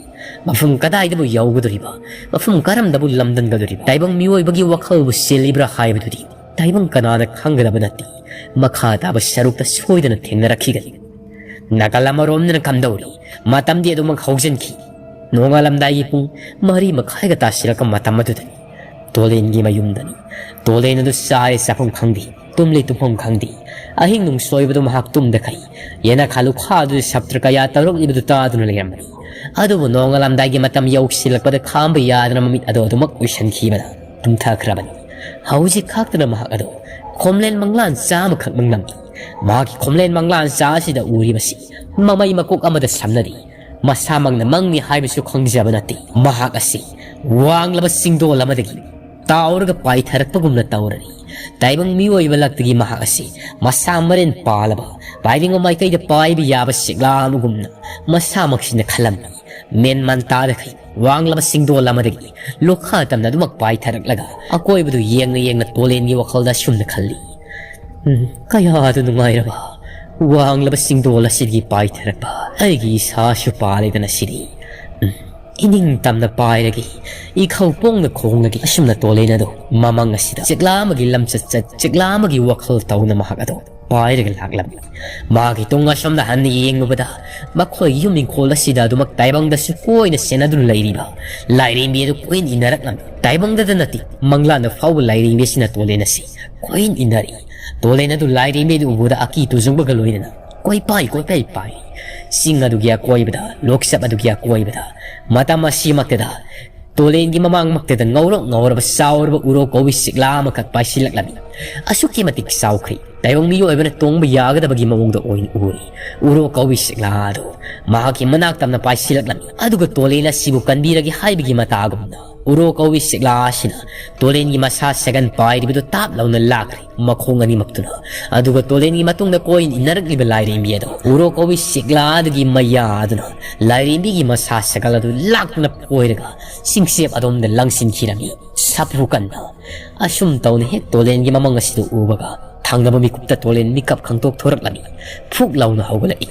ꯃꯐꯝ ꯀꯗꯥꯏꯗꯕꯨ ꯌꯧꯒꯗꯧꯔꯤꯕ? ꯃꯐꯝ ꯀꯔꯝꯗꯕꯨ ꯂꯝꯗꯝꯒꯗꯧꯔꯤꯕ? ꯇꯥꯏꯕꯪ ꯃꯤꯑꯣꯏꯕꯒꯤ ꯋꯥꯈꯜꯕꯨ ꯆꯦꯜꯂꯤꯕ꯭ꯔꯥ ꯍꯥꯏꯕꯗꯨꯗꯤ ꯇꯥꯏꯕꯪ ꯀꯅꯥꯅ ꯈꯪꯒꯗꯕ ꯅꯠꯇꯦ꯫ ꯃꯈꯥ ꯇꯥꯕ ꯁꯔꯨꯛꯇ ꯁꯣꯏꯗꯅ ꯊꯦꯡꯅꯔꯛꯈꯤꯒꯅꯤ꯫ ꯅꯥꯀꯜ ꯑꯃꯔꯣꯝꯗꯅ ꯀꯝꯗꯧꯔꯤ? ꯃꯇꯝꯗꯤ ꯑꯗꯨꯃꯛ ꯍꯧꯖꯤꯟꯈꯤ꯫ ꯅꯣꯡꯉꯥꯜꯂꯝꯗꯥꯏꯒꯤ ꯄꯨꯡ ꯃꯔꯤ ꯃꯈꯥꯏꯒ ꯇꯥꯁꯤꯜꯂꯛꯄ ꯃꯇꯝ ꯑꯗꯨꯗꯅꯤ꯫ ꯇꯣꯂꯦꯟꯒꯤ ꯃꯌꯨꯝꯗꯅꯤ꯫ ꯇꯣꯂꯦꯟ ꯑꯗꯨ ꯆꯥꯔꯦ ꯆꯥꯐꯝ ꯈꯪꯗꯦ, ꯇꯨꯝꯂꯦ ꯇꯨꯝꯐꯝ ꯈꯪꯗꯦ꯫ ꯑꯍꯤꯡ ꯅꯨꯡꯁꯣꯏꯕꯗꯨ ꯃꯍꯥꯛ ꯇꯨꯝꯗꯈꯩ ꯌꯦꯅꯈꯥ ꯂꯨꯈꯥꯗꯨꯗ ꯁꯞꯇ꯭ꯔ ꯀꯌꯥ ꯇꯧꯔꯛꯂꯤꯕꯗꯨ ꯇꯥꯗꯨꯅ ꯂꯩꯔꯝꯕꯅꯤ꯫ ꯑꯗꯨꯕꯨ ꯅꯣꯡꯉꯥꯜꯂꯝꯗꯥꯏꯒꯤ ꯃꯇꯝ ꯌꯧꯁꯤꯜꯂꯛꯄꯗ ꯈꯥꯝꯕ ꯌꯥꯗꯅ ꯃꯃꯤꯠ ꯑꯗꯨ ꯑꯗꯨꯃꯛ ꯎꯏꯁꯟꯈꯤꯕꯅ ꯇꯨꯝꯊꯈ꯭ꯔꯕꯅꯤ꯫ ꯍꯧꯖꯤꯛ ꯈꯛꯇꯅ ꯃꯍꯥꯛ ꯑꯗꯨ ꯈꯣꯝꯂꯦꯟ ꯃꯪꯂꯥꯟ ꯆꯥꯝꯃꯈꯛ ꯃꯪꯂꯝꯃꯤ꯫ ꯃꯍꯥꯛꯀꯤ ꯈꯣꯝꯂꯦꯟ ꯃꯪꯂꯥꯟ ꯆꯥ ꯑꯁꯤꯗ ꯎꯔꯤꯕꯁꯤ ꯃꯃꯩ ꯃꯀꯣꯛ ꯑꯃꯗ ꯁꯝꯅꯔꯤ꯫ ꯃꯁꯥꯃꯛꯅ ꯃꯪꯅꯤ ꯍꯥꯏꯕꯁꯨ ꯈꯪꯖꯕ ꯅꯠꯇꯦ꯫ ꯃꯍꯥꯛ ꯑꯁꯤ ꯋꯥꯡꯂꯕ ꯆꯤꯡꯗꯣꯜ ꯑꯃꯗꯒꯤ ꯇꯥꯎꯔꯒ ꯄꯥꯏꯊꯔꯛꯄꯒꯨꯝꯅ ꯇꯧꯔꯔꯤ꯫ ꯇꯥꯏꯕꯪ ꯃꯤꯑꯣꯏꯕ ꯂꯛꯇꯒꯤ ꯃꯍꯥꯛ ꯑꯁꯤ ꯃꯁꯥ ꯃꯔꯦꯟ ꯄꯥꯜꯂꯕ, ꯄꯥꯏꯅꯤꯡꯕ ꯃꯥꯏꯀꯩꯗ ꯄꯥꯏꯕ ꯌꯥꯕ ꯆꯦꯛꯂꯥ ꯑꯃꯒꯨꯝꯅ ꯃꯁꯥꯃꯛꯁꯤꯅ ꯈꯜꯂꯝꯃꯤ꯫ ꯃꯦꯟ ꯃꯥꯟ ꯇꯥꯗꯈꯩ ꯋꯥꯡꯂꯕ ꯆꯤꯡꯗꯣꯜ ꯑꯃꯗꯒꯤ ꯂꯣꯈꯥ ꯇꯝꯅ ꯑꯗꯨꯃꯛ ꯄꯥꯏꯊꯔꯛꯂꯒ ꯑꯀꯣꯏꯕꯗꯨ ꯌꯦꯡꯅ ꯌꯦꯡꯅ ꯇꯣꯂꯦꯟꯒꯤ ꯋꯥꯈꯜꯗ ꯑꯁꯨꯝꯅ ꯈꯜꯂꯤ, "ꯎꯝ, ꯀꯌꯥꯗ ꯅꯨꯡꯉꯥꯏꯔꯕ ꯋꯥꯡꯂꯕ ꯆꯤꯡꯗꯣꯜ ꯑꯁꯤꯗꯒꯤ ꯄꯥꯏꯊꯔꯛꯄ ꯑꯩꯒꯤ ꯏꯁꯥꯁꯨ ꯄꯥꯜꯂꯦꯗꯅ ꯁꯤꯗꯤ꯫ ꯎꯝ, ꯏꯅꯤꯡ ꯇꯝꯅ ꯄꯥꯏꯔꯒꯦ, ꯏꯈꯧ ꯄꯣꯡꯅ ꯈꯣꯡꯂꯒꯦ꯫" ꯑꯁꯨꯝꯅ ꯇꯣꯂꯦꯟ ꯑꯗꯨ ꯃꯃꯪ ꯑꯁꯤꯗ ꯆꯦꯛꯂꯥ ꯑꯃꯒꯤ ꯂꯝꯆꯠ ꯆꯠ, ꯆꯦꯛꯂꯥ ꯑꯃꯒꯤ ꯋꯥꯈꯜ ꯇꯧꯅ ꯃꯍꯥꯛ ꯑꯗꯨ ꯄꯥꯏꯔꯒ ꯂꯥꯛꯂꯝꯃꯤ꯫ ꯃꯥꯒꯤ ꯇꯨꯡ ꯑꯁꯣꯝꯗ ꯍꯟꯅ ꯌꯦꯡꯂꯨꯕꯗ ꯃꯈꯣꯏꯒꯤ ꯌꯨꯝ ꯏꯪꯈꯣꯜ ꯑꯁꯤꯗ ꯑꯗꯨꯃꯛ ꯇꯥꯏꯕꯪꯗꯁꯨ ꯀꯣꯏꯅ ꯁꯦꯟꯅꯗꯨꯅ ꯂꯩꯔꯤꯕ ꯂꯥꯏꯔꯦꯝꯕꯤ ꯑꯗꯨ ꯀꯣꯏꯅ ꯏꯟꯅꯔꯛꯂꯝꯃꯤ꯫ ꯇꯥꯏꯕꯪꯗꯗ ꯅꯠꯇꯦ, ꯃꯪꯂꯥꯟꯗ ꯐꯥꯎꯕ ꯂꯥꯏꯔꯦꯝꯕꯤ ꯑꯁꯤꯅ ꯇꯣꯂꯦꯟ ꯑꯁꯤ ꯀꯣꯏꯅ ꯏꯟꯅꯔꯤ꯫ ꯇꯣꯂꯦꯟ ꯑꯗꯨ ꯂꯥꯏꯔꯦꯝꯕꯤ ꯑꯗꯨ ꯎꯕꯗ ꯑꯀꯤ ꯇꯨꯖꯨꯡꯕꯒ ꯂꯣꯏꯅꯅ ꯀꯣꯏꯄꯥꯏ ꯀꯣꯏꯄꯥꯏ ꯄꯥꯏ꯫ ꯆꯤꯡ ꯑꯗꯨꯒꯤ ꯑꯀꯣꯏꯕꯗ, ꯂꯣꯛꯆꯞ ꯑꯗꯨꯒꯤ ꯑꯀꯣꯏꯕꯗ ꯃꯇꯝ ꯑꯁꯤꯃꯛꯇꯗ ꯇꯣꯂꯦꯟꯒꯤ ꯃꯃꯥꯡꯃꯛꯇꯗ ꯉꯧꯔꯣꯛ ꯉꯧꯔꯕ ꯆꯥꯎꯔꯕ ꯎꯔꯣꯛ ꯀꯧꯏ ꯆꯤꯛꯂꯥ ꯑꯃꯈꯛ ꯄꯥꯏꯁꯤꯜꯂꯛꯂꯝꯃꯤ꯫ ꯑꯁꯨꯛꯀꯤ ꯃꯇꯤꯛ ꯆꯥꯎꯈ꯭ꯔꯦ, ꯇꯥꯏꯕꯪ ꯃꯤꯑꯣꯏꯕꯅ ꯇꯣꯡꯕ ꯌꯥꯒꯗꯕꯒꯤ ꯃꯑꯣꯡꯗ ꯑꯣꯏꯅ ꯎꯔꯤ꯫ ꯎꯔꯣꯛ ꯀꯧꯏ ꯆꯤꯛꯂꯥ ꯑꯗꯨ ꯃꯍꯥꯛꯀꯤ ꯃꯅꯥꯛ ꯇꯝꯅ ꯄꯥꯏꯁꯤꯜꯂꯛꯂꯝꯃꯤ꯫ ꯑꯗꯨꯒ ꯇꯣꯂꯦꯟ ꯑꯁꯤꯕꯨ ꯀꯟꯕꯤꯔꯒꯦ ꯍꯥꯏꯕꯒꯤ ꯃꯇꯥꯒꯨꯝꯅ ꯎꯔꯣꯛ ꯀꯧꯏ ꯆꯤꯛꯂꯥ ꯑꯁꯤꯅ ꯇꯣꯂꯦꯟꯒꯤ ꯃꯁꯥ ꯁꯦꯒꯟ ꯄꯥꯏꯔꯤꯕꯗꯨ ꯇꯥꯞ ꯂꯥꯎꯅ ꯂꯥꯛꯈ꯭ꯔꯦ꯫ ꯃꯈꯣꯡ ꯑꯅꯤꯃꯛꯇꯨꯅ꯫ ꯑꯗꯨꯒ ꯇꯣꯂꯦꯟꯒꯤ ꯃꯇꯨꯡꯗ ꯀꯣꯏꯅ ꯏꯟꯅꯔꯛꯂꯤꯕ ꯂꯥꯏꯔꯦꯝꯕꯤ ꯑꯗꯨ ꯎꯔꯣ ꯀꯧꯏ ꯆꯤꯛꯂꯥ ꯑꯗꯨꯒꯤ ꯃꯌꯥ ꯑꯗꯨꯅ ꯂꯥꯏꯔꯦꯝꯕꯤꯒꯤ ꯃꯁꯥ ꯁꯒꯜ ꯑꯗꯨ ꯂꯥꯛꯇꯨꯅ ꯐꯣꯏꯔꯒ ꯆꯤꯡꯆꯦꯞ ꯑꯗꯣꯝꯗ ꯂꯪꯁꯤꯟꯈꯤꯔꯝꯃꯤ꯫ ꯁꯥꯐꯨ ꯀꯟꯅ ꯑꯁꯨꯝ ꯇꯧꯅ ꯍꯦꯛ ꯇꯣꯂꯦꯟꯒꯤ ꯃꯃꯪ ꯑꯁꯤꯗ ꯎꯕꯒ ꯊꯪꯅꯕ ꯃꯤꯀꯨꯞꯇ ꯇꯣꯂꯦꯟ ꯃꯤꯀꯞ ꯈꯪꯇꯣꯛ ꯊꯣꯔꯛꯂꯝꯃꯤ꯫ ꯐꯨꯛ ꯂꯥꯎꯅ ꯍꯧꯒꯠꯂꯛꯏ꯫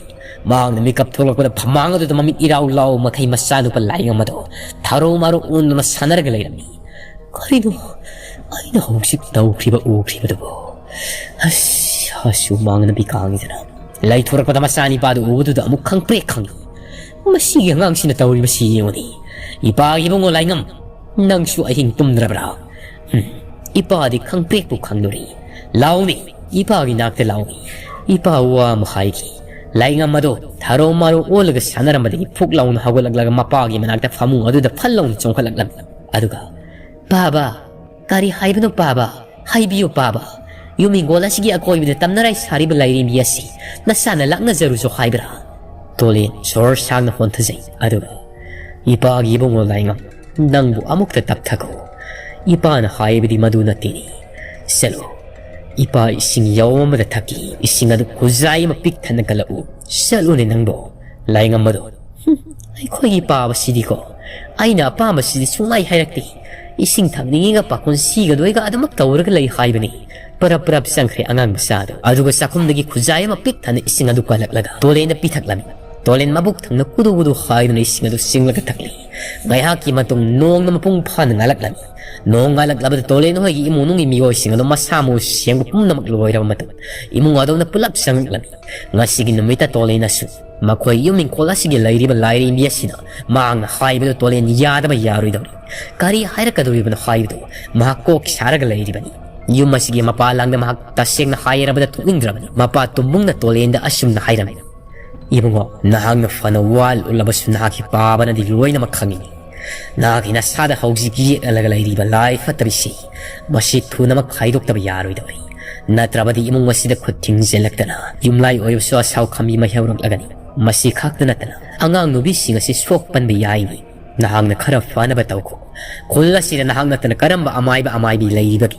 ꯃꯍꯥꯛꯅ ꯃꯤꯀꯞ ꯊꯣꯛꯂꯛꯄꯗ ꯐꯃꯥꯡ ꯑꯗꯨꯗ ꯃꯃꯤꯠ ꯏꯔꯥꯎ ꯂꯥꯎ ꯃꯈꯩ ꯃꯆꯥꯅꯨꯄꯥ ꯂꯥꯏꯉꯝ ꯑꯗꯣ ꯊꯥꯔꯣ ꯃꯥꯔꯣ ꯑꯣꯟꯗꯨꯅ ꯁꯥꯟꯅꯔꯒ ꯂꯩꯔꯝꯃꯤ꯫ "ꯀꯔꯤꯅꯣ ꯑꯩꯅ ꯍꯧꯖꯤꯛ ꯇꯧꯈ꯭ꯔꯤꯕ ꯎꯈ꯭ꯔꯤꯕꯗꯨꯕꯨ?" ꯑꯁ! ꯍꯥꯁꯨ ꯃꯥꯡꯅ ꯃꯤꯀꯥꯡꯉꯤꯗꯅ ꯂꯩꯊꯣꯔꯛꯄꯗ ꯃꯆꯥꯅꯤꯄꯥꯗꯨ ꯎꯕꯗꯨꯗ ꯑꯃꯨꯛ ꯈꯪꯄ꯭ꯔꯦꯛ ꯈꯪꯉꯤ꯫ "ꯃꯁꯤꯒꯤ ꯑꯉꯥꯡꯁꯤꯅ ꯇꯧꯔꯤꯕꯁꯤ ꯌꯦꯡꯉꯨꯅꯦ꯫ ꯏꯄꯥꯒꯤ ꯏꯕꯨꯡꯉꯣ ꯂꯥꯏꯉꯝ, ꯅꯪꯁꯨ ꯑꯍꯤꯡ ꯇꯨꯝꯗ꯭ꯔꯕ꯭ꯔꯥ? ꯎꯝ, ꯏꯄꯥꯗꯤ ꯈꯪꯄ꯭ꯔꯦꯛꯄꯨ ꯈꯪꯗꯣꯔꯤ꯫ ꯂꯥꯎꯅꯦ, ꯏꯄꯥꯒꯤ ꯅꯥꯛꯇ ꯂꯥꯎꯅꯦ꯫ ꯏꯄꯥ ꯋꯥ ꯑꯃ ꯍꯥꯏꯒꯦ꯫" ꯂꯥꯏꯉꯝ ꯑꯗꯣ ꯊꯥꯔꯣ ꯃꯥꯔꯣ ꯑꯣꯜꯂꯒ ꯁꯥꯟꯅꯔꯝꯕꯗꯒꯤ ꯐꯨꯛ ꯂꯥꯎꯅ ꯍꯧꯒꯠꯂꯛꯂꯒ ꯃꯄꯥꯒꯤ ꯃꯅꯥꯛꯇ ꯐꯃꯨꯡ ꯑꯗꯨꯗ ꯐꯜ ꯂꯥꯎꯅ ꯆꯣꯡꯈꯠꯂꯛꯂꯝꯃꯤ꯫ ꯑꯗꯨꯒ, "ꯄꯥꯕ, ꯀꯔꯤ ꯍꯥꯏꯕꯅꯣ ꯄꯥꯕ? ꯍꯥꯏꯕꯤꯌꯨ ꯄꯥꯕ꯫ ꯌꯨꯝ ꯍꯤꯡꯒꯣꯜ ꯑꯁꯤꯒꯤ ꯑꯀꯣꯏꯕꯗ ꯇꯝꯅꯔꯥꯏ ꯁꯥꯔꯤꯕ ꯂꯥꯏꯔꯦꯝꯕꯤ ꯑꯁꯤ ꯅꯁꯥꯅ ꯂꯥꯛꯅꯖꯔꯨꯁꯨ ꯍꯥꯏꯕ꯭ꯔꯥ?" ꯇꯣꯂꯦꯟ ꯁꯣꯔ ꯁꯥꯡꯅ ꯍꯣꯟꯊꯖꯩ꯫ ꯑꯗꯨꯒ, "ꯏꯄꯥꯒꯤ ꯏꯕꯨꯡꯉꯣ ꯂꯥꯏꯉꯝ, ꯅꯪꯕꯨ ꯑꯃꯨꯛꯇ ꯇꯞꯊꯈꯣ꯫ ꯏꯄꯥꯅ ꯍꯥꯏꯕꯗꯤ ꯃꯗꯨ ꯅꯠꯇꯦꯅꯦ꯫ ꯆꯠꯂꯨ, ꯏꯄꯥ ꯏꯁꯤꯡ ꯌꯥꯎꯝ ꯑꯃꯗ ꯊꯛꯀꯦ꯫ ꯏꯁꯤꯡ ꯑꯗꯨ ꯈꯨꯖꯥꯏ ꯑꯃ ꯄꯤꯛ ꯊꯟꯅ ꯀꯜꯂꯛꯎ꯫ ꯆꯠꯂꯨꯅꯦ ꯅꯪꯕꯣ, ꯂꯥꯏꯉꯝ ꯑꯗꯣ꯫ ꯍꯨꯝ, ꯑꯩꯈꯣꯏꯒꯤ ꯄꯥꯕꯁꯤꯗꯤꯀꯣ, ꯑꯩꯅ ꯑꯄꯥꯝꯕꯁꯤꯗꯤ ꯁꯨꯡꯍꯥꯏ ꯍꯥꯏꯔꯛꯇꯦ꯫ ꯏꯁꯤꯡ ꯊꯛꯅꯤꯡꯉꯤꯒ ꯄꯥꯈꯣꯟ ꯁꯤꯒꯗꯣꯏꯒ ꯑꯗꯨꯃꯛ ꯇꯧꯔꯒ ꯂꯩ ꯍꯥꯏꯕꯅꯤ꯫ ꯄꯔꯞ ꯄꯔꯞ ꯆꯪꯈ꯭ꯔꯦ ꯑꯉꯥꯡ ꯃꯆꯥꯗꯣ꯫" ꯑꯗꯨꯒ ꯆꯥꯛꯈꯨꯝꯗꯒꯤ ꯈꯨꯖꯥꯏ ꯑꯃ ꯄꯤꯛ ꯊꯟꯅ ꯏꯁꯤꯡ ꯑꯗꯨ ꯀꯜꯂꯛꯂꯒ ꯇꯣꯂꯦꯟꯗ ꯄꯤꯊꯛꯂꯝꯃꯤ꯫ ꯇꯣꯂꯦꯟ ꯃꯕꯨꯛ ꯊꯪꯅ ꯀꯨꯗꯨ ꯀꯨꯗꯨ ꯍꯥꯏꯗꯨꯅ ꯏꯁꯤꯡ ꯑꯗꯨ ꯆꯤꯡꯂꯒ ꯊꯛꯂꯤ꯫ ꯉꯥꯏꯍꯥꯛꯀꯤ ꯃꯇꯨꯡ ꯅꯣꯡꯅ ꯃꯄꯨꯡ ꯐꯥꯅ ꯉꯥꯜꯂꯛꯂꯝꯃꯤ꯫ ꯅꯣꯡ ꯉꯥꯜꯂꯛꯂꯕꯗ ꯇꯣꯂꯦꯟ ꯍꯣꯏꯒꯤ ꯏꯃꯨꯡ ꯃꯅꯨꯡꯒꯤ ꯃꯤꯑꯣꯏꯁꯤꯡ ꯑꯗꯨ ꯃꯁꯥ ꯃꯎ ꯁꯦꯡꯕ ꯄꯨꯝꯅꯃꯛ ꯂꯣꯏꯔꯕ ꯃꯇꯨꯡ ꯏꯃꯨꯡ ꯑꯗꯣꯝꯗ ꯄꯨꯂꯞ ꯆꯪꯂꯛꯂꯝꯃꯤ꯫ ꯉꯁꯤꯒꯤ ꯅꯨꯃꯤꯠꯇ ꯇꯣꯂꯦꯟꯅꯁꯨ ꯃꯈꯣꯏ ꯌꯨꯝ ꯏꯪꯈꯣꯜ ꯑꯁꯤꯒꯤ ꯂꯩꯔꯤꯕ ꯂꯥꯏꯔꯦꯝꯕꯤ ꯑꯁꯤꯅ ꯃꯍꯥꯛꯅ ꯍꯥꯏꯕꯗꯨ ꯇꯣꯂꯦꯟ ꯌꯥꯗꯕ ꯌꯥꯔꯣꯏꯗꯧꯔꯤ꯫ ꯀꯔꯤ ꯍꯥꯏꯔꯛꯀꯗꯧꯔꯤꯕꯅꯣ ꯍꯥꯏꯕꯗꯨ ꯃꯍꯥꯛ ꯀꯣꯛ ꯁꯥꯔꯒ ꯂꯩꯔꯤꯕꯅꯤ꯫ ꯌꯨꯝ ꯑꯁꯤꯒꯤ ꯃꯄꯥ ꯂꯥꯡꯗ ꯃꯍꯥꯛ ꯇꯁꯦꯡꯅ ꯍꯥꯏꯔꯕꯗ ꯊꯣꯛꯅꯤꯡꯗ꯭ꯔꯕꯅꯤ꯫ ꯃꯄꯥ ꯇꯨꯝꯕꯨꯡꯅ ꯇꯣꯂꯦꯟꯗ ꯑꯁꯨꯝꯅ ꯍꯥꯏꯔꯝꯃꯤ: "ꯏꯕꯨꯡꯉꯣ, ꯅꯍꯥꯛꯅ ꯐꯅ ꯋꯥ ꯂꯣꯠꯂꯕꯁꯨ ꯅꯍꯥꯛꯀꯤ ꯄꯥꯕꯅꯗꯤ ꯂꯣꯏꯅꯃꯛ ꯈꯪꯏ꯫ ꯅꯍꯥꯛꯀꯤ ꯅꯁꯥꯗ ꯍꯧꯖꯤꯛ ꯌꯦꯛꯂꯒ ꯂꯩꯔꯤꯕ ꯂꯥꯏ ꯐꯠꯇꯕꯤꯁꯤ, ꯃꯁꯤ ꯊꯨꯅꯃꯛ ꯈꯥꯏꯗꯣꯛꯇꯕ ꯌꯥꯔꯣꯏꯗꯧꯔꯤ꯫ ꯅꯠꯇ꯭ꯔꯕꯗꯤ ꯏꯃꯨꯡ ꯑꯁꯤꯗ ꯈꯨꯠ ꯊꯤꯡꯖꯤꯜꯂꯛꯇꯅ ꯌꯨꯝꯂꯥꯏ ꯑꯣꯏꯔꯕꯁꯨ ꯑꯁꯥꯎ ꯈꯝꯕꯤ ꯃꯥꯏꯍꯧꯔꯛꯂꯒꯅꯤ꯫ ꯃꯁꯤ ꯈꯛꯇ ꯅꯠꯇꯅ ꯑꯉꯥꯡ ꯅꯨꯕꯤꯁꯤꯡ ꯑꯁꯤ ꯁꯣꯛ ꯄꯟꯕ ꯌꯥꯏꯅꯤ꯫ ꯅꯍꯥꯛꯅ ꯈꯔ ꯐꯅꯕ ꯇꯧꯈꯣ꯫ ꯈꯨꯜ ꯑꯁꯤꯗ ꯅꯍꯥꯛ ꯅꯠꯇꯅ ꯀꯔꯝꯕ ꯑꯃꯥꯏꯕ ꯑꯃꯥꯏꯕꯤ ꯂꯩꯔꯤꯕꯒꯦ?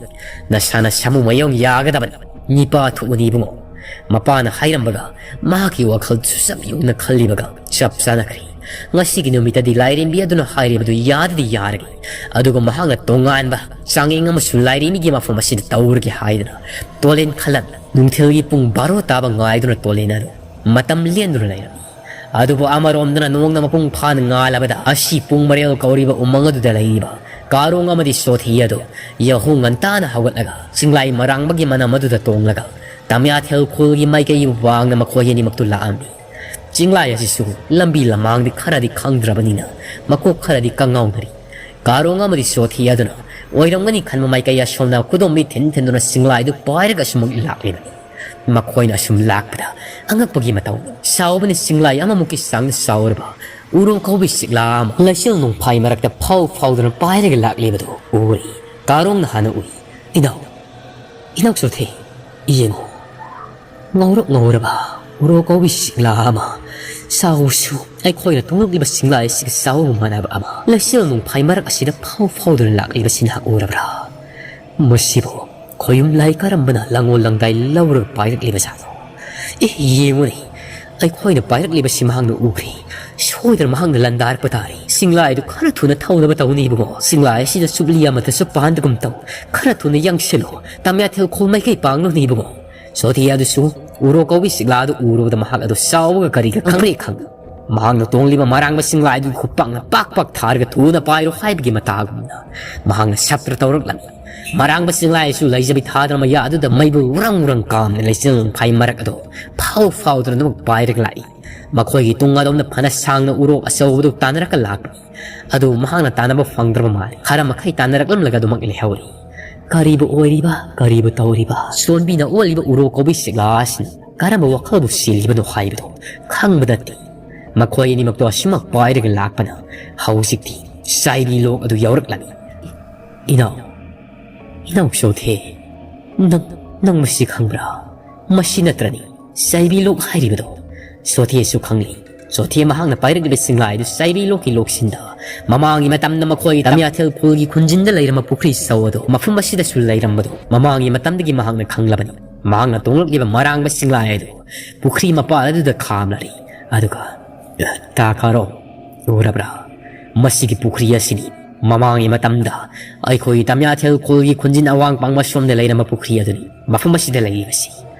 ꯅꯁꯥꯅ ꯁꯥꯃꯨ ꯃꯌꯣꯡ ꯌꯥꯒꯗꯕꯅꯤ꯫ ꯅꯤꯄꯥ ꯊꯣꯛꯎꯅꯤ ꯏꯕꯨꯡꯉꯣ꯫" ꯃꯄꯥꯅ ꯍꯥꯏꯔꯝꯕꯒ ꯃꯍꯥꯛꯀꯤ ꯋꯥꯈꯜꯁꯨ ꯆꯞ ꯌꯨꯡꯅ ꯈꯜꯂꯤꯕꯒ ꯆꯞ ꯆꯥꯅꯈ꯭ꯔꯦ꯫ ꯉꯁꯤꯒꯤ ꯅꯨꯃꯤꯠꯇꯗꯤ ꯂꯥꯏꯔꯦꯝꯕꯤ ꯑꯗꯨꯅ ꯍꯥꯏꯔꯤꯕꯗꯨ ꯌꯥꯗꯗꯤ ꯌꯥꯔꯒꯦ꯫ ꯑꯗꯨꯒ ꯃꯍꯥꯛꯅ ꯇꯣꯉꯥꯟꯕ ꯆꯥꯡꯌꯦꯡ ꯑꯃꯁꯨ ꯂꯥꯏꯔꯦꯝꯕꯤꯒꯤ ꯃꯐꯝ ꯑꯁꯤꯗ ꯇꯧꯔꯒꯦ ꯍꯥꯏꯗꯅ ꯇꯣꯂꯦꯟ ꯈꯜꯂꯝꯃꯤ꯫ ꯅꯨꯡꯊꯤꯜꯒꯤ ꯄꯨꯡ ꯕꯥꯔꯣ ꯇꯥꯕ ꯉꯥꯏꯗꯨꯅ ꯇꯣꯂꯦꯟ ꯑꯗꯨ ꯃꯇꯝ ꯂꯦꯟꯗꯨꯅ ꯂꯩꯔꯝꯃꯤ꯫ ꯑꯗꯨꯕꯨ ꯑꯃꯔꯣꯝꯗꯅ ꯅꯣꯡꯅ ꯃꯄꯨꯡ ꯐꯥꯅ ꯉꯥꯜꯂꯕꯗ ꯑꯁꯤ ꯄꯨꯡ ꯃꯔꯦꯜ ꯀꯧꯔꯤꯕ ꯎꯃꯪ ꯑꯗꯨꯗ ꯂꯩꯔꯤꯕ ꯀꯥꯔꯣꯡ ꯑꯃꯗꯤ ꯁꯣꯊꯤ ꯑꯗꯨ ꯌꯥꯍꯧ ꯉꯟꯇꯥꯅ ꯍꯧꯒꯠꯂꯒ ꯆꯤꯡꯂꯥꯏ ꯃꯔꯥꯡꯕꯒꯤ ꯃꯅꯝ ꯑꯗꯨꯗ ꯇꯣꯡꯂꯒ ꯇꯃꯤꯌꯥꯊꯦꯜ ꯈꯨꯜꯒꯤ ꯃꯥꯏꯀꯩ ꯋꯥꯡꯅ ꯃꯈꯣꯏ ꯑꯅꯤꯃꯛꯇꯨ ꯂꯥꯛꯑꯝꯃꯤ꯫ ꯆꯤꯡꯂꯥꯏ ꯑꯁꯤꯁꯨ ꯂꯝꯕꯤ ꯂꯃꯥꯡꯗꯤ ꯈꯔꯗꯤ ꯈꯪꯗ꯭ꯔꯕꯅꯤꯅ ꯃꯀꯣꯛ ꯈꯔꯗꯤ ꯀꯉꯥꯎꯅꯔꯤ꯫ ꯀꯥꯔꯣꯡ ꯑꯃꯗꯤ ꯁꯣꯊꯤ ꯑꯗꯨꯅ ꯑꯣꯏꯔꯝꯒꯅꯤ ꯈꯟꯕ ꯃꯥꯏꯀꯩ ꯑꯁꯣꯝꯅ ꯈꯨꯗꯣꯝꯕꯤ ꯊꯤꯟ ꯊꯤꯟꯗꯨꯅ ꯆꯤꯡꯂꯥꯏꯗꯨ ꯄꯥꯏꯔꯒ ꯑꯁꯨꯃꯛ ꯂꯥꯛꯂꯤꯕꯅꯤ꯫ ꯃꯈꯣꯏꯅ ꯑꯁꯨꯝ ꯂꯥꯛꯄꯗ ꯑꯉꯛꯄꯒꯤ ꯃꯇꯧ ꯁꯥꯎꯕꯅ ꯆꯤꯡꯂꯥꯏ ꯑꯃꯃꯨꯛꯀꯤ ꯆꯥꯡꯗ ꯆꯥꯎꯔꯕ ꯎꯔꯣ ꯀꯧꯕꯤ ꯆꯤꯛꯂꯥ ꯑꯃ ꯂꯩꯆꯤꯜ ꯅꯣꯡꯐꯥꯏ ꯃꯔꯛꯇ ꯐꯥꯎ ꯐꯥꯎꯗꯨꯅ ꯄꯥꯏꯔꯒ ꯂꯥꯛꯂꯤꯕꯗꯨ ꯎꯔꯤ꯫ ꯀꯥꯔꯣꯡꯅ ꯍꯥꯟꯅ ꯎꯏ꯫ "ꯏꯅꯥꯎ, ꯏꯅꯥꯎ ꯆꯣꯊꯦ, ꯌꯦꯡꯉꯨ, ꯉꯧꯔꯛ ꯉꯧꯔꯕ ꯎꯔꯣ ꯀꯧꯕꯤ ꯆꯤꯛꯂꯥ ꯑꯃ, ꯆꯥꯎꯁꯨ ꯑꯩꯈꯣꯏꯅ ꯇꯣꯡꯂꯛꯂꯤꯕ ꯆꯤꯡꯂꯥꯏ ꯑꯁꯤꯒ ꯆꯥꯎꯕ ꯃꯥꯟꯅꯕ ꯑꯃ ꯂꯩꯆꯤꯜ ꯅꯣꯡꯐꯥꯏ ꯃꯔꯛ ꯑꯁꯤꯗ ꯐꯥꯎ ꯐꯥꯎꯗꯨꯅ ꯂꯥꯛꯂꯤꯕꯁꯤ ꯅꯍꯥꯛ ꯎꯔꯕ꯭ꯔꯥ? ꯃꯁꯤꯕꯨ ꯈꯣꯌꯨꯝ ꯂꯥꯏ ꯀꯔꯝꯕꯅ ꯂꯪꯉꯣ ꯂꯪꯗꯥꯏ ꯂꯧꯔꯒ ꯄꯥꯏꯔꯛꯂꯤꯕ ꯖꯥꯠꯅꯣ? ꯑꯦ, ꯌꯦꯡꯉꯨꯅꯦ, ꯑꯩꯈꯣꯏꯅ ꯄꯥꯏꯔꯛꯂꯤꯕꯁꯤ ꯃꯍꯥꯛꯅ ꯎꯈ꯭ꯔꯦ꯫ ꯁꯣꯏꯗꯅ ꯃꯍꯥꯛꯅ ꯂꯥꯟꯗꯥꯔꯛꯄ ꯇꯥꯔꯦ꯫ ꯆꯤꯡꯂꯥꯏꯗꯨ ꯈꯔ ꯊꯨꯅ ꯊꯧꯅꯕ ꯇꯧꯅꯤ ꯏꯕꯨꯡꯉꯣ꯫ ꯆꯤꯡꯂꯥꯏ ꯑꯁꯤꯗ ꯆꯨꯞꯂꯤ ꯑꯃꯠꯇꯁꯨ ꯄꯥꯟꯗꯒꯨꯝ ꯇꯧ꯫ ꯈꯔ ꯊꯨꯅ ꯌꯥꯡꯁꯤꯜꯂꯨ꯫ ꯇꯝꯌꯥꯊꯦꯜ ꯈꯣꯜ ꯃꯥꯏꯀꯩ ꯄꯥꯡꯂꯨꯅꯤ ꯏꯕꯨꯡꯉꯣ꯫" ꯁꯣꯊꯤ ꯑꯗꯨꯁꯨ ꯎꯔꯣ ꯀꯧꯕꯤ ꯆꯤꯛꯂꯥ ꯑꯗꯨ ꯎꯔꯨꯕꯗ ꯃꯍꯥꯛ ꯑꯗꯨ ꯆꯥꯎꯕꯒ ꯀꯔꯤꯒ ꯈꯪꯄ꯭ꯔꯦꯛ ꯈꯪ꯫ ꯃꯍꯥꯛꯅ ꯇꯣꯡꯂꯤꯕ ꯃꯔꯥꯡꯕ ꯆꯤꯡꯂꯥꯏꯗꯨꯒꯤ ꯈꯨꯄꯥꯛꯅ ꯄꯥꯛ ꯄꯥꯛ ꯊꯥꯔꯒ ꯊꯨꯅ ꯄꯥꯏꯔꯣ ꯍꯥꯏꯕꯒꯤ ꯃꯇꯥꯒꯨꯝꯅ ꯃꯍꯥꯛꯅ ꯁꯞꯇ꯭ꯔ ꯇꯧꯔꯛꯂꯝꯃꯤ꯫ ꯃꯔꯥꯡꯕ ꯆꯤꯡꯂꯥꯏ ꯑꯁꯨ ꯂꯩꯖꯕꯤ ꯊꯥꯗ꯭ꯔ ꯃꯌꯥ ꯑꯗꯨꯗ ꯃꯩꯕꯨ ꯎꯔꯪ ꯎꯔꯪ ꯀꯥꯝꯅ ꯂꯩꯆꯤꯜ ꯅꯣꯡꯐꯥꯏ ꯃꯔꯛ ꯑꯗꯨ ꯐꯥꯎ ꯐꯥꯎꯗꯨꯅ ꯑꯗꯨꯃꯛ ꯄꯥꯏꯔꯒ ꯂꯥꯛꯏ꯫ ꯃꯈꯣꯏꯒꯤ ꯇꯨꯡ ꯑꯗꯣꯝꯗ ꯐꯅ ꯁꯥꯡꯅ ꯎꯔꯣꯛ ꯑꯆꯧꯕꯗꯨ ꯇꯥꯟꯅꯔꯛꯀ ꯂꯥꯛꯄꯅꯤ꯫ ꯑꯗꯨ ꯃꯍꯥꯛꯅ ꯇꯥꯟꯅꯕ ꯐꯪꯗ꯭ꯔꯕ ꯃꯥꯜꯂꯤ꯫ ꯈꯔ ꯃꯈꯩ ꯇꯥꯟꯅꯔꯛꯂꯝꯂꯒ ꯑꯗꯨꯃꯛ ꯂꯩꯍꯧꯔꯤ꯫ ꯀꯔꯤꯕꯨ ꯑꯣꯏꯔꯤꯕ, ꯀꯔꯤꯕꯨ ꯇꯧꯔꯤꯕ? ꯁꯣꯟꯕꯤꯅ ꯑꯣꯜꯂꯤꯕ ꯎꯔꯣ ꯀꯧꯕꯤ ꯆꯤꯛꯂꯥ ꯑꯁꯤꯅ ꯀꯔꯝꯕ ꯋꯥꯈꯜꯕꯨ ꯆꯦꯜꯂꯤꯕꯅꯣ ꯍꯥꯏꯕꯗꯨ ꯈꯪꯕ ꯅꯠꯇꯦ꯫ ꯃꯈꯣꯏ ꯑꯅꯤꯃꯛꯇꯣ ꯑꯁꯨꯃꯛ ꯄꯥꯏꯔꯒ ꯂꯥꯛꯄꯅ ꯍꯧꯖꯤꯛꯇꯤ ꯆꯥꯏꯕꯤ ꯂꯣꯛ ꯑꯗꯨ ꯌꯧꯔꯛꯂꯝꯃꯤ꯫ "ꯏꯅꯥꯎ, ꯏꯅꯥꯎ ꯆꯣꯊꯦ, ꯅꯪ, ꯅꯪ ꯃꯁꯤ ꯈꯪꯕ꯭ꯔꯥ? ꯃꯁꯤ ꯅꯠꯇ꯭ꯔꯅꯤ ꯆꯥꯏꯕꯤ ꯂꯣꯛ ꯍꯥꯏꯔꯤꯕꯗꯣ?" ꯆꯣꯊꯦꯁꯨ ꯈꯪꯂꯤ꯫ ꯆꯣꯊꯦ ꯃꯍꯥꯛꯅ ꯄꯥꯏꯔꯛꯂꯤꯕ ꯆꯤꯡꯂꯥꯏꯗꯨ ꯆꯥꯏꯕꯤ ꯂꯣꯛꯀꯤ ꯂꯣꯛꯁꯤꯟꯗ ꯃꯃꯥꯡꯒꯤ ꯃꯇꯝꯗ ꯃꯈꯣꯏ ꯇꯝꯌꯥꯊꯦꯜ ꯈꯨꯜꯒꯤ ꯈꯨꯟꯖꯤꯟꯗ ꯂꯩꯔꯝꯕ ꯄꯨꯈ꯭ꯔꯤ ꯆꯧ ꯑꯗꯨ ꯃꯐꯝ ꯑꯁꯤꯗꯁꯨ ꯂꯩꯔꯝꯕꯗꯨ ꯃꯃꯥꯡꯒꯤ ꯃꯇꯝꯗꯒꯤ ꯃꯍꯥꯛꯅ ꯈꯪꯂꯕꯅꯤ꯫ ꯃꯍꯥꯛꯅ ꯇꯣꯡꯂꯛꯂꯤꯕ ꯃꯔꯥꯡꯕ ꯆꯤꯡꯂꯥꯏ ꯑꯗꯨ ꯄꯨꯈ꯭ꯔꯤ ꯃꯄꯥꯜ ꯑꯗꯨꯗ ꯈꯥꯝꯂꯔꯤ꯫ ꯑꯗꯨꯒ, "ꯇꯥ ꯀꯥꯔꯣ, ꯎꯔꯕ꯭ꯔꯥ? ꯃꯁꯤꯒꯤ ꯄꯨꯈ꯭ꯔꯤ ꯑꯁꯤꯅꯤ ꯃꯃꯥꯡꯒꯤ ꯃꯇꯝꯗ ꯑꯩꯈꯣꯏꯒꯤ ꯇꯝꯌꯥꯊꯦꯜ ꯈꯨꯜꯒꯤ ꯈꯨꯟꯖꯤꯟ ꯑꯋꯥꯡ ꯄꯥꯡꯕ ꯁꯣꯝꯗ ꯂꯩꯔꯝꯕ ꯄꯨꯈ꯭ꯔꯤ ꯑꯗꯨꯅꯤ ꯃꯐꯝ ꯑꯁꯤꯗ ꯂꯩꯔꯤꯕꯁꯤ꯫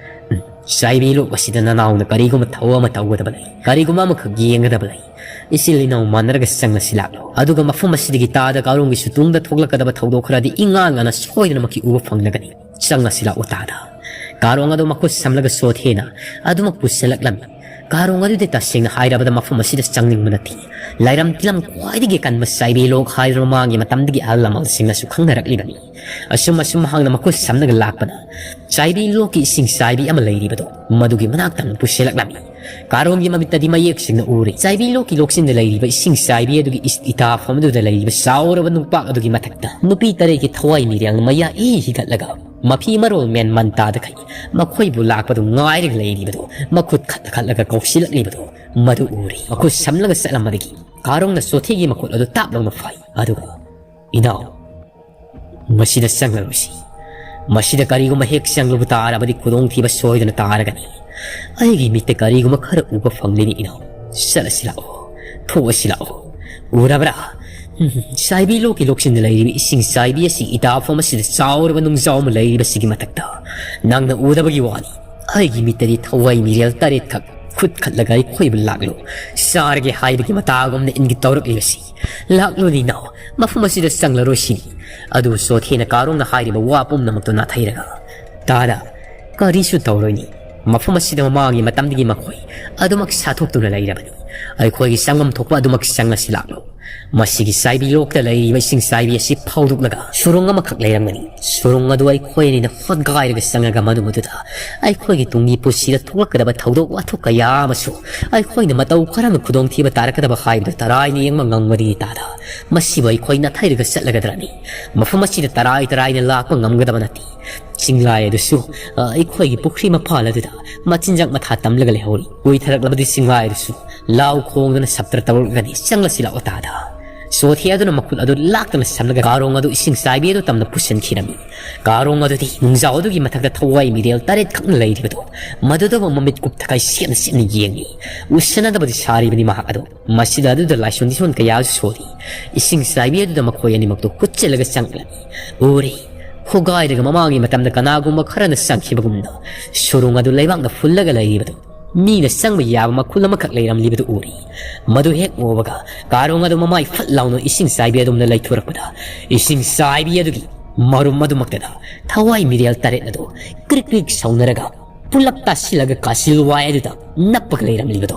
ꯎꯝ, ꯆꯥꯏꯕꯤ ꯂꯣꯛ ꯑꯁꯤꯗ ꯅꯅꯥꯎꯅ ꯀꯔꯤꯒꯨꯝꯕ ꯊꯧ ꯑꯃ ꯇꯧꯒꯗꯕ ꯂꯩ, ꯀꯔꯤꯒꯨꯝꯕ ꯑꯃꯈꯛ ꯌꯦꯡꯒꯗꯕ ꯂꯩ꯫ ꯏꯆꯤꯜ ꯏꯅꯥꯎ ꯃꯥꯟꯅꯔꯒ ꯆꯪꯂꯁꯤ ꯂꯥꯛꯂꯣ꯫ ꯑꯗꯨꯒ ꯃꯐꯝ ꯑꯁꯤꯗꯒꯤ ꯇꯥꯗ ꯀꯥꯔꯣꯡꯒꯤꯁꯨ ꯇꯨꯡꯗ ꯊꯣꯛꯂꯛꯀꯗꯕ ꯊꯧꯗꯣꯛ ꯈꯔꯗꯤ ꯏꯉꯥꯟ ꯉꯥꯟꯅ ꯁꯣꯏꯗꯅꯃꯛꯀꯤ ꯎꯕ ꯐꯪꯂꯒꯅꯤ꯫ ꯆꯪꯂꯁꯤ ꯂꯥꯛꯑꯣ ꯇꯥꯗ꯫ ꯀꯥꯔꯣꯡ ꯑꯗꯨ ꯃꯈꯨꯠ ꯁꯝꯂꯒ ꯁꯣꯊꯦꯅ ꯑꯗꯨꯃꯛ ꯄꯨꯁꯤꯜꯂꯛꯂꯝꯃꯤ꯫ ꯀꯥꯔꯣꯡ ꯑꯗꯨꯗꯤ ꯇꯁꯦꯡꯅ ꯍꯥꯏꯔꯕꯗ ꯃꯐꯝ ꯑꯁꯤꯗ ꯆꯪꯅꯤꯡꯕ ꯅꯠꯇꯦ꯫ ꯂꯥꯏꯔꯝ ꯇꯤꯂꯝ ꯈ꯭ꯋꯥꯏꯗꯒꯤ ꯀꯟꯕ ꯆꯥꯏꯕꯤ ꯂꯣꯛ ꯍꯥꯏꯔꯤꯕ ꯃꯃꯥꯡꯒꯤ ꯃꯇꯝꯗꯒꯤ ꯑꯍꯜ ꯂꯃꯟꯁꯤꯡꯅꯁꯨ ꯈꯪꯅꯔꯛꯂꯤꯕꯅꯤ꯫ ꯑꯁꯨꯝ ꯑꯁꯨꯝ ꯃꯍꯥꯛꯅ ꯃꯈꯨꯠ ꯁꯝꯂꯒ ꯂꯥꯛꯄꯗ ꯆꯥꯏꯕꯤ ꯂꯣꯛꯀꯤ ꯏꯁꯤꯡ ꯆꯥꯏꯕꯤ ꯑꯃ ꯂꯩꯔꯤꯕꯗꯣ ꯃꯗꯨꯒꯤ ꯃꯅꯥꯛꯇ ꯑꯃꯨꯛ ꯄꯨꯁꯤꯜꯂꯛꯂꯝꯃꯤ꯫ ꯀꯥꯔꯣꯡꯒꯤ ꯃꯃꯤꯠꯇꯗꯤ ꯃꯌꯦꯛ ꯁꯦꯡꯅ ꯎꯔꯦ꯫ ꯆꯥꯏꯕꯤ ꯂꯣꯛꯀꯤ ꯂꯣꯛꯁꯤꯟꯗ ꯂꯩꯔꯤꯕ ꯏꯁꯤꯡ ꯆꯥꯏꯕꯤ ꯑꯗꯨꯒꯤ ꯏꯁ-, ꯏꯇꯥꯐꯝ ꯑꯗꯨꯗ ꯂꯩꯔꯤꯕ ꯆꯥꯎꯔꯕ ꯅꯨꯡꯄꯥꯛ ꯑꯗꯨꯒꯤ ꯃꯊꯛꯇ ꯅꯨꯄꯤ ꯇꯔꯦꯠꯀꯤ ꯊꯋꯥꯏ ꯃꯤꯔꯦꯜꯅ ꯃꯌꯥ ꯏ ꯍꯤꯒꯠꯂꯒ ꯃꯐꯤ ꯃꯔꯣꯜ ꯃꯦꯟ ꯃꯟ ꯇꯥꯗꯈꯩ ꯃꯈꯣꯏꯕꯨ ꯂꯥꯛꯄꯗꯨ ꯉꯥꯏꯔꯒ ꯂꯩꯔꯤꯕꯗꯨ, ꯃꯈꯨꯠ ꯈꯠꯂ ꯈꯠꯂꯒ ꯀꯧꯁꯤꯜꯂꯛꯂꯤꯕꯗꯨ ꯃꯗꯨ ꯎꯔꯦ꯫ ꯃꯈꯨꯠ ꯁꯝꯂꯒ ꯆꯠꯂꯝꯕꯗꯒꯤ ꯀꯥꯔꯣꯡꯅ ꯆꯣꯊꯦꯒꯤ ꯃꯈꯨꯠ ꯑꯗꯨ ꯇꯥꯞ ꯂꯥꯎꯅ ꯐꯥꯏ꯫ ꯑꯗꯨꯒ, "ꯏꯅꯥꯎ, ꯃꯁꯤꯗ ꯆꯪꯂꯔꯣꯏꯁꯤ꯫ ꯃꯁꯤꯗ ꯀꯔꯤꯒꯨꯝꯕ ꯍꯦꯛ ꯆꯪꯂꯨꯕ ꯇꯥꯔꯕꯗꯤ ꯈꯨꯗꯣꯡꯊꯤꯕ ꯁꯣꯏꯗꯅ ꯇꯥꯔꯒꯅꯤ꯫ ꯑꯩꯒꯤ ꯃꯤꯠꯇ ꯀꯔꯤꯒꯨꯝꯕ ꯈꯔ ꯎꯕ ꯐꯪꯂꯤꯅꯤ ꯏꯅꯥꯎ꯫ ꯆꯠꯂꯁꯤ ꯂꯥꯛꯑꯣ, ꯊꯣꯛꯑꯁꯤ ꯂꯥꯛꯑꯣ꯫ ꯎꯔꯕ꯭ꯔꯥ? ꯎꯝ, ꯆꯥꯏꯕꯤ ꯂꯣꯛꯀꯤ ꯂꯣꯛꯁꯤꯟꯗ ꯂꯩꯔꯤꯕ ꯏꯁꯤꯡ ꯆꯥꯏꯕꯤ ꯑꯁꯤ ꯏꯇꯥꯐꯝ ꯑꯁꯤꯗ ꯆꯥꯎꯔꯕ ꯅꯨꯡꯖꯥꯎ ꯑꯃ ꯂꯩꯔꯤꯕꯁꯤꯒꯤ ꯃꯊꯛꯇ ꯅꯪꯅ ꯎꯗꯕꯒꯤ ꯋꯥꯅꯤ꯫ ꯑꯩꯒꯤ ꯃꯤꯠꯇꯗꯤ ꯊꯋꯥꯏ ꯃꯤꯔꯦꯜ ꯇꯔꯦꯠꯈꯛ ꯈꯨꯠ ꯈꯠꯂꯒ ꯑꯩꯈꯣꯏꯕꯨ ꯂꯥꯛꯂꯣ, ꯆꯥꯔꯒꯦ ꯍꯥꯏꯕꯒꯤ ꯃꯇꯥꯒꯨꯝꯅ ꯏꯟꯒꯤ ꯇꯧꯔꯛꯂꯤꯕꯁꯤ꯫ ꯂꯥꯛꯂꯣꯅꯤ ꯏꯅꯥꯎ, ꯃꯐꯝ ꯑꯁꯤꯗ ꯆꯪꯂꯔꯣꯏꯁꯤꯅꯤ"꯫ ꯑꯗꯨ ꯆꯣꯊꯦꯅ ꯀꯥꯔꯣꯡꯅ ꯍꯥꯏꯔꯤꯕ ꯋꯥ ꯄꯨꯝꯅꯃꯛꯇꯨ ꯅꯥꯊꯩꯔꯒ, "ꯇꯥꯗ, ꯀꯔꯤꯁꯨ ꯇꯧꯔꯣꯏꯅꯤ꯫ ꯃꯐꯝ ꯑꯁꯤꯗ ꯃꯃꯥꯡꯒꯤ ꯃꯇꯝꯗꯒꯤ ꯃꯈꯣꯏ ꯑꯗꯨꯃꯛ ꯁꯥꯊꯣꯛꯇꯨꯅ ꯂꯩꯔꯕꯅꯤ꯫ ꯑꯩꯈꯣꯏꯒꯤ ꯆꯪꯐꯝ ꯊꯣꯛꯄ ꯑꯗꯨꯃꯛ ꯆꯪꯂꯁꯤ ꯂꯥꯛꯂꯣ꯫ ꯃꯁꯤꯒꯤ ꯆꯥꯏꯕꯤ ꯂꯣꯛꯇ ꯂꯩꯔꯤꯕ ꯏꯁꯤꯡ ꯆꯥꯏꯕꯤ ꯑꯁꯤ ꯐꯥꯎꯗꯣꯛꯂꯒ ꯁꯨꯔꯨꯡ ꯑꯃꯈꯛ ꯂꯩꯔꯝꯒꯅꯤ꯫ ꯁꯨꯔꯨꯡ ꯑꯗꯨ ꯑꯩꯈꯣꯏ ꯑꯅꯤꯅ ꯍꯣꯠꯒꯥꯏꯔꯒ ꯆꯪꯉꯒ ꯃꯗꯨ ꯑꯗꯨꯗ ꯑꯩꯈꯣꯏꯒꯤ ꯇꯨꯡꯒꯤ ꯄꯨꯟꯁꯤꯗ ꯊꯣꯛꯂꯛꯀꯗꯕ ꯊꯧꯗꯣꯛ ꯋꯥꯊꯣꯛ ꯀꯌꯥ ꯑꯃꯁꯨ ꯑꯩꯈꯣꯏꯅ ꯃꯇꯧ ꯀꯔꯝꯅ ꯈꯨꯗꯣꯡꯊꯤꯕ ꯇꯥꯔꯛꯀꯗꯕ ꯍꯥꯏꯕꯗꯨ ꯇꯔꯥꯏꯅ ꯌꯦꯡꯕ ꯉꯝꯒꯅꯤ ꯇꯥꯗ꯫ ꯃꯁꯤꯕꯨ ꯑꯩꯈꯣꯏ ꯅꯥꯊꯩꯔꯒ ꯆꯠꯂꯒꯗ꯭ꯔꯅꯤ? ꯃꯐꯝ ꯑꯁꯤꯗ ꯇꯔꯥꯏ ꯇꯔꯥꯏꯅ ꯂꯥꯛꯄ ꯉꯝꯒꯗꯕ ꯅꯠꯇꯦ꯫ ꯆꯤꯡꯂꯥꯏ ꯑꯗꯨꯁꯨ, ꯑ, ꯑꯩꯈꯣꯏꯒꯤ ꯄꯨꯈ꯭ꯔꯤ ꯃꯄꯥꯜ ꯑꯗꯨꯗ ꯃꯆꯤꯟꯖꯥꯛ ꯃꯊꯥ ꯇꯝꯂꯒ ꯂꯩꯍꯧꯔꯤ꯫ ꯀꯨꯏꯊꯔꯛꯂꯕꯗꯤ ꯆꯤꯡꯂꯥꯏ ꯑꯗꯨꯁꯨ ꯂꯥꯎ ꯈꯣꯡꯗꯨꯅ ꯁꯞꯇ꯭ꯔ ꯇꯧꯔꯛꯂꯒꯅꯤ꯫ ꯆꯪꯂꯁꯤ ꯂꯥꯛꯑꯣ ꯇꯥꯗ꯫ ꯆꯣꯊꯦ ꯑꯗꯨꯅ ꯃꯈꯨꯠ ꯑꯗꯨ ꯂꯥꯛꯇꯅ ꯁꯝꯂꯒ ꯀꯥꯔꯣꯡ ꯑꯗꯨ ꯏꯁꯤꯡ ꯆꯥꯏꯕꯤ ꯑꯗꯨ ꯇꯝꯅ ꯄꯨꯁꯤꯟꯈꯤꯔꯝꯃꯤ꯫ ꯀꯥꯔꯣꯡ ꯑꯗꯨꯗꯤ ꯅꯨꯡꯖꯥꯎ ꯑꯗꯨꯒꯤ ꯃꯊꯛꯇ ꯊꯋꯥꯏ ꯃꯤꯔꯦꯜ ꯇꯔꯦꯠ ꯈꯛꯅ ꯂꯩꯔꯤꯕꯗꯨ ꯃꯗꯨꯗꯕꯨ ꯃꯃꯤꯠ ꯀꯨꯞꯊ ꯀꯥꯏ ꯁꯦꯠꯅ ꯁꯦꯠꯅ ꯌꯦꯡꯉꯤ꯫ ꯎꯁꯤꯟꯅꯗꯕꯗꯤ ꯁꯥꯔꯤꯕꯅꯤ ꯃꯍꯥꯛ ꯑꯗꯨ꯫ ꯃꯁꯤꯗ ꯑꯗꯨꯗ ꯂꯥꯏꯁꯣꯟ ꯇꯤꯁꯣꯟ ꯀꯌꯥꯁꯨ ꯁꯣꯜꯂꯤ꯫ ꯏꯁꯤꯡ ꯆꯥꯏꯕꯤ ꯑꯗꯨꯗ ꯃꯈꯣꯏ ꯑꯅꯤꯃꯛꯇꯨ ꯍꯨꯠꯆꯤꯜꯂꯒ ꯆꯪꯂꯝꯃꯤ꯫ ꯎꯔꯦ, ꯍꯣꯒꯥꯏꯔꯒ ꯃꯃꯥꯡꯒꯤ ꯃꯇꯝꯗ ꯀꯅꯥꯒꯨꯝꯕ ꯈꯔꯅ ꯆꯪꯈꯤꯕꯒꯨꯝꯅ ꯁꯨꯔꯨꯡ ꯑꯗꯨ ꯂꯩꯕꯥꯛꯅ ꯐꯨꯜꯂꯒ ꯂꯩꯔꯤꯕꯗꯨ, ꯃꯤꯅ ꯆꯪꯕ ꯌꯥꯕ ꯃꯈꯨꯜ ꯑꯃꯈꯛ ꯂꯩꯔꯝꯂꯤꯕꯗꯨ ꯎꯔꯤ꯫ ꯃꯗꯨ ꯍꯦꯛ ꯎꯕꯒ ꯀꯥꯔꯣꯡ ꯑꯗꯨ ꯃꯃꯥꯏ ꯐꯠ ꯂꯥꯎꯅ ꯏꯁꯤꯡ ꯆꯥꯏꯕꯤ ꯑꯗꯨꯝꯅ ꯂꯩꯊꯣꯔꯛꯄꯗ, ꯏꯁꯤꯡ ꯆꯥꯏꯕꯤ ꯑꯗꯨꯒꯤ ꯃꯔꯨꯝ ꯑꯗꯨꯃꯛꯇꯗ ꯊꯋꯥꯏ ꯃꯤꯔꯦꯜ ꯇꯔꯦꯠ ꯑꯗꯨ ꯀ꯭ꯔꯤꯛ ꯀ꯭ꯔꯤꯛ ꯁꯧꯅꯔꯒ ꯄꯨꯂꯞ ꯇꯥꯁꯤꯜꯂꯒ ꯀꯥꯁꯤꯜ ꯋꯥꯏ ꯑꯗꯨꯗ ꯅꯞꯄꯒ ꯂꯩꯔꯝꯂꯤꯕꯗꯣ,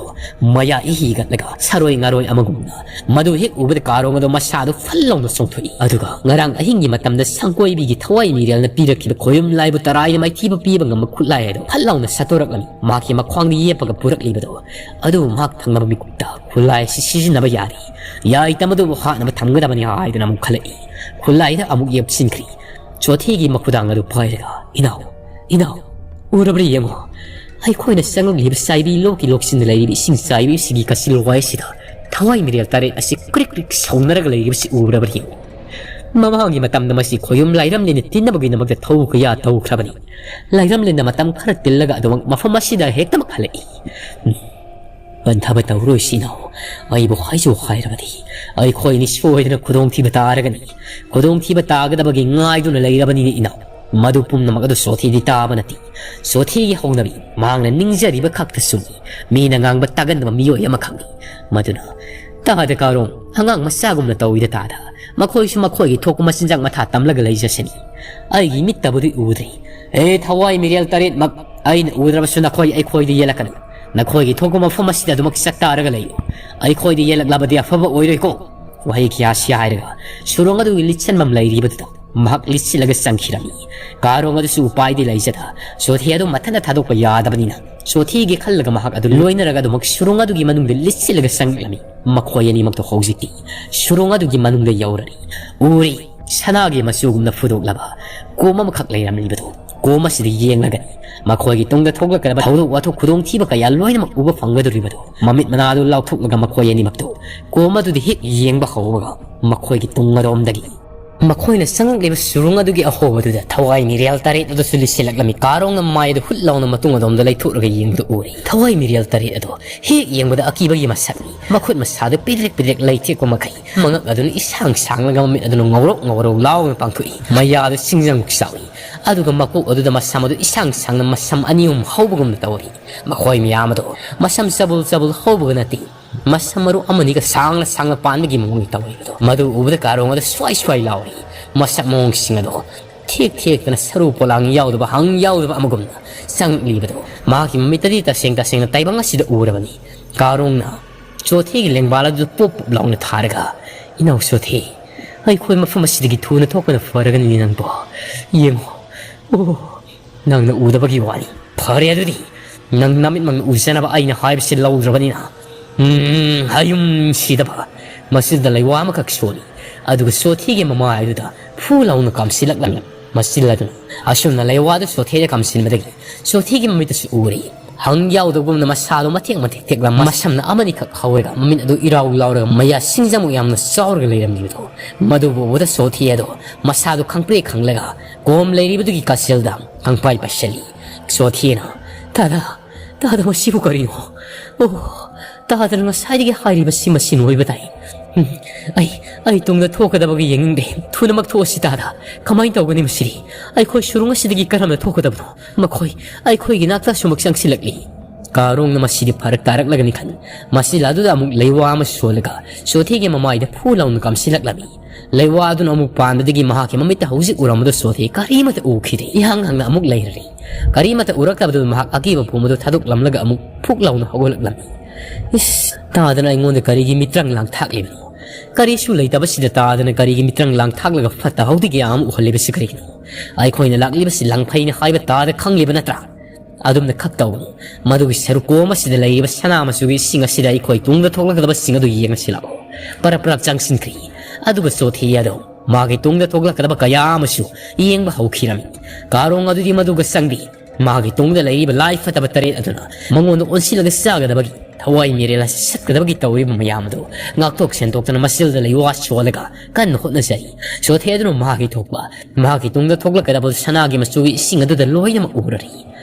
ꯃꯌꯥ ꯏꯍꯤ ꯍꯤꯒꯠꯂꯒ ꯁꯔꯣꯏ ꯉꯥꯔꯣꯏ ꯑꯃꯒꯨꯝꯅ꯫ ꯃꯗꯨ ꯍꯦꯛ ꯎꯕꯗ ꯀꯥꯔꯣꯡ ꯑꯗꯣ ꯃꯁꯥꯗꯣ ꯐꯜ ꯂꯥꯎꯅ ꯆꯣꯡꯊꯣꯛꯏ꯫ ꯑꯗꯨꯒ ꯉꯔꯥꯡ ꯑꯍꯤꯡꯒꯤ ꯃꯇꯝꯗ ꯁꯪꯀꯣꯏꯕꯤꯒꯤ ꯊꯋꯥꯏ ꯃꯤꯔꯦꯜꯅ ꯄꯤꯔꯛꯈꯤꯕ ꯈꯣꯌꯨꯝ ꯂꯥꯏꯕꯨ ꯇꯔꯥꯏꯅ ꯃꯥꯏꯊꯤꯕ ꯄꯤꯕ ꯉꯝꯕ ꯈꯨꯠꯂꯥꯏ ꯑꯗꯣ ꯐꯠ ꯂꯥꯎꯅ ꯁꯠꯇꯣꯔꯛꯂꯝꯃꯤ꯫ ꯃꯍꯥꯛꯀꯤ ꯃꯈ꯭ꯋꯥꯡꯗ ꯌꯦꯞꯄꯒ ꯄꯨꯔꯛꯂꯤꯕꯗꯣ ꯑꯗꯨꯕꯨ ꯃꯍꯥꯛ ꯊꯪꯅꯕ ꯃꯤꯀꯨꯞꯇ ꯈꯨꯠꯂꯥꯏ ꯑꯁꯤ ꯁꯤꯖꯤꯟꯅꯕ ꯌꯥꯔꯤ, ꯌꯥꯏꯇꯝ ꯑꯗꯨꯕꯨ ꯍꯥꯠꯅꯕ ꯊꯝꯒꯗꯕꯅꯤ ꯍꯥꯏꯗꯨꯅ ꯑꯃꯨꯛ ꯈꯜꯂꯛꯏ꯫ ꯈꯨꯠꯂꯥꯏꯗ ꯑꯃꯨꯛ ꯌꯦꯞꯁꯤꯟꯈ꯭ꯔꯤ꯫ ꯆꯣꯊꯤꯒꯤ ꯃꯈꯨꯗꯥꯡ ꯑꯗꯨ ꯄꯥꯏꯔꯒ, "ꯏꯅꯥꯎ, ꯏꯅꯥꯎ, ꯎꯔꯕ꯭ꯔꯥ ꯌꯦꯡꯉꯣ꯫ ꯑꯩꯈꯣꯏꯅ ꯆꯪꯂꯛꯂꯤꯕ ꯆꯥꯏꯕꯤ ꯂꯣꯛꯀꯤ ꯂꯣꯛꯁꯤꯟꯗ ꯂꯩꯔꯤꯕ ꯏꯁꯤꯡ ꯆꯥꯏꯕꯤ ꯑꯁꯤꯒꯤ ꯀꯥꯆꯤꯜ ꯋꯥꯏꯁꯤꯗ ꯊꯋꯥꯏ ꯃꯤꯔꯦꯜ ꯇꯔꯦꯠ ꯑꯁꯤ ꯀ꯭ꯔꯤꯛ ꯀ꯭ꯔꯤꯛ ꯁꯧꯅꯔꯒ ꯂꯩꯔꯤꯕꯁꯤ ꯎꯔꯕ꯭ꯔꯥ ꯌꯦꯡꯉꯨ꯫ ꯃꯃꯥꯡꯒꯤ ꯃꯇꯝꯗ ꯃꯁꯤ ꯈꯣꯌꯨꯝ ꯂꯥꯏꯔꯝꯂꯦꯟꯅ ꯇꯤꯟꯅꯕꯒꯤꯗꯃꯛꯇ ꯊꯧ ꯀꯌꯥ ꯇꯧꯈ꯭ꯔꯕꯅꯤ꯫ ꯂꯥꯏꯔꯝꯂꯦꯟꯅ ꯃꯇꯝ ꯈꯔ ꯇꯤꯜꯂꯒ ꯑꯗꯨꯃꯛ ꯃꯐꯝ ꯑꯁꯤꯗ ꯍꯦꯛꯇꯃꯛ ꯍꯜꯂꯛꯏ꯫ ꯎꯝ, ꯍꯟꯊꯕ ꯇꯧꯔꯣꯏꯁꯤ ꯏꯅꯥꯎ꯫ ꯑꯩꯕꯨ ꯍꯥꯏꯖꯧ ꯍꯥꯏꯔꯕꯗꯤ ꯑꯩꯈꯣꯏꯅꯤ ꯁꯣꯏꯗꯅ ꯈꯨꯗꯣꯡꯊꯤꯕ ꯇꯥꯔꯒꯅꯤ꯫ ꯈꯨꯗꯣꯡꯊꯤꯕ ꯇꯥꯒꯗꯕꯒꯤ ꯉꯥꯏꯗꯨꯅ ꯂꯩꯔꯕꯅꯤꯅꯦ ꯏꯅꯥꯎ꯫ ꯃꯗꯨ ꯄꯨꯝꯅꯃꯛ ꯑꯗꯨ ꯆꯣꯊꯤꯗꯤ ꯇꯥꯕ ꯅꯠꯇꯦ꯫ ꯆꯣꯊꯤꯒꯤ ꯍꯧꯅꯕꯤ, ꯃꯍꯥꯛꯅ ꯅꯤꯡꯖꯔꯤꯕ ꯈꯛꯇ ꯆꯨꯝꯃꯤ꯫ ꯃꯤꯅ ꯉꯥꯡꯕ ꯇꯥꯒꯟꯗꯕ ꯃꯤꯑꯣꯏ ꯑꯃꯈꯛꯅꯤ꯫ ꯃꯗꯨꯅ, "ꯇꯥꯗ ꯀꯥꯔꯣꯡ, ꯑꯉꯥꯡ ꯃꯆꯥꯒꯨꯝꯅ ꯇꯧꯏꯗ ꯇꯥꯗ꯫ ꯃꯈꯣꯏꯁꯨ ꯃꯈꯣꯏꯒꯤ ꯊꯣꯛꯄ ꯃꯆꯤꯟꯖꯥꯛ ꯃꯊꯥ ꯇꯝꯂꯒ ꯂꯩꯖꯁꯅꯤ꯫ ꯑꯩꯒꯤ ꯃꯤꯠꯇꯕꯨꯗꯤ ꯎꯗ꯭ꯔꯤ꯫ ꯑꯦ ꯊꯋꯥꯏ ꯃꯤꯔꯦꯜ ꯇꯔꯦꯠꯃꯛ, ꯑꯩꯅ ꯎꯗ꯭ꯔꯕꯁꯨ ꯅꯈꯣꯏ ꯑꯩꯈꯣꯏꯗ ꯌꯦꯜꯂꯛꯀꯅꯨ꯫ ꯅꯈꯣꯏꯒꯤ ꯊꯣꯛꯄ ꯃꯐꯝ ꯑꯁꯤꯗ ꯑꯗꯨꯃꯛ ꯆꯠꯇꯥꯔꯒ ꯂꯩꯌꯨ꯫ ꯑꯩꯈꯣꯏꯗ ꯌꯦꯜꯂꯛꯂꯕꯗꯤ ꯑꯐꯕ ꯑꯣꯏꯔꯣꯏꯀꯣ"꯫ ꯋꯥꯍꯩ ꯀꯌꯥꯁꯤ ꯍꯥꯏꯔꯒ ꯁꯨꯔꯣꯡ ꯑꯗꯨꯒꯤ ꯂꯤꯠꯁꯟꯐꯝ ꯂꯩꯔꯤꯕꯗꯨꯗ ꯃꯍꯥꯛ ꯂꯤꯠꯁꯤꯜꯂꯒ ꯆꯪꯈꯤꯔꯝꯃꯤ꯫ ꯀꯥꯔꯣꯡ ꯑꯗꯨꯁꯨ ꯎꯄꯥꯏꯗꯤ ꯂꯩꯖꯗ, ꯆꯣꯊꯤ ꯑꯗꯨ ꯃꯊꯟꯇ ꯊꯥꯗꯣꯛꯄ ꯌꯥꯗꯕꯅꯤꯅ, ꯆꯣꯊꯤꯒꯤ ꯈꯜꯂꯒ ꯃꯍꯥꯛ ꯑꯗꯨ ꯂꯣꯏꯅꯔꯒ ꯑꯗꯨꯃꯛ ꯁꯨꯔꯣꯡ ꯑꯗꯨꯒꯤ ꯃꯅꯨꯡꯗ ꯂꯤꯠꯁꯤꯜꯂꯒ ꯆꯪꯂꯛꯂꯝꯃꯤ꯫ ꯃꯈꯣꯏ ꯑꯅꯤꯃꯛꯇꯣ ꯍꯧꯖꯤꯛꯇꯤ ꯁꯨꯔꯣꯡ ꯑꯗꯨꯒꯤ ꯃꯅꯨꯡꯗ ꯌꯧꯔꯔꯤ꯫ ꯎꯔꯤ, ꯁꯅꯥꯒꯤ ꯃꯆꯨꯒꯨꯝꯅ ꯐꯨꯗꯣꯛꯂꯕ ꯀꯣꯝ ꯑꯃꯈꯛ ꯂꯩꯔꯝꯂꯤꯕꯗꯨ꯫ ꯀꯣꯝ ꯑꯁꯤꯗ ꯌꯦꯡꯂꯒꯅꯤ ꯃꯈꯣꯏꯒꯤ ꯇꯨꯡꯗ ꯊꯣꯛꯂꯛꯀꯗꯕ ꯊꯧꯗꯣꯛ ꯋꯥꯊꯣꯛ ꯈꯨꯗꯣꯡꯊꯤꯕ ꯀꯌꯥ ꯂꯣꯏꯅꯃꯛ ꯎꯕ ꯐꯪꯒꯗꯧꯔꯤꯕꯗꯨ꯫ ꯃꯃꯤꯠ ꯃꯅꯥꯗꯨ ꯂꯥꯎꯊꯣꯛꯂꯒ ꯃꯈꯣꯏ ꯑꯅꯤꯃꯛꯇꯨ ꯀꯣꯝ ꯑꯗꯨꯗ ꯍꯦꯛ ꯌꯦꯡꯕ ꯍꯧꯕꯒ ꯃꯈꯣꯏꯒꯤ ꯇꯨꯡ ꯑꯗꯣꯝꯗꯒꯤ ꯃꯈꯣꯏꯅ ꯆꯪꯂꯛꯂꯤꯕ ꯁꯨꯔꯨꯡ ꯑꯗꯨꯒꯤ ꯑꯍꯣꯕꯗꯨꯗ ꯊꯋꯥꯏ ꯃꯤꯔꯦꯜ ꯇꯔꯦꯠ ꯑꯗꯨꯁꯨ ꯂꯤꯁꯤꯜꯂꯛꯂꯝꯃꯤ꯫ ꯀꯥꯔꯣꯡꯅ ꯃꯥꯏ ꯑꯗꯨ ꯍꯨꯠ ꯂꯥꯎꯅ ꯃꯇꯨꯡ ꯑꯗꯣꯝꯗ ꯂꯩꯊꯣꯛꯂꯒ ꯌꯦꯡꯕꯗ ꯎꯔꯦ꯫ ꯊꯋꯥꯏ ꯃꯤꯔꯦꯜ ꯇꯔꯦꯠ ꯑꯗꯣ ꯍꯦꯛ ꯌꯦꯡꯕꯗ ꯑꯀꯤꯕꯒꯤ ꯃꯁꯛꯅꯤ꯫ ꯃꯈꯨꯠ ꯃꯁꯥꯗꯨ ꯄꯤꯗ꯭ꯔꯤꯛ ꯄꯤꯗ꯭ꯔꯤꯛ ꯂꯩꯊꯦꯛꯄ ꯃꯈꯩ ꯃꯉꯛ ꯑꯗꯨꯅ ꯏꯁꯥꯡ ꯁꯥꯡꯂꯒ ꯃꯃꯤꯠ ꯑꯗꯨꯅ ꯉꯧꯔꯧ ꯉꯧꯔꯧ ꯂꯥꯎꯅ ꯄꯥꯡꯊꯣꯛꯏ꯫ ꯃꯌꯥꯗꯨ ꯁꯤꯡꯖꯪꯃꯨꯛ ꯆꯥꯎꯏ꯫ ꯑꯗꯨꯒ ꯃꯀꯣꯛ ꯑꯗꯨꯗ ꯃꯁꯝ ꯑꯗꯨ ꯏꯁꯥꯡ ꯁꯥꯡꯅ ꯃꯁꯝ ꯑꯅꯤ ꯑꯍꯨꯝ ꯍꯧꯕꯒꯨꯝꯅ ꯇꯧꯔꯤ꯫ ꯃꯈꯣꯏ ꯃꯌꯥꯝ ꯑꯗꯣ ꯃꯁꯝ ꯆꯕꯨꯜ ꯆꯕꯨꯜ ꯍꯧꯕꯒ ꯅꯠꯇꯦ, ꯃꯁꯝ ꯃꯔꯨ ꯑꯃꯅꯤꯒ ꯁꯥꯡꯅ ꯁꯥꯡꯅ ꯄꯥꯟꯕꯒꯤ ꯃꯑꯣꯡꯗ ꯇꯧꯔꯤꯕꯗꯣ꯫ ꯃꯗꯨ ꯎꯕꯗ ꯀꯥꯔꯣꯡ ꯑꯗꯨ ꯁ꯭ꯋꯥꯏ ꯁ꯭ꯋꯥꯏ ꯂꯥꯎꯔꯤ꯫ ꯃꯁꯛ ꯃꯑꯣꯡꯁꯤꯡ ꯑꯗꯣ ꯊꯦꯛ ꯊꯦꯛꯇꯅ ꯁꯔꯨ ꯄꯣꯂꯥꯡ ꯌꯥꯎꯗꯕ, ꯍꯪ ꯌꯥꯎꯗꯕ ꯑꯃꯒꯨꯝꯅ ꯆꯪꯂꯤꯕꯗꯣ꯫ ꯃꯍꯥꯛꯀꯤ ꯃꯃꯤꯠꯇꯗꯤ ꯇꯁꯦꯡ ꯇꯁꯦꯡꯅ ꯇꯥꯏꯕꯪ ꯑꯁꯤꯗ ꯎꯔꯕꯅꯤ꯫ ꯀꯥꯔꯣꯡꯅ ꯆꯣꯊꯦꯒꯤ ꯂꯦꯡꯕꯥꯜ ꯑꯗꯨ ꯄꯣꯞ ꯄꯣꯞ ꯂꯥꯎꯅ ꯊꯥꯔꯒ, "ꯏꯅꯥꯎ ꯆꯣꯊꯦ, ꯑꯩꯈꯣꯏ ꯃꯐꯝ ꯑꯁꯤꯗꯒꯤ ꯊꯨꯅ ꯊꯣꯛꯄꯅ ꯐꯔꯒꯅꯤ ꯅꯪꯕꯣ꯫ ꯌꯦꯡꯉꯣ, ꯑꯣ, ꯅꯪꯅ ꯎꯗꯕꯒꯤ ꯋꯥꯅꯤ꯫ ꯐꯔꯦ ꯑꯗꯨꯗꯤ, ꯅꯪ ꯅꯃꯤꯠꯃꯛꯅ ꯎꯖꯅꯕ ꯑꯩꯅ ꯍꯥꯏꯕꯁꯤ ꯂꯧꯗ꯭ꯔꯕꯅꯤꯅ꯫ ꯎꯝ, ꯍꯌꯨꯝ ꯁꯤꯗꯕ꯫ ꯃꯁꯤꯗ ꯂꯩꯋꯥ ꯑꯃꯈꯛ ꯁꯣꯜꯂꯤ꯫ ꯑꯗꯨꯒ ꯆꯣꯊꯦꯒꯤ ꯃꯃꯥꯏ ꯑꯗꯨꯗ ꯐꯨ ꯂꯥꯎꯅ ꯀꯥꯝꯁꯤꯜꯂꯛꯂꯝꯃꯤ꯫ ꯃꯆꯤꯜ ꯑꯗꯨꯅ ꯑꯁꯨꯝꯅ ꯂꯩꯋꯥꯗꯨ ꯆꯣꯊꯦꯗ ꯀꯥꯝꯁꯤꯟꯕꯗꯒꯤ ꯆꯣꯊꯦꯒꯤ ꯃꯃꯤꯠꯇꯁꯨ ꯎꯔꯦ꯫ ꯍꯪ ꯌꯥꯎꯗꯕꯒꯨꯝꯅ ꯃꯁꯥꯗꯣ ꯃꯊꯦꯛ ꯃꯊꯦꯛ ꯊꯦꯛꯂꯝ ꯃꯁꯝꯅ ꯑꯃꯅꯤꯈꯛ ꯍꯧꯔꯒ ꯃꯃꯤꯠ ꯑꯗꯨ ꯏꯔꯥꯎ ꯂꯥꯎꯔꯒ ꯃꯌꯥ ꯁꯤꯡꯖꯃꯨꯛ ꯌꯥꯝꯅ ꯆꯥꯎꯔꯒ ꯂꯩꯔꯝꯂꯤꯕꯗꯣ꯫ ꯃꯗꯨꯕꯨ ꯎꯕꯗ ꯆꯣꯊꯦ ꯑꯗꯣ ꯃꯁꯥꯗꯣ ꯈꯪꯄ꯭ꯔꯦꯛ ꯈꯪꯂꯒ ꯀꯣꯝ ꯂꯩꯔꯤꯕꯗꯨꯒꯤ ꯀꯥꯆꯤꯜꯗ ꯈꯪꯄꯥꯏ ꯄꯥꯏꯁꯤꯜꯂꯤ꯫ ꯆꯣꯊꯦꯅ, "ꯇꯥꯗ, ꯇꯥꯗ, ꯃꯁꯤꯕꯨ ꯀꯔꯤꯅꯣ? ꯑꯣ, ꯇꯥꯗꯅ ꯉꯁꯥꯏꯗꯒꯤ ꯍꯥꯏꯔꯤꯕꯁꯤ ꯃꯁꯤ ꯅꯣꯏꯕ ꯇꯥꯏ꯫ ꯎꯝ, ꯑꯩ, ꯑꯩ ꯇꯨꯡꯗ ꯊꯣꯛꯀꯗꯕꯒ ꯌꯦꯡꯅꯤꯡꯗꯦ꯫ ꯊꯨꯅꯃꯛ ꯊꯣꯛꯑꯁꯤ ꯇꯥꯗ꯫ ꯀꯃꯥꯏꯅ ꯇꯧꯒꯅꯤ ꯃꯁꯤꯗꯤ? ꯑꯩꯈꯣꯏ ꯁꯨꯔꯨꯡ ꯑꯁꯤꯗꯒꯤ ꯀꯔꯝꯅ ꯊꯣꯛꯀꯗꯕꯅꯣ? ꯃꯈꯣꯏ ꯑꯩꯈꯣꯏꯒꯤ ꯅꯥꯛꯇ ꯁꯨꯃꯛ ꯆꯪꯁꯤꯜꯂꯛꯂꯤ꯫" ꯀꯥꯔꯣꯡꯅ ꯃꯁꯤꯗꯤ ꯐꯔꯛ ꯇꯥꯔꯛꯂꯒꯅꯤ ꯈꯟ, ꯃꯆꯤꯜ ꯑꯗꯨꯗ ꯑꯃꯨꯛ ꯂꯩꯋꯥ ꯑꯃ ꯁꯣꯜꯂꯒ ꯆꯣꯊꯦꯒꯤ ꯃꯃꯥꯏꯗ ꯐꯨ ꯂꯥꯎꯅ ꯀꯥꯝꯁꯤꯜꯂꯛꯂꯝꯃꯤ꯫ ꯂꯩꯋꯥ ꯑꯗꯨꯅ ꯑꯃꯨꯛ ꯄꯥꯟꯕꯗꯒꯤ ꯃꯍꯥꯛꯀꯤ ꯃꯃꯤꯠꯇ ꯍꯧꯖꯤꯛ ꯎꯔꯝꯕꯗꯨ ꯆꯣꯊꯦ ꯀꯔꯤꯃꯠꯇ ꯎꯈꯤꯗꯦ꯫ ꯏꯍꯥꯡ ꯍꯥꯡꯅ ꯑꯃꯨꯛ ꯂꯩꯔꯔꯤ꯫ ꯀꯔꯤꯃꯠꯇ ꯎꯔꯛꯇꯕꯗꯨꯗ ꯃꯍꯥꯛ ꯑꯀꯤꯕ ꯄꯨꯝꯕꯗꯨ ꯊꯥꯗꯣꯛꯂꯝꯂꯒ ꯑꯃꯨꯛ ꯐꯨꯛ ꯂꯥꯎꯅ ꯍꯧꯒꯠꯂꯛꯂꯝꯃꯤ꯫ "ꯏꯁ, ꯇꯥꯗꯅ ꯑꯩꯉꯣꯟꯗ ꯀꯔꯤꯒꯤ ꯃꯤꯇ꯭ꯔꯪ ꯂꯥꯡꯊꯥꯛꯂꯤꯕꯅꯣ? ꯀꯔꯤꯁꯨ ꯂꯩꯇꯕꯁꯤꯗ ꯇꯥꯗꯅ ꯀꯔꯤꯒꯤ ꯃꯤꯇ꯭ꯔꯪ ꯂꯥꯡꯊꯥꯛꯂꯒ ꯐꯠꯇ ꯍꯥꯎꯗꯤ ꯀꯌꯥ ꯑꯃ ꯎꯍꯜꯂꯤꯕꯁꯤ ꯀꯔꯤꯒꯤꯅꯣ? ꯑꯩꯈꯣꯏꯅ ꯂꯥꯛꯂꯤꯕꯁꯤ ꯂꯥꯡꯐꯩꯅꯤ ꯍꯥꯏꯕ ꯇꯥꯗ ꯈꯪꯂꯤꯕ ꯅꯠꯇ꯭ꯔꯥ? ꯑꯗꯨꯝꯅ ꯈꯛ ꯇꯧꯒꯅꯨ꯫ ꯃꯗꯨꯒꯤ ꯁꯔꯨꯛ ꯀꯣꯝ ꯑꯁꯤꯗ ꯂꯩꯔꯤꯕ ꯁꯅꯥ ꯃꯆꯨꯒꯤ ꯏꯁꯤꯡ ꯑꯁꯤꯗ ꯑꯩꯈꯣꯏ ꯇꯨꯡꯗ ꯊꯣꯛꯂꯛꯀꯗꯕꯁꯤꯡ ꯑꯗꯨ ꯌꯦꯡꯉꯁꯤ ꯂꯥꯛꯑꯣ꯫" ꯄꯔꯞ ꯄꯔꯞ ꯆꯪꯁꯤꯟꯈ꯭ꯔꯤ꯫ ꯑꯗꯨꯒ ꯆꯣꯊꯦ ꯑꯗꯣ ꯃꯥꯒꯤ ꯇꯨꯡꯗ ꯊꯣꯛꯂꯛꯀꯗꯕ ꯀꯌꯥ ꯑꯃꯁꯨ ꯌꯦꯡꯕ ꯍꯧꯈꯤꯔꯝꯃꯤ꯫ ꯀꯥꯔꯣꯡ ꯑꯗꯨꯗꯤ ꯃꯗꯨꯒ ꯆꯪꯗꯦ꯫ ꯃꯥꯒꯤ ꯇꯨꯡꯗ ꯂꯩꯔꯤꯕ ꯂꯥꯏ ꯐꯠꯇꯕ ꯇꯔꯦꯠ ꯑꯗꯨꯅ ꯃꯉꯣꯟꯗ ꯑꯣꯟꯁꯤꯜꯂꯒ ꯆꯥꯒꯗꯕꯒꯤ ꯊꯋꯥꯏ ꯃꯤꯔꯦꯜ ꯑꯁꯤ ꯁꯠꯀꯗꯕꯒꯤ ꯇꯧꯔꯤꯕ ꯃꯌꯥꯝ ꯑꯗꯨ ꯉꯥꯛꯊꯣꯛ ꯁꯦꯟꯗꯣꯛꯇꯅ ꯃꯆꯤꯜꯗ ꯂꯩꯋꯥ ꯁꯣꯜꯂꯒ ꯀꯟꯅ ꯍꯣꯠꯅꯖꯔꯤ꯫ ꯆꯣꯊꯦ ꯑꯗꯨꯅ ꯃꯍꯥꯛꯀꯤ ꯊꯣꯛꯄ, ꯃꯍꯥꯛꯀꯤ ꯇꯨꯡꯗ ꯊꯣꯛꯂꯛꯀꯗꯕ ꯁꯅꯥꯒꯤ ꯃꯆꯨꯒꯤ ꯏꯁꯤꯡ ꯑꯗꯨꯗ ꯂꯣꯏꯅꯃꯛ ꯎꯔꯔꯤ꯫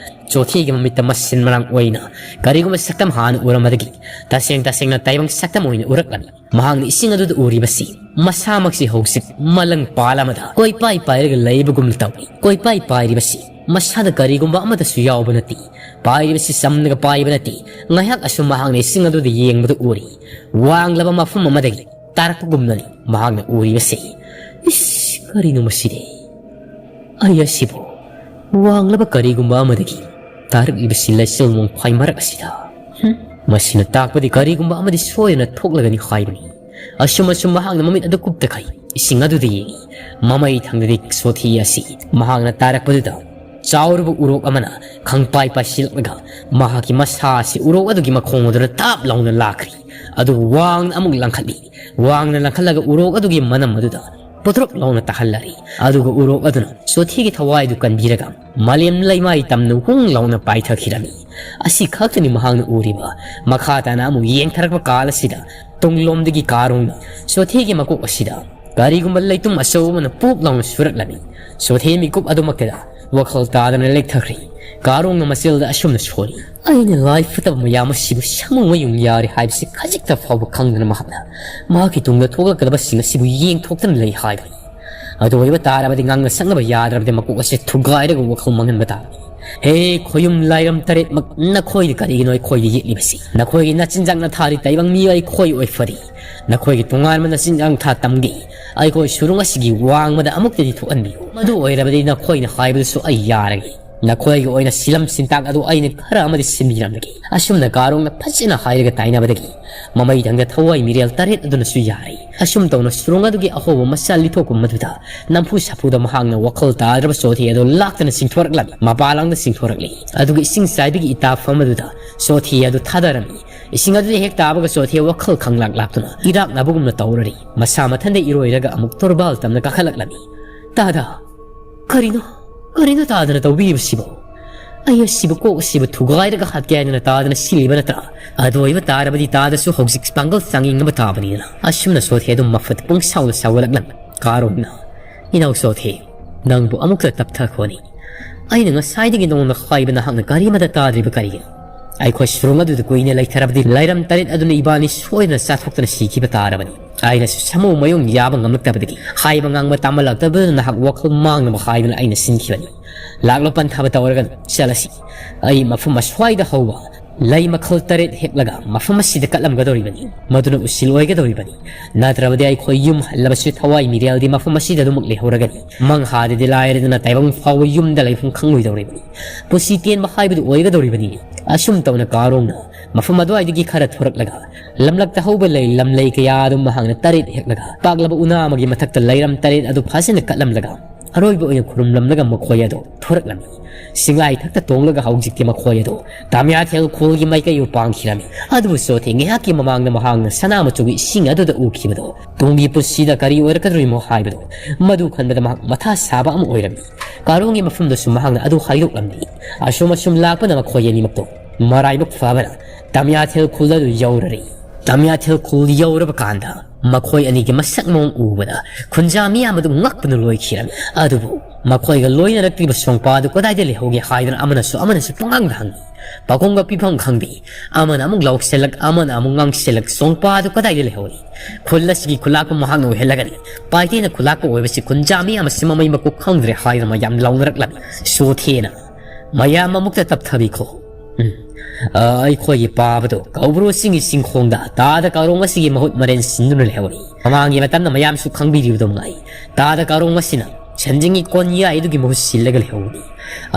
ꯆꯣꯊꯦꯒꯤ ꯃꯃꯤꯠꯇ ꯃꯁꯤꯟ ꯃꯔꯥꯡ ꯑꯣꯏꯅ ꯀꯔꯤꯒꯨꯝꯕ ꯁꯛꯇꯝ ꯍꯥꯟꯅ ꯎꯔꯝꯕꯗꯒꯤ ꯇꯁꯦꯡ ꯇꯁꯦꯡꯅ ꯇꯥꯏꯕꯪ ꯁꯛꯇꯝ ꯑꯣꯏꯅ ꯎꯔꯛꯂꯝꯃꯤ꯫ ꯃꯍꯥꯛꯅ ꯏꯁꯤꯡ ꯑꯗꯨꯗ ꯎꯔꯤꯕꯁꯤ ꯃꯁꯥꯃꯛꯁꯤ ꯍꯧꯖꯤꯛ ꯃꯂꯪ ꯄꯥꯜ ꯑꯃꯗ ꯀꯣꯏꯄꯥꯏ ꯄꯥꯏꯔꯒ ꯂꯩꯕꯒꯨꯝꯅ ꯇꯧꯏ꯫ ꯀꯣꯏꯄꯥꯏ ꯄꯥꯏꯔꯤꯕꯁꯤ ꯃꯁꯥꯗ ꯀꯔꯤꯒꯨꯝꯕ ꯑꯃꯠꯇꯁꯨ ꯌꯥꯎꯕ ꯅꯠꯇꯦ꯫ ꯄꯥꯏꯔꯤꯕꯁꯤ ꯆꯝꯅꯒ ꯄꯥꯏꯕ ꯅꯠꯇꯦ꯫ ꯉꯥꯏꯍꯥꯛ ꯑꯁꯨꯝ ꯃꯍꯥꯛꯅ ꯏꯁꯤꯡ ꯑꯗꯨꯗ ꯌꯦꯡꯕꯗ ꯎꯔꯤ, ꯋꯥꯡꯂꯕ ꯃꯐꯝ ꯑꯃꯗꯒꯤ ꯇꯥꯔꯛꯄꯒꯨꯝꯅꯅꯤ ꯃꯍꯥꯛꯅ ꯎꯔꯤꯕꯁꯤ꯫ ꯏꯁ, ꯀꯔꯤꯅꯣ ꯃꯁꯤꯗꯤ? ꯑꯩ ꯑꯁꯤꯕꯨ ꯋꯥꯡꯂꯕ ꯀꯔꯤꯒꯨꯝꯕ ꯑꯃꯗꯒꯤ ꯇꯥꯔꯛꯂꯤꯕꯁꯤ ꯂꯩꯆꯤꯜ ꯅꯣꯡꯐꯥꯏ ꯃꯔꯛ ꯑꯁꯤꯗ꯫ ꯍꯨꯝ, ꯃꯁꯤꯅ ꯇꯥꯛꯄꯗꯤ ꯀꯔꯤꯒꯨꯝꯕ ꯑꯃꯗꯤ ꯁꯣꯏꯗꯅ ꯊꯣꯛꯂꯒꯅꯤ ꯍꯥꯏꯕꯅꯤ꯫ ꯑꯁꯨꯝ ꯑꯁꯨꯝ ꯃꯍꯥꯛꯅ ꯃꯃꯤꯠ ꯑꯗꯨ ꯀꯨꯞꯇꯈꯩ ꯏꯁꯤꯡ ꯑꯗꯨꯗ ꯌꯦꯡꯏ꯫ ꯃꯃꯩ ꯊꯪꯗꯗꯤ ꯆꯣꯊꯤ ꯑꯁꯤ ꯃꯍꯥꯛꯅ ꯇꯥꯔꯛꯄꯗꯨꯗ ꯆꯥꯎꯔꯕ ꯎꯔꯣꯛ ꯑꯃꯅ ꯈꯪꯄꯥꯏ ꯄꯥꯏꯁꯤꯜꯂꯛꯂꯒ ꯃꯍꯥꯛꯀꯤ ꯃꯁꯥ ꯑꯁꯤ ꯎꯔꯣꯛ ꯑꯗꯨꯒꯤ ꯃꯈꯣꯡ ꯑꯗꯨꯗ ꯇꯥꯞ ꯂꯥꯎꯅ ꯂꯥꯛꯈ꯭ꯔꯤ꯫ ꯑꯗꯨꯕꯨ ꯋꯥꯡꯅ ꯑꯃꯨꯛ ꯂꯪꯈꯠꯂꯤ꯫ ꯋꯥꯡꯅ ꯂꯪꯈꯠꯂꯒ ꯎꯔꯣꯛ ꯑꯗꯨꯒꯤ ꯃꯅꯝ ꯑꯗꯨꯗ ꯄꯣꯇ꯭ꯔꯣꯛ ꯂꯥꯎꯅ ꯇꯥꯍꯜꯂꯔꯤ꯫ ꯑꯗꯨꯒ ꯎꯔꯣꯛ ꯑꯗꯨꯅ ꯆꯣꯊꯤꯒꯤ ꯊꯋꯥꯏꯗꯨ ꯀꯟꯕꯤꯔꯒ ꯃꯥꯂꯦꯝ ꯂꯩꯃꯥꯏ ꯇꯝꯅ ꯍꯨꯡ ꯂꯥꯎꯅ ꯄꯥꯏꯊꯈꯤꯔꯝꯃꯤ꯫ ꯑꯁꯤ ꯈꯛꯇꯅꯤ ꯃꯍꯥꯛꯅ ꯎꯔꯤꯕ꯫ ꯃꯈꯥ ꯇꯥꯅ ꯑꯃꯨꯛ ꯌꯦꯡꯊꯔꯛꯄ ꯀꯥꯜ ꯑꯁꯤꯗ ꯇꯨꯡꯂꯣꯝꯗꯒꯤ ꯀꯥꯔꯣꯡꯅ ꯆꯣꯊꯤꯒꯤ ꯃꯀꯣꯛ ꯑꯁꯤꯗ ꯀꯔꯤꯒꯨꯝꯕ ꯂꯩꯇꯨꯝ ꯑꯆꯧꯕ ꯑꯃꯅ ꯄꯨꯞ ꯂꯥꯎꯅ ꯁꯨꯔꯛꯂꯝꯃꯤ꯫ ꯆꯣꯊꯤ ꯃꯤꯀꯨꯞ ꯑꯗꯨꯃꯛꯇꯗ ꯋꯥꯈꯜ ꯇꯥꯗꯅ ꯂꯦꯛꯊꯈ꯭ꯔꯤ꯫ ꯀꯥꯔꯣꯡꯅ ꯃꯆꯤꯜꯗ ꯑꯁꯨꯝꯅ ꯁꯣꯜꯂꯤ, "ꯑꯩꯅ ꯂꯥꯏ ꯐꯠꯇꯕ ꯃꯌꯥꯝ ꯑꯁꯤꯕꯨ ꯁꯥꯃꯨ ꯃꯌꯨꯡ ꯌꯥꯔꯦ ꯍꯥꯏꯕꯁꯤ ꯈꯖꯤꯛꯇ ꯐꯥꯎꯕ ꯈꯪꯗꯅ ꯃꯍꯥꯛꯅ ꯃꯍꯥꯛꯀꯤ ꯇꯨꯡꯗ ꯊꯣꯛꯂꯛꯀꯗꯕꯁꯤꯡ ꯑꯁꯤꯕꯨ ꯌꯦꯡꯊꯣꯛꯇꯅ ꯂꯩ ꯍꯥꯏꯕꯅꯤ꯫ ꯑꯗꯨ ꯑꯣꯏꯕ ꯇꯥꯔꯕꯗꯤ ꯉꯥꯡꯅ ꯁꯛꯅꯕ ꯌꯥꯗ꯭ꯔꯕꯗꯤ ꯃꯀꯣꯛ ꯑꯁꯤ ꯊꯨꯒꯥꯏꯔꯒ ꯋꯥꯈꯜ ꯃꯥꯡꯍꯟꯕ ꯇꯥꯕꯅꯤ꯫ ꯍꯦ ꯈꯣꯌꯨꯝ ꯂꯥꯏꯔꯝ ꯇꯔꯦꯠꯃꯛ, ꯅꯈꯣꯏꯗꯤ ꯀꯔꯤꯒꯤꯅꯣ ꯑꯩꯈꯣꯏꯗ ꯌꯦꯠꯂꯤꯕꯁꯤ? ꯅꯈꯣꯏꯒꯤ ꯅꯆꯤꯟꯖꯥꯛꯅ ꯊꯥꯔꯤ ꯇꯥꯏꯕꯪ ꯃꯤꯑꯣꯏ ꯑꯩꯈꯣꯏ ꯑꯣꯏꯐꯔꯤ꯫ ꯅꯈꯣꯏꯒꯤ ꯇꯣꯉꯥꯟꯕ ꯅꯆꯤꯟꯖꯥꯛ ꯊꯥ ꯇꯝꯒꯦ꯫ ꯑꯩꯈꯣꯏ ꯁꯨꯔꯨꯡ ꯑꯁꯤꯒꯤ ꯋꯥꯡꯃꯗ ꯑꯃꯨꯛꯇꯗꯤ ꯊꯣꯛꯍꯟꯕꯤꯌꯨ꯫ ꯃꯗꯨ ꯑꯣꯏꯔꯕꯗꯤ ꯅꯈꯣꯏꯅ ꯍꯥꯏꯕꯗꯨꯁꯨ ꯑꯩ ꯌꯥꯔꯒꯦ꯫ ꯅꯈꯣꯏꯒꯤ ꯑꯣꯏꯅ ꯁꯤꯂꯝ ꯁꯤꯟꯇꯥꯛ ꯑꯗꯨ ꯑꯩꯅ ꯈꯔ ꯑꯃꯗꯤ ꯁꯤꯟꯕꯤꯔꯝꯂꯒꯦ꯫" ꯑꯁꯨꯝꯅ ꯀꯥꯔꯣꯡꯅ ꯐꯖꯅ ꯍꯥꯏꯔꯒ ꯇꯥꯏꯅꯕꯗꯒꯤ ꯃꯃꯩꯊꯪꯗ ꯊꯋꯥꯏ ꯃꯤꯔꯦꯜ ꯇꯔꯦꯠ ꯑꯗꯨꯅꯁꯨ ꯌꯥꯔꯦ꯫ ꯑꯁꯨꯝ ꯇꯧꯅ ꯁꯨꯔꯨꯡ ꯑꯗꯨꯒꯤ ꯑꯍꯧꯕ ꯃꯆꯥ ꯂꯤꯊꯣꯛꯄ ꯃꯗꯨꯗ ꯅꯝꯐꯨ ꯁꯥꯐꯨꯗ ꯃꯍꯥꯛꯅ ꯋꯥꯈꯜ ꯇꯥꯗ꯭ꯔꯕ ꯆꯣꯊꯤ ꯑꯗꯨ ꯂꯥꯛꯇꯅ ꯆꯤꯡꯊꯣꯔꯛꯂꯝꯃꯤ꯫ ꯃꯄꯥꯂꯪꯗ ꯆꯤꯡꯊꯣꯔꯛꯂꯤ꯫ ꯑꯗꯨꯒ ꯏꯁꯤꯡ ꯆꯥꯏꯕꯒꯤ ꯏꯇꯥꯐꯝ ꯑꯗꯨꯗ ꯆꯣꯊꯤ ꯑꯗꯨ ꯊꯥꯗꯔꯝꯃꯤ꯫ ꯏꯁꯤꯡ ꯑꯗꯨꯗ ꯍꯦꯛ ꯇꯥꯕꯒ ꯆꯣꯊꯤ ꯋꯥꯈꯜ ꯈꯪꯂꯥꯛ ꯂꯥꯛꯇꯨꯅ ꯏꯔꯥꯛꯅꯕꯒꯨꯝꯅ ꯇꯧꯔꯔꯤ꯫ ꯃꯁꯥ ꯃꯊꯟꯗ ꯏꯔꯣꯏꯔꯒ ꯑꯃꯨꯛ ꯇꯣꯔꯕꯥꯜ ꯇꯝꯅ ꯀꯥꯈꯠꯂꯛꯂꯝꯃꯤ꯫ "ꯇꯥꯗ, ꯀꯔꯤꯅꯣ, ꯀꯔꯤꯅꯣ ꯇꯥꯗꯅ ꯇꯧꯕꯤꯔꯤꯕꯁꯤꯕꯣ? ꯑꯩ ꯑꯁꯤꯕꯨ ꯀꯣꯛ ꯑꯁꯤꯕꯨ ꯊꯨꯒꯥꯏꯔꯒ ꯍꯥꯠꯀꯦ ꯍꯥꯏꯗꯅ ꯇꯥꯗꯅ ꯁꯤꯜꯂꯤꯕ ꯅꯠꯇ꯭ꯔꯥ? ꯑꯗꯨ ꯑꯣꯏꯕ ꯇꯥꯔꯕꯗꯤ ꯇꯥꯗꯁꯨ ꯍꯧꯖꯤꯛ ꯄꯥꯡꯒꯜ ꯆꯥꯡꯌꯦꯡꯅꯕ ꯇꯥꯕꯅꯤꯗꯅ꯫ ꯑꯁꯨꯝꯅ ꯁꯣꯊꯦ ꯑꯗꯨꯝ ꯃꯐꯠ ꯄꯨꯡꯁꯥꯎꯗ ꯁꯥꯎꯒꯠꯂꯛꯂꯝꯃꯤ꯫ ꯀꯥꯔꯣꯡꯅ, "ꯏꯅꯥꯎ ꯁꯣꯊꯦ, ꯅꯪꯕꯨ ꯑꯃꯨꯛꯇ ꯇꯞꯊꯈꯣꯅꯤ꯫ ꯑꯩꯅ ꯉꯁꯥꯏꯗꯒꯤ ꯅꯉꯣꯟꯗ ꯍꯥꯏꯕ ꯅꯍꯥꯛꯅ ꯀꯔꯤꯃꯠꯇ ꯇꯥꯗ꯭ꯔꯤꯕ ꯀꯔꯤꯒꯤꯅꯣ? ꯑꯩꯈꯣꯏ ꯁꯨꯔꯨꯡ ꯑꯗꯨꯗ ꯀꯨꯏꯅ ꯂꯩꯊꯔꯕꯗꯤ ꯂꯩꯔꯝ ꯇꯔꯦꯠ ꯑꯗꯨꯅ ꯏꯕꯥꯅꯤ ꯁꯣꯏꯗꯅ ꯆꯥꯊꯣꯛꯇꯅ ꯁꯤꯈꯤꯕ ꯇꯥꯔꯕꯅꯤ꯫ ꯑꯩꯅꯁꯨ ꯁꯥꯃꯨ ꯃꯌꯨꯡ ꯌꯥꯕ ꯉꯝꯂꯛꯇꯕꯗꯒꯤ ꯍꯥꯏꯕ ꯉꯥꯡꯕ ꯇꯥꯃꯜꯂꯛꯇꯕꯗꯨꯅ ꯅꯍꯥꯛ ꯋꯥꯈꯜ ꯃꯥꯡꯅꯕ ꯍꯥꯏꯗꯨꯅ ꯑꯩꯅ ꯁꯤꯟꯈꯤꯕꯅꯤ꯫ ꯂꯥꯛꯂꯣ ꯄꯟꯊꯥꯕ ꯇꯧꯔꯒꯅꯨ, ꯆꯠꯂꯁꯤ꯫ ꯑꯩ ꯃꯐꯝ ꯑꯁ꯭ꯋꯥꯏꯗ ꯍꯧꯕ ꯂꯩ ꯃꯈꯜ ꯇꯔꯦꯠ ꯍꯦꯛꯂꯒ ꯃꯐꯝ ꯑꯁꯤꯗ ꯀꯠꯂꯝꯒꯗꯧꯔꯤꯕꯅꯤ꯫ ꯃꯗꯨꯅ ꯎꯁꯤꯜ ꯑꯣꯏꯒꯗꯧꯔꯤꯕꯅꯤ꯫ ꯅꯠꯇ꯭ꯔꯕꯗꯤ ꯑꯩꯈꯣꯏ ꯌꯨꯝ ꯍꯜꯂꯕꯁꯨ ꯊꯋꯥꯏ ꯃꯤꯔꯦꯜꯗꯤ ꯃꯐꯝ ꯑꯁꯤꯗ ꯑꯗꯨꯃꯛ ꯂꯩꯍꯧꯔꯒꯅꯤ꯫ ꯃꯪꯍꯥꯗꯗꯤ ꯂꯥꯏꯔꯗꯅ ꯇꯥꯏꯕꯪ ꯐꯥꯎꯕ ꯌꯨꯝꯗ ꯂꯩꯐꯝ ꯈꯪꯂꯣꯏꯗꯧꯔꯤꯕꯅꯤ꯫ ꯄꯨꯟꯁꯤ ꯇꯦꯟꯕ ꯍꯥꯏꯕꯗꯨ ꯑꯣꯏꯒꯗꯧꯔꯤꯕꯅꯤ꯫" ꯑꯁꯨꯝ ꯇꯧꯅ ꯀꯥꯔꯣꯡꯅ ꯃꯐꯝ ꯑꯗꯨꯋꯥꯏꯗꯒꯤ ꯈꯔ ꯊꯣꯔꯛꯂꯒ ꯂꯝꯂꯛꯇ ꯍꯧꯕ ꯂꯩ ꯂꯝꯂꯩ ꯀꯌꯥ ꯑꯗꯨ ꯃꯍꯥꯛꯅ ꯇꯔꯦꯠ ꯍꯦꯛꯂꯒ ꯄꯥꯛꯂꯕ ꯎꯅꯥ ꯑꯃꯒꯤ ꯃꯊꯛꯇ ꯂꯩꯔꯝ ꯇꯔꯦꯠ ꯑꯗꯨ ꯐꯖꯅ ꯀꯠꯂꯝꯂꯒ ꯑꯔꯣꯏꯕ ꯑꯣꯏꯅ ꯈꯨꯔꯨꯝꯂꯝꯂꯒ ꯃꯈꯣꯏ ꯑꯗꯨ ꯊꯣꯔꯛꯂꯝꯃꯤ꯫ ꯆꯤꯡꯂꯥꯏ ꯊꯛꯇ ꯇꯣꯡꯂꯒ ꯍꯧꯖꯤꯛꯇꯤ ꯃꯈꯣꯏ ꯑꯗꯨ ꯇꯥꯃꯤꯌꯥꯊꯦꯜ ꯈꯨꯜꯒꯤ ꯃꯥꯏꯀꯩꯕꯨ ꯄꯥꯡꯈꯤꯔꯝꯃꯤ꯫ ꯑꯗꯨꯕꯨ ꯁꯣꯊꯦ ꯉꯥꯏꯍꯥꯛꯀꯤ ꯃꯃꯥꯡꯗ ꯃꯍꯥꯛꯅ ꯁꯅꯥ ꯃꯆꯨꯒꯤ ꯏꯁꯤꯡ ꯑꯗꯨꯗ ꯎꯈꯤꯕꯗꯣ ꯇꯨꯡꯒꯤ ꯄꯨꯟꯁꯤꯗ ꯀꯔꯤ ꯑꯣꯏꯔꯛꯀꯗꯧꯔꯤꯃꯣ ꯍꯥꯏꯕꯗꯣ, ꯃꯗꯨ ꯈꯟꯕꯗ ꯃꯍꯥꯛ ꯃꯊꯥ ꯁꯥꯕ ꯑꯃ ꯑꯣꯏꯔꯝꯃꯤ꯫ ꯀꯥꯔꯣꯡꯒꯤ ꯃꯐꯝꯗꯁꯨ ꯃꯍꯥꯛꯅ ꯑꯗꯨ ꯍꯥꯏꯗꯣꯛꯂꯝꯃꯤ꯫ ꯑꯁꯨꯝ ꯑꯁꯨꯝ ꯂꯥꯛꯄꯅ ꯃꯈꯣꯏ ꯑꯅꯤꯃꯛꯇꯣ ꯃꯔꯥꯏꯕꯛ ꯐꯕꯅ ꯇꯥꯃꯤꯌꯥꯊꯦꯜ ꯈꯨꯜ ꯑꯗꯨ ꯌꯧꯔꯔꯦ꯫ ꯇꯥꯃꯤꯌꯥꯊꯦꯜ ꯈꯨꯜ ꯌꯧꯔꯕ ꯀꯥꯟꯗ ꯃꯈꯣꯏ ꯑꯅꯤꯒꯤ ꯃꯁꯛ ꯃꯑꯣꯡ ꯎꯕꯗ ꯈꯨꯟꯖꯥ ꯃꯤꯌꯥꯝ ꯑꯗꯨ ꯉꯛꯄꯅ ꯂꯣꯏꯈꯤꯔꯝꯃꯤ꯫ ꯑꯗꯨꯕꯨ ꯃꯈꯣꯏꯒ ꯂꯣꯏꯅꯔꯛꯇ꯭ꯔꯤꯕ ꯁꯣꯡꯄꯥ ꯑꯗꯨ ꯀꯗꯥꯏꯗ ꯂꯩꯍꯧꯒꯦ ꯍꯥꯏꯗꯨꯅ ꯑꯃꯅꯁꯨ ꯑꯃꯅꯁꯨ ꯄꯨꯡꯍꯪꯗ ꯍꯪꯉꯤ꯫ ꯄꯥꯎꯈꯨꯝꯒ ꯄꯤꯐꯝ ꯈꯪꯗꯦ꯫ ꯑꯃꯅ ꯑꯃꯨꯛ ꯂꯥꯎꯁꯤꯜꯂꯛ, ꯑꯃꯅ ꯑꯃꯨꯛ ꯉꯥꯡꯁꯤꯜꯂꯛ, ꯁꯣꯡꯄꯥ ꯑꯗꯨ ꯀꯗꯥꯏꯗ ꯂꯩꯍꯧꯔꯤ? ꯈꯨꯜ ꯑꯁꯤꯒꯤ ꯈꯨꯂꯥꯛꯄ ꯃꯍꯥꯛꯅ ꯑꯣꯏꯍꯜꯂꯒꯅꯤ꯫ ꯄꯥꯏꯇꯦꯅ ꯈꯨꯂꯥꯛꯄ ꯑꯣꯏꯕꯁꯤ ꯈꯨꯟꯖꯥ ꯃꯤꯌꯥꯝ ꯑꯁꯤ ꯃꯃꯩ ꯃꯀꯣꯛ ꯈꯪꯗ꯭ꯔꯦ ꯍꯥꯏꯗꯨꯅ ꯃꯌꯥꯝ ꯂꯥꯎꯅꯔꯛꯂꯝꯃꯤ꯫ ꯁꯣꯊꯦꯅ, "ꯃꯌꯥꯝ ꯑꯃꯨꯛꯇ ꯇꯞꯊꯕꯤꯈꯣ꯫ ꯎꯝ, ꯑ, ꯑꯩꯈꯣꯏꯒꯤ ꯄꯥꯕꯗꯣ ꯀꯧꯕ꯭ꯔꯨ ꯆꯤꯡꯒꯤ ꯆꯤꯡꯈꯣꯡꯗ ꯇꯥꯗ ꯀꯥꯔꯣꯡ ꯑꯁꯤꯒꯤ ꯃꯍꯨꯠ ꯃꯔꯦꯟ ꯁꯤꯟꯗꯨꯅ ꯂꯩꯍꯧꯔꯤ꯫ ꯃꯃꯥꯡꯒꯤ ꯃꯇꯝꯗ ꯃꯌꯥꯝꯁꯨ ꯈꯪꯕꯤꯔꯤꯕꯗꯧ ꯉꯥꯏ꯫ ꯇꯥꯗ ꯀꯥꯔꯣꯡ ꯑꯁꯤꯅ ꯁꯦꯟꯖꯤꯡꯒꯤ ꯀꯣꯟꯌꯥꯏ ꯑꯗꯨꯒꯤ ꯃꯍꯨꯠ ꯁꯤꯜꯂꯒ ꯂꯩꯍꯧꯕꯅꯤ꯫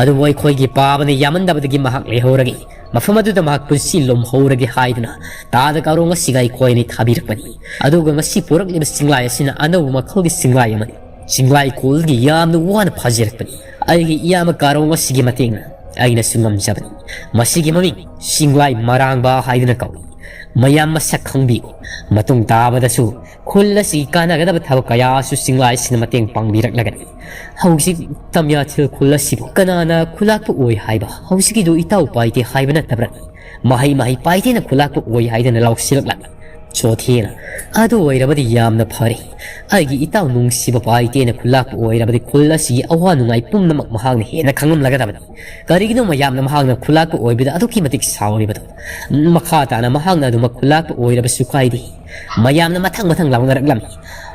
ꯑꯗꯨꯕꯨ ꯑꯩꯈꯣꯏꯒꯤ ꯄꯥꯕꯅ ꯌꯥꯝꯃꯟꯗꯕꯗꯒꯤ ꯃꯍꯥꯛ ꯂꯩꯍꯧꯔꯒꯦ, ꯃꯐꯝ ꯑꯗꯨꯗ ꯃꯍꯥꯛ ꯄꯨꯟꯁꯤ ꯂꯣꯝꯍꯧꯔꯒꯦ ꯍꯥꯏꯗꯨꯅ ꯇꯥꯗ ꯀꯥꯔꯣꯡ ꯑꯁꯤꯒ ꯑꯩꯈꯣꯏ ꯑꯅꯤ ꯊꯥꯕꯤꯔꯛꯄꯅꯤ꯫ ꯑꯗꯨꯒ ꯉꯁꯤ ꯄꯨꯔꯛꯂꯤꯕ ꯆꯤꯡꯂꯥꯏ ꯑꯁꯤꯅ ꯑꯅꯧꯕ ꯃꯈꯜꯒꯤ ꯆꯤꯡꯂꯥꯏ ꯑꯃꯅꯤ꯫ ꯆꯤꯡꯂꯥꯏ ꯀꯣꯜꯒꯤ ꯌꯥꯝꯅ ꯋꯥꯅ ꯐꯥꯖꯔꯛꯄꯅꯤ꯫ ꯑꯩꯒꯤ ꯏꯌꯥꯝꯕ ꯀꯥꯔꯣꯡ ꯑꯁꯤꯒꯤ ꯃꯇꯦꯡꯅ ꯑꯩꯅꯁꯨ ꯉꯝꯖꯕꯅꯤ꯫ ꯃꯁꯤꯒꯤ ꯃꯃꯤꯡ ꯆꯤꯡꯂꯥꯏ ꯃꯔꯥꯡꯕ ꯍꯥꯏꯗꯨꯅ ꯀꯧꯏ꯫ ꯃꯌꯥꯝ ꯃꯁꯛ ꯈꯪꯕꯤꯌꯨ꯫ ꯃꯇꯨꯡ ꯇꯥꯕꯗꯁꯨ ꯈꯨꯜ ꯑꯁꯤꯒꯤ ꯀꯥꯟꯅꯒꯗꯕ ꯊꯕꯛ ꯀꯌꯥꯁꯨ ꯆꯤꯡꯂꯥꯏꯁꯤꯅ ꯃꯇꯦꯡ ꯄꯥꯡꯕꯤꯔꯛꯂꯒꯅꯤ꯫ ꯍꯧꯖꯤꯛ ꯇꯝꯌꯥꯊꯤꯜ ꯈꯨꯜ ꯑꯁꯤꯕꯨ ꯀꯅꯥꯅ ꯈꯨꯂꯥꯛꯄ ꯑꯣꯏ ꯍꯥꯏꯕ? ꯍꯧꯖꯤꯛꯀꯤꯗꯨ ꯏꯇꯥꯎ ꯄꯥꯏꯇꯦ ꯍꯥꯏꯕ ꯅꯠꯇꯕ꯭ꯔꯥ? ꯃꯍꯩ ꯃꯍꯩ ꯄꯥꯏꯇꯦꯅ ꯈꯨꯂꯥꯛꯄ ꯑꯣꯏ ꯍꯥꯏꯗꯅ ꯂꯥꯎꯁꯤꯜꯂꯛꯂꯝꯃꯤ꯫ ꯆꯣꯊꯦꯅ, "ꯑꯗꯨ ꯑꯣꯏꯔꯕꯗꯤ ꯌꯥꯝꯅ ꯐꯔꯦ꯫ ꯑꯩꯒꯤ ꯏꯇꯥꯎ ꯅꯨꯡꯁꯤꯕ ꯄꯥꯏꯇꯦꯅ ꯈꯨꯂꯥꯛꯄ ꯑꯣꯏꯔꯕꯗꯤ ꯈꯨꯜ ꯑꯁꯤꯒꯤ ꯑꯋꯥ ꯅꯨꯡꯉꯥꯏ ꯄꯨꯝꯅꯃꯛ ꯃꯍꯥꯛꯅ ꯍꯦꯟꯅ ꯈꯪꯂꯝꯂꯒꯗꯕꯅꯤ꯫ ꯀꯔꯤꯒꯤꯅꯣ ꯃꯌꯥꯝꯅ ꯃꯍꯥꯛꯅ ꯈꯨꯂꯥꯛꯄ ꯑꯣꯏꯕꯗ ꯑꯗꯨꯛꯀꯤ ꯃꯇꯤꯛ ꯁꯥꯎꯔꯤꯕꯗꯣ? ꯃꯈꯥ ꯇꯥꯅ ꯃꯍꯥꯛꯅ ꯑꯗꯨꯃꯛ ꯈꯨꯂꯥꯛꯄ ꯑꯣꯏꯔꯕꯁꯨ ꯀꯥꯏꯗꯦ꯫" ꯃꯌꯥꯝꯅ ꯃꯊꯪ ꯃꯊꯪ ꯂꯥꯎꯅꯔꯛꯂꯝꯃꯤ꯫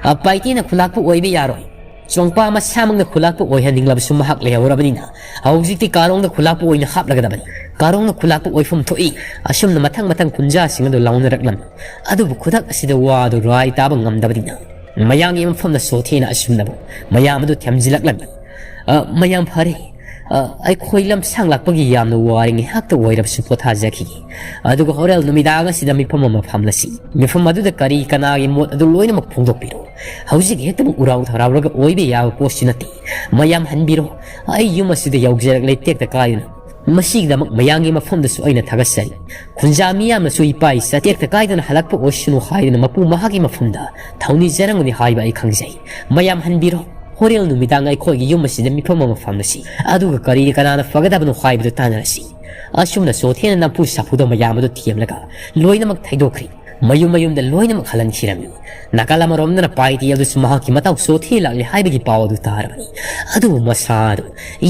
"ꯑ, ꯄꯥꯏꯇꯦꯅ ꯈꯨꯂꯥꯛꯄ ꯑꯣꯏꯕ ꯌꯥꯔꯣꯏ꯫ ꯆꯣꯡꯄꯥ ꯃꯁꯥꯃꯛꯅ ꯈꯨꯂꯥꯛꯄ ꯑꯣꯏꯍꯟꯅꯤꯡꯂꯕꯁꯨ ꯃꯍꯥꯛ ꯂꯩꯍꯧꯔꯕꯅꯤꯅ ꯍꯧꯖꯤꯛꯇꯤ ꯀꯥꯔꯣꯡꯗ ꯈꯨꯂꯥꯛꯄ ꯑꯣꯏꯅ ꯍꯥꯞꯂꯒꯗꯕꯅꯤ꯫ ꯀꯥꯔꯣꯡꯅ ꯈꯨꯂꯥꯛꯄ ꯑꯣꯏꯐꯝ ꯊꯣꯛꯏ꯫" ꯑꯁꯨꯝꯅ ꯃꯊꯪ ꯃꯊꯪ ꯈꯨꯟꯖꯥꯁꯤꯡ ꯑꯗꯨ ꯂꯥꯎꯅꯔꯛꯂꯝꯃꯤ꯫ ꯑꯗꯨꯕꯨ ꯈꯨꯗꯛ ꯑꯁꯤꯗ ꯋꯥꯗꯨ ꯔꯥꯏ ꯇꯥꯕ ꯉꯝꯗꯕꯅꯤꯅ ꯃꯌꯥꯝꯒꯤ ꯃꯐꯝꯗ ꯆꯣꯊꯦꯅ ꯑꯁꯨꯝꯅꯕꯨ ꯃꯌꯥꯝ ꯑꯗꯨ ꯊꯦꯝꯖꯤꯜꯂꯛꯂꯝꯃꯤ꯫ "ꯑ, ꯃꯌꯥꯝ ꯐꯔꯦ꯫ ꯑ, ꯑꯩꯈꯣꯏ ꯂꯝꯁꯥꯡ ꯂꯥꯛꯄꯒꯤ ꯌꯥꯝꯅ ꯋꯥꯔꯦ, ꯉꯥꯏꯍꯥꯛꯇ ꯑꯣꯏꯔꯕꯁꯨ ꯄꯣꯊꯥꯖꯈꯤꯒꯦ꯫ ꯑꯗꯨꯒ ꯍꯣꯔꯦꯟ ꯅꯨꯃꯤꯗꯥꯡ ꯑꯁꯤꯗ ꯃꯤꯐꯝ ꯑꯃ ꯐꯝꯂꯁꯤ꯫ ꯃꯤꯐꯝ ꯑꯗꯨꯗ ꯀꯔꯤ ꯀꯅꯥꯒꯤ ꯃꯣꯠ ꯑꯗꯨ ꯂꯣꯏꯅꯃꯛ ꯐꯣꯡꯗꯣꯛꯄꯤꯔꯣ꯫ ꯍꯧꯖꯤꯛ ꯍꯦꯛꯇꯃꯛ ꯎꯔꯥꯎ ꯊꯔꯥꯎꯔꯒ ꯑꯣꯏꯕ ꯌꯥꯕ ꯄꯣꯠꯁꯨ ꯅꯠꯇꯦ꯫ ꯃꯌꯥꯝ ꯍꯟꯕꯤꯔꯣ꯫ ꯑꯩ ꯌꯨꯝ ꯑꯁꯤꯗ ꯌꯧꯖꯔꯛꯂꯦ ꯇꯦꯛꯇ ꯀꯥꯏꯗꯅ꯫ ꯃꯁꯤꯒꯤꯗꯃꯛ ꯃꯌꯥꯝꯒꯤ ꯃꯐꯝꯗꯁꯨ ꯑꯩꯅ ꯊꯥꯒꯠꯆꯔꯤ꯫ ꯈꯨꯟꯖꯥ ꯃꯤꯌꯥꯝꯅꯁꯨ ꯏꯄꯥ ꯏꯆꯥ ꯇꯦꯛꯇ ꯀꯥꯏꯗꯅ ꯍꯜꯂꯛꯄ ꯑꯣꯏꯁꯅꯨ ꯍꯥꯏꯗꯅ ꯃꯄꯨ ꯃꯍꯥꯛꯀꯤ ꯃꯐꯝꯗ ꯊꯧꯅꯤꯖꯔꯝꯒꯅꯤ ꯍꯥꯏꯕ ꯑꯩ ꯈꯪꯖꯩ꯫ ꯃꯌꯥꯝ ꯍꯟꯕꯤꯔꯣ꯫ ꯍꯣꯔꯦꯟ ꯅꯨꯃꯤꯗꯥꯡ ꯑꯩꯈꯣꯏꯒꯤ ꯌꯨꯝ ꯑꯁꯤꯗ ꯃꯤꯐꯝ ꯑꯃ ꯐꯝꯂꯁꯤ꯫ ꯑꯗꯨꯒ ꯀꯔꯤ ꯀꯅꯥꯅ ꯐꯒꯗꯕꯅꯣ ꯍꯥꯏꯕꯗꯨ ꯇꯥꯟꯅꯔꯁꯤ꯫" ꯑꯁꯨꯝꯅ ꯆꯣꯊꯦꯅ ꯅꯝꯐꯨ ꯁꯥꯐꯨꯗ ꯃꯌꯥꯝ ꯑꯗꯨ ꯊꯦꯝꯂꯒ ꯂꯣꯏꯅꯃꯛ ꯊꯩꯗꯣꯛꯈ꯭ꯔꯤ꯫ ꯃꯌꯨꯝ ꯃꯌꯨꯝꯗ ꯂꯣꯏꯅꯃꯛ ꯍꯜꯍꯟꯈꯤꯔꯝꯃꯤ꯫ ꯅꯥꯀꯜ ꯑꯃꯔꯣꯝꯗꯅ ꯄꯥꯏꯇꯦ ꯑꯗꯨꯁꯨ ꯃꯍꯥꯛꯀꯤ ꯃꯇꯥꯎ ꯆꯣꯊꯦ ꯂꯥꯛꯂꯦ ꯍꯥꯏꯕꯒꯤ ꯄꯥꯎ ꯑꯗꯨ ꯇꯥꯔꯕꯅꯤ꯫ ꯑꯗꯨꯕꯨ ꯃꯁꯥ ꯑꯗꯨ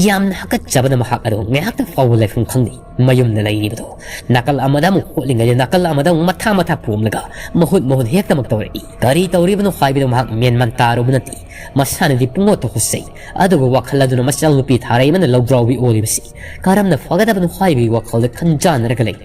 ꯌꯥꯝꯅ ꯍꯥꯀꯠꯆꯕꯅ ꯃꯍꯥꯛ ꯑꯗꯨ ꯉꯥꯏꯍꯥꯛꯇ ꯐꯥꯎꯕ ꯂꯩꯐꯝ ꯈꯪꯗꯦ꯫ ꯃꯌꯨꯝꯗ ꯂꯩꯔꯤꯕꯗꯣ ꯅꯥꯀꯜ ꯑꯃꯗ ꯑꯃꯨꯛ ꯍꯣꯠꯂꯤꯉꯩꯗ ꯅꯥꯀꯜ ꯑꯃꯗ ꯑꯃꯨꯛ ꯃꯊꯥ ꯃꯊꯥ ꯄꯣꯝꯂꯒ ꯃꯍꯨꯠ ꯃꯍꯨꯠ ꯍꯦꯛꯇꯃꯛ ꯇꯧꯔꯛꯏ꯫ ꯀꯔꯤ ꯇꯧꯔꯤꯕꯅꯣ ꯍꯥꯏꯕꯗꯨ ꯃꯍꯥꯛ ꯃꯦꯟꯃꯥꯟ ꯇꯥꯔꯨꯕ ꯅꯠꯇꯦ꯫ ꯃꯁꯥꯅꯗꯤ ꯄꯨꯡꯑꯣꯠꯇ ꯍꯣꯠꯆꯩ꯫ ꯑꯗꯨꯒ ꯋꯥꯈꯜ ꯑꯗꯨꯅ ꯃꯆꯥꯅꯨꯄꯤ ꯊꯥꯔꯩꯃꯅ ꯂꯧꯗ꯭ꯔꯥꯎꯕꯤ ꯑꯣꯜꯂꯤꯕꯁꯤ ꯀꯔꯝꯅ ꯐꯒꯗꯕꯅꯣ ꯍꯥꯏꯕꯒꯤ ꯋꯥꯈꯜꯗ ꯈꯟꯖꯥꯟꯅꯔꯒ ꯂꯩ꯫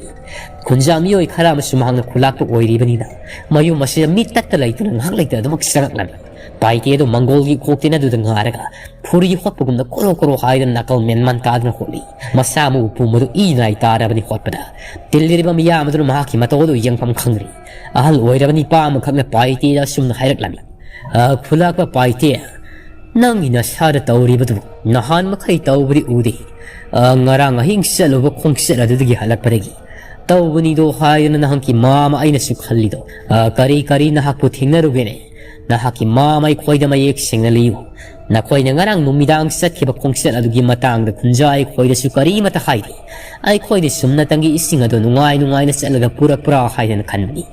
ꯈꯨꯟꯖꯥ ꯃꯤꯑꯣꯏ ꯈꯔ ꯑꯃꯁꯨ ꯃꯍꯥꯛꯅ ꯈꯨꯂꯥꯛꯄ ꯑꯣꯏꯔꯤꯕꯅꯤꯅ ꯃꯌꯨꯝ ꯑꯁꯤꯗ ꯃꯤ ꯇꯠꯇ ꯂꯩꯇꯅ ꯉꯥꯏꯍꯥꯛ ꯂꯩꯇꯅ ꯑꯗꯨꯃꯛ ꯆꯪꯉꯛꯂꯝꯃꯤ꯫ ꯄꯥꯏꯇꯦ ꯑꯗꯨ ꯃꯪꯒꯣꯜꯒꯤ ꯀꯣꯛꯇꯦꯅ ꯑꯗꯨꯗ ꯉꯥꯔꯒ ꯐꯨꯔꯤ ꯍꯣꯠꯄꯒꯨꯝꯅ ꯀꯣꯔꯣ ꯀꯣꯔꯣ ꯍꯥꯏꯗꯨꯅ ꯅꯥꯀꯜ ꯃꯦꯟꯃꯥꯟ ꯇꯥꯗꯨꯅ ꯍꯣꯠꯂꯤ꯫ ꯃꯁꯥ ꯃꯎ ꯄꯨꯝꯕꯗꯨ ꯏ ꯅꯥꯏ ꯇꯥꯔꯕꯅꯤ ꯍꯣꯠꯄꯗ꯫ ꯇꯤꯜꯂꯤꯔꯤꯕ ꯃꯤꯌꯥꯝ ꯑꯗꯨꯅ ꯃꯍꯥꯛꯀꯤ ꯃꯇꯧ ꯑꯗꯨ ꯌꯦꯡꯐꯝ ꯈꯪꯗ꯭ꯔꯤ꯫ ꯑꯍꯜ ꯑꯣꯏꯔꯕ ꯅꯤꯄꯥ ꯑꯃꯈꯛꯅ ꯄꯥꯏꯇꯦꯗ ꯑꯁꯨꯝꯅ ꯍꯥꯏꯔꯛꯂꯝꯃꯤ꯫ "ꯑ, ꯈꯨꯂꯥꯛꯄ ꯄꯥꯏꯇꯦ, ꯅꯪꯒꯤ ꯅꯁꯥꯗ ꯇꯧꯔꯤꯕꯗꯨ ꯅꯍꯥꯟ ꯃꯈꯩ ꯇꯧꯕꯗꯤ ꯎꯗꯦ꯫ ꯑ, ꯉꯔꯥꯡ ꯑꯍꯤꯡ ꯆꯠꯂꯨꯕ ꯈꯣꯡꯆꯠ ꯑꯗꯨꯗꯒꯤ ꯍꯜꯂꯛꯄꯗꯒꯤ ꯇꯧꯕꯅꯤꯗꯣ ꯍꯥꯏꯗꯅ ꯅꯍꯥꯛꯀꯤ ꯃꯥꯃ ꯑꯩꯅꯁꯨ ꯈꯜꯂꯤꯗꯣ꯫ ꯑ, ꯀꯔꯤ ꯀꯔꯤ ꯅꯍꯥꯛꯄꯨ ꯊꯦꯡꯅꯔꯨꯒꯦꯅꯦ? ꯅꯍꯥꯛꯀꯤ ꯃꯥꯃ ꯑꯩꯈꯣꯏꯗ ꯃꯌꯦꯛ ꯁꯦꯡꯅ ꯂꯤꯌꯨ꯫ ꯅꯈꯣꯏꯅ ꯉꯔꯥꯡ ꯅꯨꯃꯤꯗꯥꯡ ꯆꯠꯈꯤꯕ ꯈꯣꯡꯆꯠ ꯑꯗꯨꯒꯤ ꯃꯇꯥꯡꯗ ꯈꯨꯟꯖꯥ ꯑꯩꯈꯣꯏꯗꯁꯨ ꯀꯔꯤꯃꯠꯇ ꯍꯥꯏꯗꯦ꯫ ꯑꯩꯈꯣꯏꯗꯤ ꯁꯨꯝꯅꯇꯪꯒꯤ ꯏꯁꯤꯡ ꯑꯗꯨ ꯅꯨꯡꯉꯥꯏ ꯅꯨꯡꯉꯥꯏꯅ ꯆꯠꯂꯒ ꯄꯨꯔꯛꯄ꯭ꯔꯥ ꯍꯥꯏꯗꯅ ꯈꯟꯕꯅꯤ꯫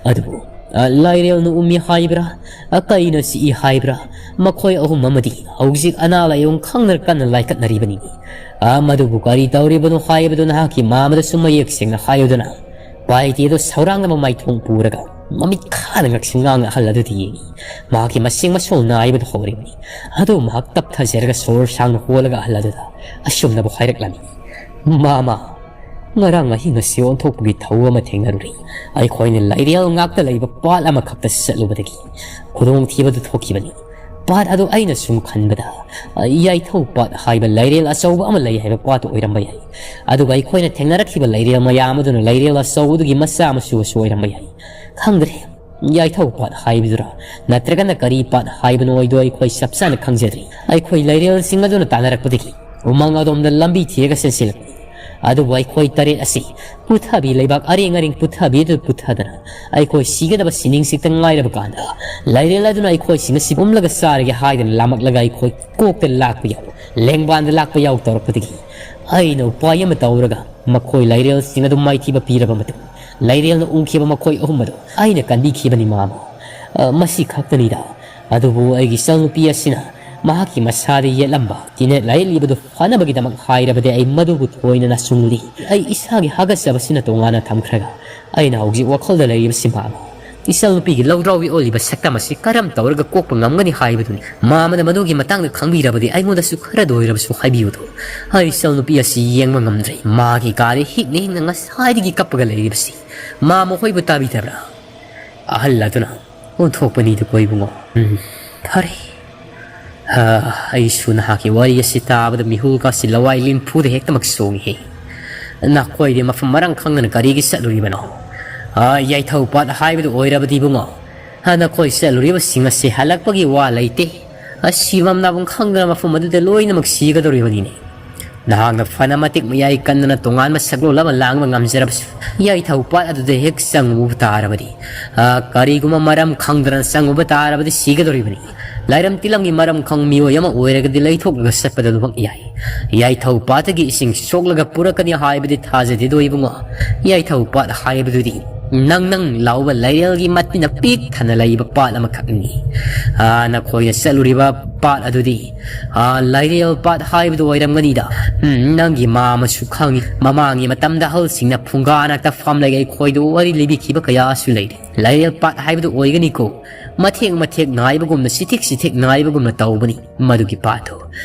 ꯑꯗꯨꯕꯨ, ꯑ, ꯂꯥꯏꯔꯦꯜꯅ ꯎꯝꯃꯤ ꯍꯥꯏꯕ꯭ꯔꯥ? ꯑ, ꯀꯩꯅ ꯆꯤꯛꯏ ꯍꯥꯏꯕ꯭ꯔꯥ? ꯃꯈꯣꯏ ꯑꯍꯨꯝ ꯑꯃꯗꯤ ꯍꯧꯖꯤꯛ ꯑꯅꯥ ꯂꯥꯏꯌꯣꯡ ꯈꯪꯗꯅ ꯀꯟꯅ ꯂꯥꯏꯀꯠꯅꯔꯤꯕꯅꯤ꯫ ꯑ, ꯃꯗꯨꯕꯨ ꯀꯔꯤ ꯇꯧꯔꯤꯕꯅꯣ ꯍꯥꯏꯕꯗꯨ ꯅꯍꯥꯛꯀꯤ ꯃꯥꯃꯗꯁꯨ ꯃꯌꯦꯛ ꯁꯦꯡꯅ ꯍꯥꯏꯌꯨꯗꯅ꯫ ꯄꯥꯏꯇꯦ ꯑꯗꯨ ꯁꯧꯔꯥꯡꯅꯕ ꯃꯥꯏꯊꯣꯡ ꯄꯨꯔꯒ ꯃꯃꯤꯠ ꯈꯥꯅ ꯉꯛꯁꯪ ꯉꯥꯡꯅ ꯑꯍꯜ ꯑꯗꯨꯗ ꯌꯦꯡꯉꯤ꯫ ꯃꯍꯥꯛꯀꯤ ꯃꯁꯤꯡ ꯃꯁꯣꯜ ꯅꯥꯏꯕꯗꯨ ꯍꯧꯔꯤꯕꯅꯤ꯫ ꯑꯗꯨ ꯃꯍꯥꯛ ꯇꯞꯊꯖꯔꯒ ꯁꯣꯔ ꯁꯥꯡꯅ ꯍꯣꯜꯂꯒ ꯑꯍꯜ ꯑꯗꯨꯗ ꯑꯁꯨꯝꯅꯕꯨ ꯍꯥꯏꯔꯛꯂꯝꯃꯤ, "ꯃꯥꯃ, ꯉꯔꯥꯡ ꯑꯍꯤꯡ ꯑꯁꯤ ꯑꯣꯟꯊꯣꯛꯄꯒꯤ ꯊꯧ ꯑꯃ ꯊꯦꯡꯅꯔꯨꯔꯦ꯫ ꯑꯩꯈꯣꯏꯅ ꯂꯩꯔꯦꯜ ꯉꯥꯛꯇ ꯂꯩꯕ ꯄꯥꯠ ꯑꯃꯈꯛꯇ ꯆꯠꯂꯨꯕꯗꯒꯤ ꯈꯨꯗꯣꯡꯊꯤꯕꯗꯨ ꯊꯣꯛꯈꯤꯕꯅꯤ꯫ ꯄꯥꯠ ꯑꯗꯨ ꯑꯩꯅ ꯁꯨꯝ ꯈꯟꯕꯗ, ꯑ, ꯌꯥꯏꯊꯧ ꯄꯥꯠ ꯍꯥꯏꯕ ꯂꯩꯔꯦꯜ ꯑꯆꯧꯕ ꯑꯃ ꯂꯩ ꯍꯥꯏꯕ ꯄꯥꯠꯇꯨ ꯑꯣꯏꯔꯝꯕ ꯌꯥꯏ꯫ ꯑꯗꯨꯒ ꯑꯩꯈꯣꯏꯅ ꯊꯦꯡꯅꯔꯛꯈꯤꯕ ꯂꯩꯔꯦꯜ ꯃꯌꯥꯝ ꯑꯗꯨꯅ ꯂꯩꯔꯦꯜ ꯑꯆꯧꯕꯗꯨꯒꯤ ꯃꯆꯥ ꯃꯁꯨ ꯑꯣꯏꯔꯝꯕ ꯌꯥꯏ꯫ ꯈꯪꯗ꯭ꯔꯦ, ꯌꯥꯏꯊꯧ ꯄꯥꯠ ꯍꯥꯏꯕꯗꯨꯔꯥ ꯅꯠꯇ꯭ꯔꯒꯅ ꯀꯔꯤ ꯄꯥꯠ ꯍꯥꯏꯕꯅꯣ ꯍꯥꯏꯗꯣ ꯑꯩꯈꯣꯏ ꯆꯞ ꯆꯥꯅ ꯈꯪꯖꯗ꯭ꯔꯤ꯫ ꯑꯩꯈꯣꯏ ꯂꯩꯔꯦꯜꯁꯤꯡ ꯑꯗꯨꯅ ꯇꯥꯟꯅꯔꯛꯄꯗꯒꯤ ꯎꯃꯪ ꯑꯗꯣꯝꯗ ꯂꯝꯕꯤ ꯊꯤꯔꯒ ꯆꯦꯟꯁꯤꯜꯂꯛꯄꯅꯤ꯫ ꯑꯗꯨꯕꯨ ꯑꯩꯈꯣꯏ ꯇꯔꯦꯠ ꯑꯁꯤ ꯄꯨꯊꯕꯤ ꯂꯩꯕꯥꯛ ꯑꯔꯦꯡ ꯑꯔꯦꯡ ꯄꯨꯊꯕꯤ ꯑꯗꯨ ꯄꯨꯊꯗꯅ ꯑꯩꯈꯣꯏ ꯁꯤꯒꯗꯕ ꯁꯤꯅꯤꯡꯁꯤꯛꯇ ꯉꯥꯏꯔꯕ ꯀꯥꯟꯗ ꯂꯩꯔꯦꯜ ꯑꯗꯨꯅ ꯑꯩꯈꯣꯏꯁꯤꯡ ꯑꯁꯤ ꯎꯝꯂꯒ ꯆꯥꯔꯒꯦ ꯍꯥꯏꯗꯅ ꯂꯥꯝꯃꯛꯂꯒ ꯑꯩꯈꯣꯏ ꯀꯣꯛꯇ ꯂꯥꯛꯄ ꯌꯥꯎ, ꯂꯦꯡꯕꯥꯟꯗ ꯂꯥꯛꯄ ꯌꯥꯎ ꯇꯧꯔꯛꯄꯗꯒꯤ ꯑꯩꯅ ꯎꯄꯥꯏ ꯑꯃ ꯇꯧꯔꯒ ꯃꯈꯣꯏ ꯂꯩꯔꯦꯜꯁꯤꯡ ꯑꯗꯨ ꯃꯥꯏꯊꯤꯕ ꯄꯤꯔꯕ ꯃꯇꯨꯡ ꯂꯩꯔꯦꯜꯅ ꯎꯪꯈꯤꯕ ꯃꯈꯣꯏ ꯑꯍꯨꯝ ꯑꯗꯨ ꯑꯩꯅ ꯀꯟꯕꯤꯈꯤꯕꯅꯤ ꯃꯥꯃ꯫ ꯑ, ꯃꯁꯤ ꯈꯛꯇꯅꯤꯗ꯫ ꯑꯗꯨꯕꯨ ꯑꯩꯒꯤ ꯏꯆꯜꯅꯨꯄꯤ ꯑꯁꯤꯅ ꯃꯍꯥꯛꯀꯤ ꯃꯁꯥꯗ ꯌꯦꯠꯂꯝꯕ ꯇꯤꯅꯦꯠ ꯂꯥꯏꯌꯦꯠꯂꯤꯕꯗꯨ ꯐꯅꯕꯒꯤꯗꯃꯛ ꯍꯥꯏꯔꯕꯗꯤ ꯑꯩ ꯃꯗꯨꯕꯨ ꯊꯣꯏꯅ ꯅꯥꯆꯨꯡꯂꯤ꯫ ꯑꯩ ꯏꯁꯥꯒꯤ ꯍꯥꯒꯠꯆꯕꯁꯤꯅ ꯇꯣꯉꯥꯟꯅ ꯊꯝꯈ꯭ꯔꯒ ꯑꯩꯅ ꯍꯧꯖꯤꯛ ꯋꯥꯈꯜꯗ ꯂꯩꯔꯤꯕꯁꯤ ꯃꯥꯃ, ꯏꯆꯜꯅꯨꯄꯤꯒꯤ ꯂꯧꯗ꯭ꯔꯥꯎꯕꯤ ꯑꯣꯜꯂꯤꯕ ꯁꯛꯇꯝ ꯑꯁꯤ ꯀꯔꯝ ꯇꯧꯔꯒ ꯀꯣꯛꯄ ꯉꯝꯒꯅꯤ ꯍꯥꯏꯕꯗꯨꯅꯤ꯫ ꯃꯥꯃꯅ ꯃꯗꯨꯒꯤ ꯃꯇꯥꯡꯗ ꯈꯪꯕꯤꯔꯕꯗꯤ ꯑꯩꯉꯣꯟꯗꯁꯨ ꯈꯔꯗ ꯑꯣꯏꯔꯕꯁꯨ ꯍꯥꯏꯕꯤꯌꯨꯗꯣ꯫ ꯑꯩ ꯏꯆꯜꯅꯨꯄꯤ ꯑꯁꯤ ꯌꯦꯡꯕ ꯉꯝꯗ꯭ꯔꯦ꯫ ꯃꯥꯒꯤ ꯀꯥꯗ ꯍꯤꯛꯅ ꯍꯤꯛꯅ ꯉꯁꯥꯏꯗꯒꯤ ꯀꯞꯄꯒ ꯂꯩꯔꯤꯕꯁꯤ꯫ ꯃꯥ ꯃꯈꯣꯏꯕꯨ ꯇꯥꯕꯤꯗꯕ꯭ꯔꯥ? ꯑꯍꯜ ꯑꯗꯨꯅ ꯑꯣꯟꯊꯣꯛꯄꯅꯤꯗꯀꯣ ꯏꯕꯨꯡꯉꯣ꯫ ꯎꯝ, ꯐꯔꯦ꯫ ꯍꯥ, ꯑꯩꯁꯨ ꯅꯍꯥꯛꯀꯤ ꯋꯥꯔꯤ ꯑꯁꯤ ꯇꯥꯕꯗ ꯃꯤꯍꯨꯜꯒꯁꯤ ꯂꯋꯥꯏ ꯂꯤꯟꯐꯨꯗ ꯍꯦꯛꯇꯃꯛ ꯆꯣꯡꯉꯤꯍꯦ꯫ ꯅꯈꯣꯏꯗꯤ ꯃꯐꯝ ꯃꯔꯥꯡ ꯈꯪꯗꯅ ꯀꯔꯤꯒꯤ ꯆꯠꯂꯨꯔꯤꯕꯅꯣ? ꯑꯥ, ꯌꯥꯏꯊꯧ ꯄꯥꯠ ꯍꯥꯏꯕꯗꯨ ꯑꯣꯏꯔꯕꯗꯤ ꯏꯕꯨꯡꯉꯣ꯫ ꯍꯥ, ꯅꯈꯣꯏ ꯆꯠꯂꯨꯔꯤꯕꯁꯤꯡ ꯑꯁꯤ ꯍꯜꯂꯛꯄꯒꯤ ꯋꯥ ꯂꯩꯇꯦ꯫ ꯑꯁꯤꯕꯝ ꯅꯥꯕꯝ ꯈꯪꯗꯅ ꯃꯐꯝ ꯑꯗꯨꯗ ꯂꯣꯏꯅꯃꯛ ꯁꯤꯒꯗꯧꯔꯤꯕꯅꯤꯅꯦ꯫ ꯅꯍꯥꯛꯅ ꯐꯅ ꯃꯇꯤꯛ ꯃꯌꯥꯏ ꯀꯟꯗꯅ ꯇꯣꯉꯥꯟꯕ ꯁꯛꯂꯣꯟ ꯑꯃ ꯂꯥꯡꯕ ꯉꯝꯖꯔꯕꯁꯨ, ꯌꯥꯏꯊꯧ ꯄꯥꯠ ꯑꯗꯨꯗ ꯍꯦꯛ ꯆꯪꯉꯨꯕ ꯇꯥꯔꯕꯗꯤ, ꯑ, ꯀꯔꯤꯒꯨꯝꯕ ꯃꯔꯝ ꯈꯪꯗꯅ ꯆꯪꯉꯨꯕ ꯇꯥꯔꯕꯗꯤ ꯁꯤꯒꯗꯧꯔꯤꯕꯅꯤ꯫ ꯂꯥꯏꯔꯝ ꯇꯤꯂꯝꯒꯤ ꯃꯔꯝ ꯈꯪ ꯃꯤꯑꯣꯏ ꯑꯃ ꯑꯣꯏꯔꯒꯗꯤ ꯂꯩꯊꯣꯛꯂꯒ ꯆꯠꯄꯗ ꯑꯗꯨꯃꯛ ꯌꯥꯏ꯫ ꯌꯥꯏꯊꯧ ꯄꯥꯠꯇꯒꯤ ꯏꯁꯤꯡ ꯁꯣꯛꯂꯒ ꯄꯨꯔꯛꯀꯅꯤ ꯍꯥꯏꯕꯗꯤ ꯊꯥꯖꯗꯦꯗꯣ ꯏꯕꯨꯡꯉꯣ꯫ ꯌꯥꯏꯊꯧ ꯄꯥꯠ ꯍꯥꯏꯕꯗꯨꯗꯤ ꯅꯪ ꯅꯪ ꯂꯥꯎꯕ ꯂꯩꯔꯦꯜꯒꯤ ꯃꯇꯤꯅ ꯄꯤꯛ ꯊꯟꯅ ꯂꯩꯕ ꯄꯥꯠ ꯑꯃꯈꯛꯅꯤ꯫ ꯑ, ꯅꯈꯣꯏꯅ ꯆꯠꯂꯨꯔꯤꯕ ꯄꯥꯠ ꯑꯗꯨꯗꯤ, ꯑ, ꯂꯩꯔꯦꯜ ꯄꯥꯠ ꯍꯥꯏꯕꯗꯨ ꯑꯣꯏꯔꯝꯒꯅꯤꯗ꯫ ꯎꯝ, ꯅꯪꯒꯤ ꯃꯥꯃꯁꯨ ꯈꯪꯏ꯫ ꯃꯃꯥꯡꯒꯤ ꯃꯇꯝꯗ ꯑꯍꯜꯁꯤꯡꯅ ꯐꯨꯡꯒꯥ ꯅꯥꯛꯇ ꯐꯝꯂꯒ ꯑꯩꯈꯣꯏꯗ ꯋꯥꯔꯤ ꯂꯤꯕꯤꯈꯤꯕ ꯀꯌꯥꯁꯨ ꯂꯩꯔꯤ꯫ ꯂꯩꯔꯦꯜ ꯄꯥꯠ ꯍꯥꯏꯕꯗꯨ ꯑꯣꯏꯒꯅꯤꯀꯣ꯫ ꯃꯊꯦꯛ ꯃꯊꯦꯛ ꯅꯥꯏꯕꯒꯨꯝꯅ, ꯆꯤꯊꯤꯛ ꯆꯤꯊꯤꯛ ꯅꯥꯏꯕꯒꯨꯝꯅ ꯇꯧꯕꯅꯤ ꯃꯗꯨꯒꯤ ꯄꯥꯠꯇꯨ꯫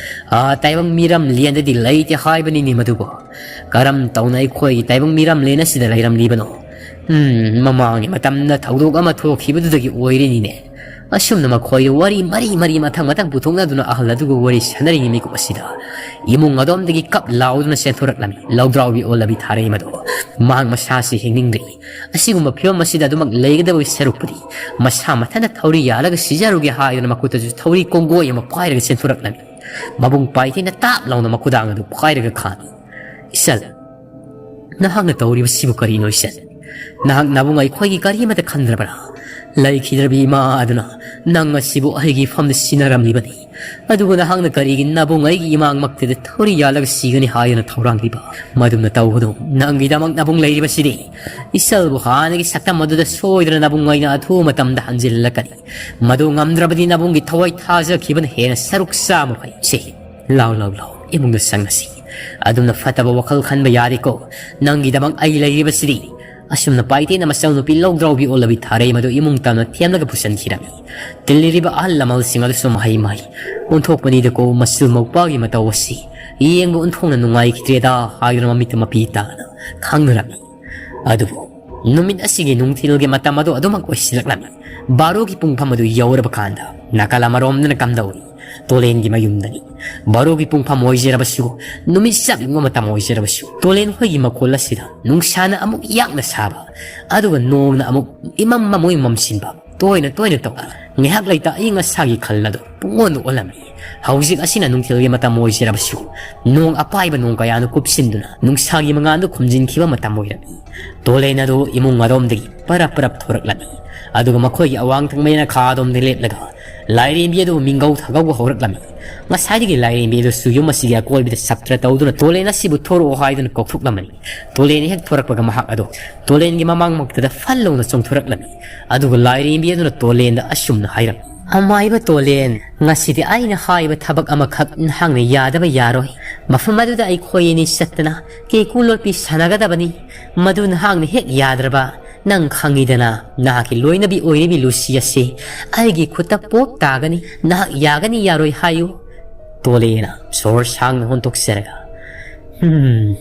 ꯑ, ꯇꯥꯏꯕꯪ ꯃꯤꯔꯝ ꯂꯦꯟꯗꯗꯤ ꯂꯩꯇꯦ ꯍꯥꯏꯕꯅꯤꯅꯦ ꯃꯗꯨꯕꯨ꯫ ꯀꯔꯝ ꯇꯧꯅ ꯑꯩꯈꯣꯏꯒꯤ ꯇꯥꯏꯕꯪ ꯃꯤꯔꯝ ꯂꯦꯟ ꯑꯁꯤꯗ ꯂꯩꯔꯝꯂꯤꯕꯅꯣ? ꯎꯝ, ꯃꯃꯥꯡꯒꯤ ꯃꯇꯝꯗ ꯊꯧꯗꯣꯛ ꯑꯃ ꯊꯣꯛꯈꯤꯕꯗꯨꯗꯒꯤ ꯑꯣꯏꯔꯤꯅꯤꯅꯦ꯫ ꯑꯁꯨꯝꯅ ꯃꯈꯣꯏꯗ ꯋꯥꯔꯤ ꯃꯔꯤ ꯃꯔꯤ ꯃꯊꯪ ꯃꯊꯪ ꯄꯨꯊꯣꯛꯅꯗꯨꯅ ꯑꯍꯜ ꯑꯗꯨꯒ ꯋꯥꯔꯤ ꯁꯥꯟꯅꯔꯤꯉꯩ ꯃꯤꯀꯨꯞ ꯑꯁꯤꯗ ꯏꯃꯨꯡ ꯑꯗꯣꯝꯗꯒꯤ ꯀꯞ ꯂꯥꯎꯗꯨꯅ ꯆꯦꯟꯊꯣꯔꯛꯂꯝꯃꯤ꯫ ꯂꯧꯗ꯭ꯔꯥꯎꯕꯤ ꯑꯣꯜꯂꯕꯤ ꯊꯥꯔꯩ ꯃꯗꯨ꯫ ꯃꯍꯥꯛ ꯃꯁꯥꯁꯤ ꯍꯤꯡꯅꯤꯡꯗ꯭ꯔꯤ꯫ ꯑꯁꯤꯒꯨꯝꯕ ꯐꯤꯕꯝ ꯑꯁꯤꯗ ꯑꯗꯨꯃꯛ ꯂꯩꯒꯗꯕꯒꯤ ꯁꯔꯨꯛꯄꯨꯗꯤ ꯃꯁꯥ ꯃꯊꯟꯇ ꯊꯧꯔꯤ ꯌꯥꯜꯂꯒ ꯁꯤꯖꯔꯨꯒꯦ ꯍꯥꯏꯗꯨꯅ ꯃꯈꯨꯠꯇꯁꯨ ꯊꯧꯔꯤ ꯀꯣꯡꯒꯣꯏ ꯑꯃ ꯄꯥꯏꯔꯒ ꯆꯦꯟꯊꯣꯔꯛꯂꯝꯃꯤ꯫ ꯃꯕꯨꯡ ꯄꯥꯏꯊꯩꯅ ꯇꯥꯞ ꯂꯥꯎꯅ ꯃꯈꯨꯗꯥꯡ ꯑꯗꯨ ꯄꯥꯏꯔꯒ ꯈꯥꯝꯃꯤ꯫ "ꯏꯆꯜ, ꯅꯍꯥꯛꯅ ꯇꯧꯔꯤꯕꯁꯤꯕꯨ ꯀꯔꯤꯅꯣ ꯏꯆꯜ? ꯅꯍꯥꯛ ꯅꯕꯨꯡ ꯑꯩꯈꯣꯏꯒꯤ ꯀꯔꯤꯃꯠꯇ ꯈꯟꯗ꯭ꯔꯕ꯭ꯔꯥ? ꯂꯩꯈꯤꯗ꯭ꯔꯕꯤ ꯏꯃꯥ ꯑꯗꯨꯅ ꯅꯪ ꯑꯁꯤꯕꯨ ꯑꯩꯒꯤ ꯏꯐꯝꯗ ꯁꯤꯟꯅꯔꯝꯂꯤꯕꯅꯤ꯫ ꯑꯗꯨꯕꯨ ꯅꯍꯥꯛꯅ ꯀꯔꯤꯒꯤ ꯅꯕꯨꯡ ꯑꯩꯒꯤ ꯏꯃꯥꯡꯃꯛꯇꯗ ꯊꯧꯔꯤ ꯌꯥꯜꯂꯒ ꯁꯤꯒꯅꯤ ꯍꯥꯏꯗꯨꯅ ꯊꯧꯔꯥꯡꯂꯤꯕ? ꯃꯗꯨꯝꯅ ꯇꯧꯒꯅꯨ꯫ ꯅꯪꯒꯤꯗꯃꯛ ꯅꯕꯨꯡ ꯂꯩꯔꯤꯕꯁꯤꯗꯤ꯫ ꯏꯆꯜꯕꯨ ꯍꯥꯟꯅꯒꯤ ꯁꯛꯇꯝ ꯑꯗꯨꯗ ꯁꯣꯏꯗꯅ ꯅꯕꯨꯡ ꯑꯩꯅ ꯑꯊꯨꯕ ꯃꯇꯝꯗ ꯍꯟꯖꯤꯜꯂꯛꯀꯅꯤ꯫ ꯃꯗꯨ ꯉꯝꯗ꯭ꯔꯕꯗꯤ ꯅꯕꯨꯡꯒꯤ ꯊꯋꯥꯏ ꯊꯥꯖꯈꯤꯕꯅ ꯍꯦꯟꯅ ꯁꯔꯨꯛ ꯆꯥꯝꯃ ꯐꯩ꯫ ꯁꯦ, ꯂꯥꯎ, ꯂꯥꯎ, ꯂꯥꯎ, ꯏꯃꯨꯡꯗ ꯆꯪꯉꯁꯤ꯫ ꯑꯗꯨꯝꯅ ꯐꯠꯇꯕ ꯋꯥꯈꯜ ꯈꯟꯕ ꯌꯥꯔꯦꯀꯣ꯫ ꯅꯪꯒꯤꯗꯃꯛ ꯑꯩ ꯂꯩꯔꯤꯕꯁꯤꯗꯤ꯫" ꯑꯁꯨꯝꯅ ꯄꯥꯏꯇꯦꯅ ꯃꯆꯜ ꯅꯨꯄꯤ ꯂꯧꯗ꯭ꯔꯥꯎꯕꯤ ꯑꯣꯜꯂꯕꯤ ꯊꯥꯔꯩ ꯃꯗꯨ ꯏꯃꯨꯡ ꯇꯝꯅ ꯊꯦꯝꯂꯒ ꯄꯨꯁꯤꯟꯈꯤꯔꯝꯃꯤ꯫ ꯇꯤꯜꯂꯤꯔꯤꯕ ꯑꯍꯜ ꯂꯃꯟꯁꯤꯡ ꯑꯗꯨꯁꯨ ꯃꯍꯩ ꯃꯍꯩ ꯑꯣꯟꯊꯣꯛꯄꯅꯤꯗꯀꯣ, ꯃꯆꯤꯜ ꯃꯧꯄ꯭ꯋꯥꯒꯤ ꯃꯇꯧ ꯑꯁꯤ ꯌꯦꯡꯕ ꯑꯣꯟꯊꯣꯛꯅ ꯅꯨꯡꯉꯥꯏꯈꯤꯗ꯭ꯔꯦꯗ ꯍꯥꯏꯗꯨꯅ ꯃꯃꯤꯠꯇ ꯃꯄꯤ ꯇꯥꯅ ꯈꯪꯅꯔꯝꯃꯤ꯫ ꯑꯗꯨꯕꯨ ꯅꯨꯃꯤꯠ ꯑꯁꯤꯒꯤ ꯅꯨꯡꯊꯤꯜꯒꯤ ꯃꯇꯝ ꯑꯗꯨ ꯑꯗꯨꯃꯛ ꯑꯣꯏꯁꯤꯜꯂꯛꯂꯝꯃꯤ꯫ ꯕꯥꯔꯣꯒꯤ ꯄꯨꯡꯐꯝ ꯑꯗꯨ ꯌꯧꯔꯕ ꯀꯥꯟꯗ ꯅꯥꯀꯜ ꯑꯃꯔꯣꯝꯗꯅ ꯀꯝꯗꯧꯔꯤ? ꯇꯣꯂꯦꯟꯒꯤ ꯃꯌꯨꯝꯗꯅꯤ꯫ ꯕꯥꯔꯣꯒꯤ ꯄꯨꯡꯐꯝ ꯑꯣꯏꯖꯔꯕꯁꯨ, ꯅꯨꯃꯤꯠ ꯆꯞ ꯌꯨꯡꯕ ꯃꯇꯝ ꯑꯣꯏꯖꯔꯕꯁꯨ, ꯇꯣꯂꯦꯟ ꯍꯣꯏꯒꯤ ꯃꯈꯣꯜ ꯑꯁꯤꯗ ꯅꯨꯡꯁꯥꯅ ꯑꯃꯨꯛ ꯌꯥꯛꯅ ꯁꯥꯕ, ꯑꯗꯨꯒ ꯅꯣꯡꯅ ꯑꯃꯨꯛ ꯏꯃꯝ ꯃꯃꯣꯏ ꯃꯝꯁꯤꯟꯕ, ꯇꯣꯏꯅ ꯇꯣꯏꯅ ꯇꯧ꯫ ꯉꯥꯏꯍꯥꯛ ꯂꯩꯇ ꯑꯏꯪ ꯑꯁꯥꯒꯤ ꯈꯜ ꯑꯗꯨ ꯄꯨꯡꯑꯣꯟꯗ ꯑꯣꯜꯂꯝꯃꯤ꯫ ꯍꯧꯖꯤꯛ ꯑꯁꯤꯅ ꯅꯨꯡꯊꯤꯜꯒꯤ ꯃꯇꯝ ꯑꯣꯏꯖꯔꯕꯁꯨ, ꯅꯣꯡ ꯑꯄꯥꯏꯕ ꯅꯣꯡ ꯀꯌꯥꯅ ꯀꯨꯞꯁꯤꯟꯗꯨꯅ ꯅꯨꯡꯁꯥꯒꯤ ꯃꯉꯥꯜꯗꯨ ꯈꯨꯝꯖꯤꯟꯈꯤꯕ ꯃꯇꯝ ꯑꯣꯏꯔꯝꯃꯤ꯫ ꯇꯣꯂꯦꯟ ꯑꯗꯨ ꯏꯃꯨꯡ ꯑꯗꯣꯝꯗꯒꯤ ꯄꯔꯞ ꯄꯔꯞ ꯊꯣꯔꯛꯂꯝꯃꯤ꯫ ꯑꯗꯨꯒ ꯃꯈꯣꯏꯒꯤ ꯑꯋꯥꯡ ꯊꯪꯕ ꯌꯦꯅꯈꯥ ꯑꯗꯣꯝꯗ ꯂꯦꯞꯂꯒ ꯂꯥꯏꯔꯦꯝꯕꯤ ꯑꯗꯨꯕꯨ ꯃꯤꯡꯒꯧ ꯊꯥꯒꯧꯕ ꯍꯧꯔꯛꯂꯝꯃꯤ꯫ ꯉꯁꯥꯏꯗꯒꯤ ꯂꯥꯏꯔꯦꯝꯕꯤ ꯑꯗꯨꯁꯨ ꯌꯨꯝ ꯑꯁꯤꯒꯤ ꯑꯀꯣꯏꯕꯗ ꯁꯞꯇ꯭ꯔ ꯇꯧꯗꯨꯅ ꯇꯣꯂꯦꯟ ꯑꯁꯤꯕꯨ ꯊꯣꯔꯛꯑꯣ ꯍꯥꯏꯗꯨꯅ ꯀꯧꯊꯣꯛꯂꯝꯕꯅꯤ꯫ ꯇꯣꯂꯦꯟ ꯍꯦꯛ ꯊꯣꯔꯛꯄꯒ ꯃꯍꯥꯛ ꯑꯗꯨ ꯇꯣꯂꯦꯟꯒꯤ ꯃꯃꯥꯡꯃꯛꯇꯗ ꯐꯜ ꯂꯥꯎꯅ ꯆꯣꯡꯊꯣꯔꯛꯂꯝꯃꯤ꯫ ꯑꯗꯨꯒ ꯂꯥꯏꯔꯦꯝꯕꯤ ꯑꯗꯨꯅ ꯇꯣꯂꯦꯟꯗ ꯑꯁꯨꯝꯅ ꯍꯥꯏꯔꯝꯃꯤ, "ꯑꯃꯥꯏꯕ ꯇꯣꯂꯦꯟ, ꯉꯁꯤꯗꯤ ꯑꯩꯅ ꯍꯥꯏꯕ ꯊꯕꯛ ꯑꯃꯈꯛ ꯅꯍꯥꯛꯅ ꯌꯥꯗꯕ ꯌꯥꯔꯣꯏ꯫ ꯃꯐꯝ ꯑꯗꯨꯗ ꯑꯩꯈꯣꯏ ꯑꯅꯤ ꯆꯠꯇꯅ ꯀꯦꯀꯨ ꯂꯣꯠꯄꯤ ꯁꯥꯟꯅꯒꯗꯕꯅꯤ꯫ ꯃꯗꯨ ꯅꯍꯥꯛꯅ ꯍꯦꯛ ꯌꯥꯗ꯭ꯔꯕ, ꯅꯪ ꯈꯪꯉꯤꯗꯅ, ꯅꯍꯥꯛꯀꯤ ꯂꯣꯏꯅꯕꯤ ꯑꯣꯏꯔꯤꯕꯤ ꯂꯨꯁꯤ ꯑꯁꯤ ꯑꯩꯒꯤ ꯈꯨꯠꯇ ꯄꯣꯞ ꯇꯥꯒꯅꯤ꯫ ꯅꯍꯥꯛ ꯌꯥꯒꯅꯤ ꯌꯥꯔꯣꯏ ꯍꯥꯏꯌꯨ꯫" ꯇꯣꯂꯦꯟꯅ ꯁꯣꯔ ꯁꯥꯡꯅ ꯍꯣꯟꯊꯣꯛꯆꯔꯒ, "ꯍꯝ,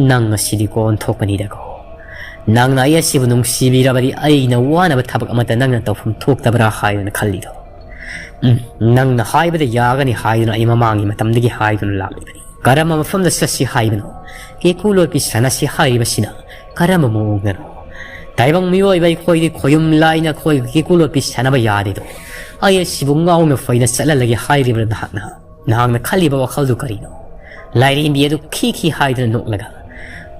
ꯅꯪ ꯑꯁꯤꯗꯤ ꯀꯣꯟꯊꯣꯛꯀꯅꯤꯗꯀꯣ꯫ ꯅꯪꯅ ꯑꯩ ꯑꯁꯤꯕꯨ ꯅꯨꯡꯁꯤꯕꯤꯔꯕꯗꯤ ꯑꯩꯅ ꯋꯥꯅꯕ ꯊꯕꯛ ꯑꯃꯠꯇ ꯅꯪꯅ ꯇꯧꯐꯝ ꯊꯣꯛꯇꯕ꯭ꯔꯥ ꯍꯥꯏꯗꯨꯅ ꯈꯜꯂꯤꯗꯣ? ꯎꯝ, ꯅꯪꯅ ꯍꯥꯏꯕꯗ ꯌꯥꯒꯅꯤ ꯍꯥꯏꯗꯨꯅ ꯑꯩ ꯃꯃꯥꯡꯒꯤ ꯃꯇꯝꯗꯒꯤ ꯍꯥꯏꯗꯨꯅ ꯂꯥꯛꯂꯤꯕꯅꯤ꯫ ꯀꯔꯝꯕ ꯃꯐꯝꯗ ꯆꯠꯁꯤ ꯍꯥꯏꯕꯅꯣ? ꯀꯦꯀꯨ ꯂꯣꯠꯄꯤ ꯁꯥꯟꯅꯁꯤ ꯍꯥꯏꯔꯤꯕꯁꯤꯅ ꯀꯔꯝꯕ ꯃꯑꯣꯡꯗꯅꯣ? ꯇꯥꯏꯕꯪ ꯃꯤꯑꯣꯏꯕ ꯑꯩꯈꯣꯏꯗꯤ ꯈꯣꯌꯨꯝ ꯂꯥꯏꯅ ꯑꯩꯈꯣꯏ ꯀꯦꯀꯨ ꯂꯣꯠꯄꯤ ꯁꯥꯟꯅꯕ ꯌꯥꯗꯦꯗꯣ꯫ ꯑꯩ ꯑꯁꯤꯕꯨ ꯉꯥꯎꯅ ꯐꯩꯅ ꯆꯠꯍꯜꯂꯒꯦ ꯍꯥꯏꯔꯤꯕ꯭ꯔꯥ ꯅꯍꯥꯛꯅ? ꯅꯍꯥꯛꯅ ꯈꯜꯂꯤꯕ ꯋꯥꯈꯜꯗꯨ ꯀꯔꯤꯅꯣ?" ꯂꯥꯏꯔꯦꯝꯕꯤ ꯑꯗꯨ ꯈꯤ ꯈꯤ ꯍꯥꯏꯗꯨꯅ ꯅꯣꯛꯂꯒ,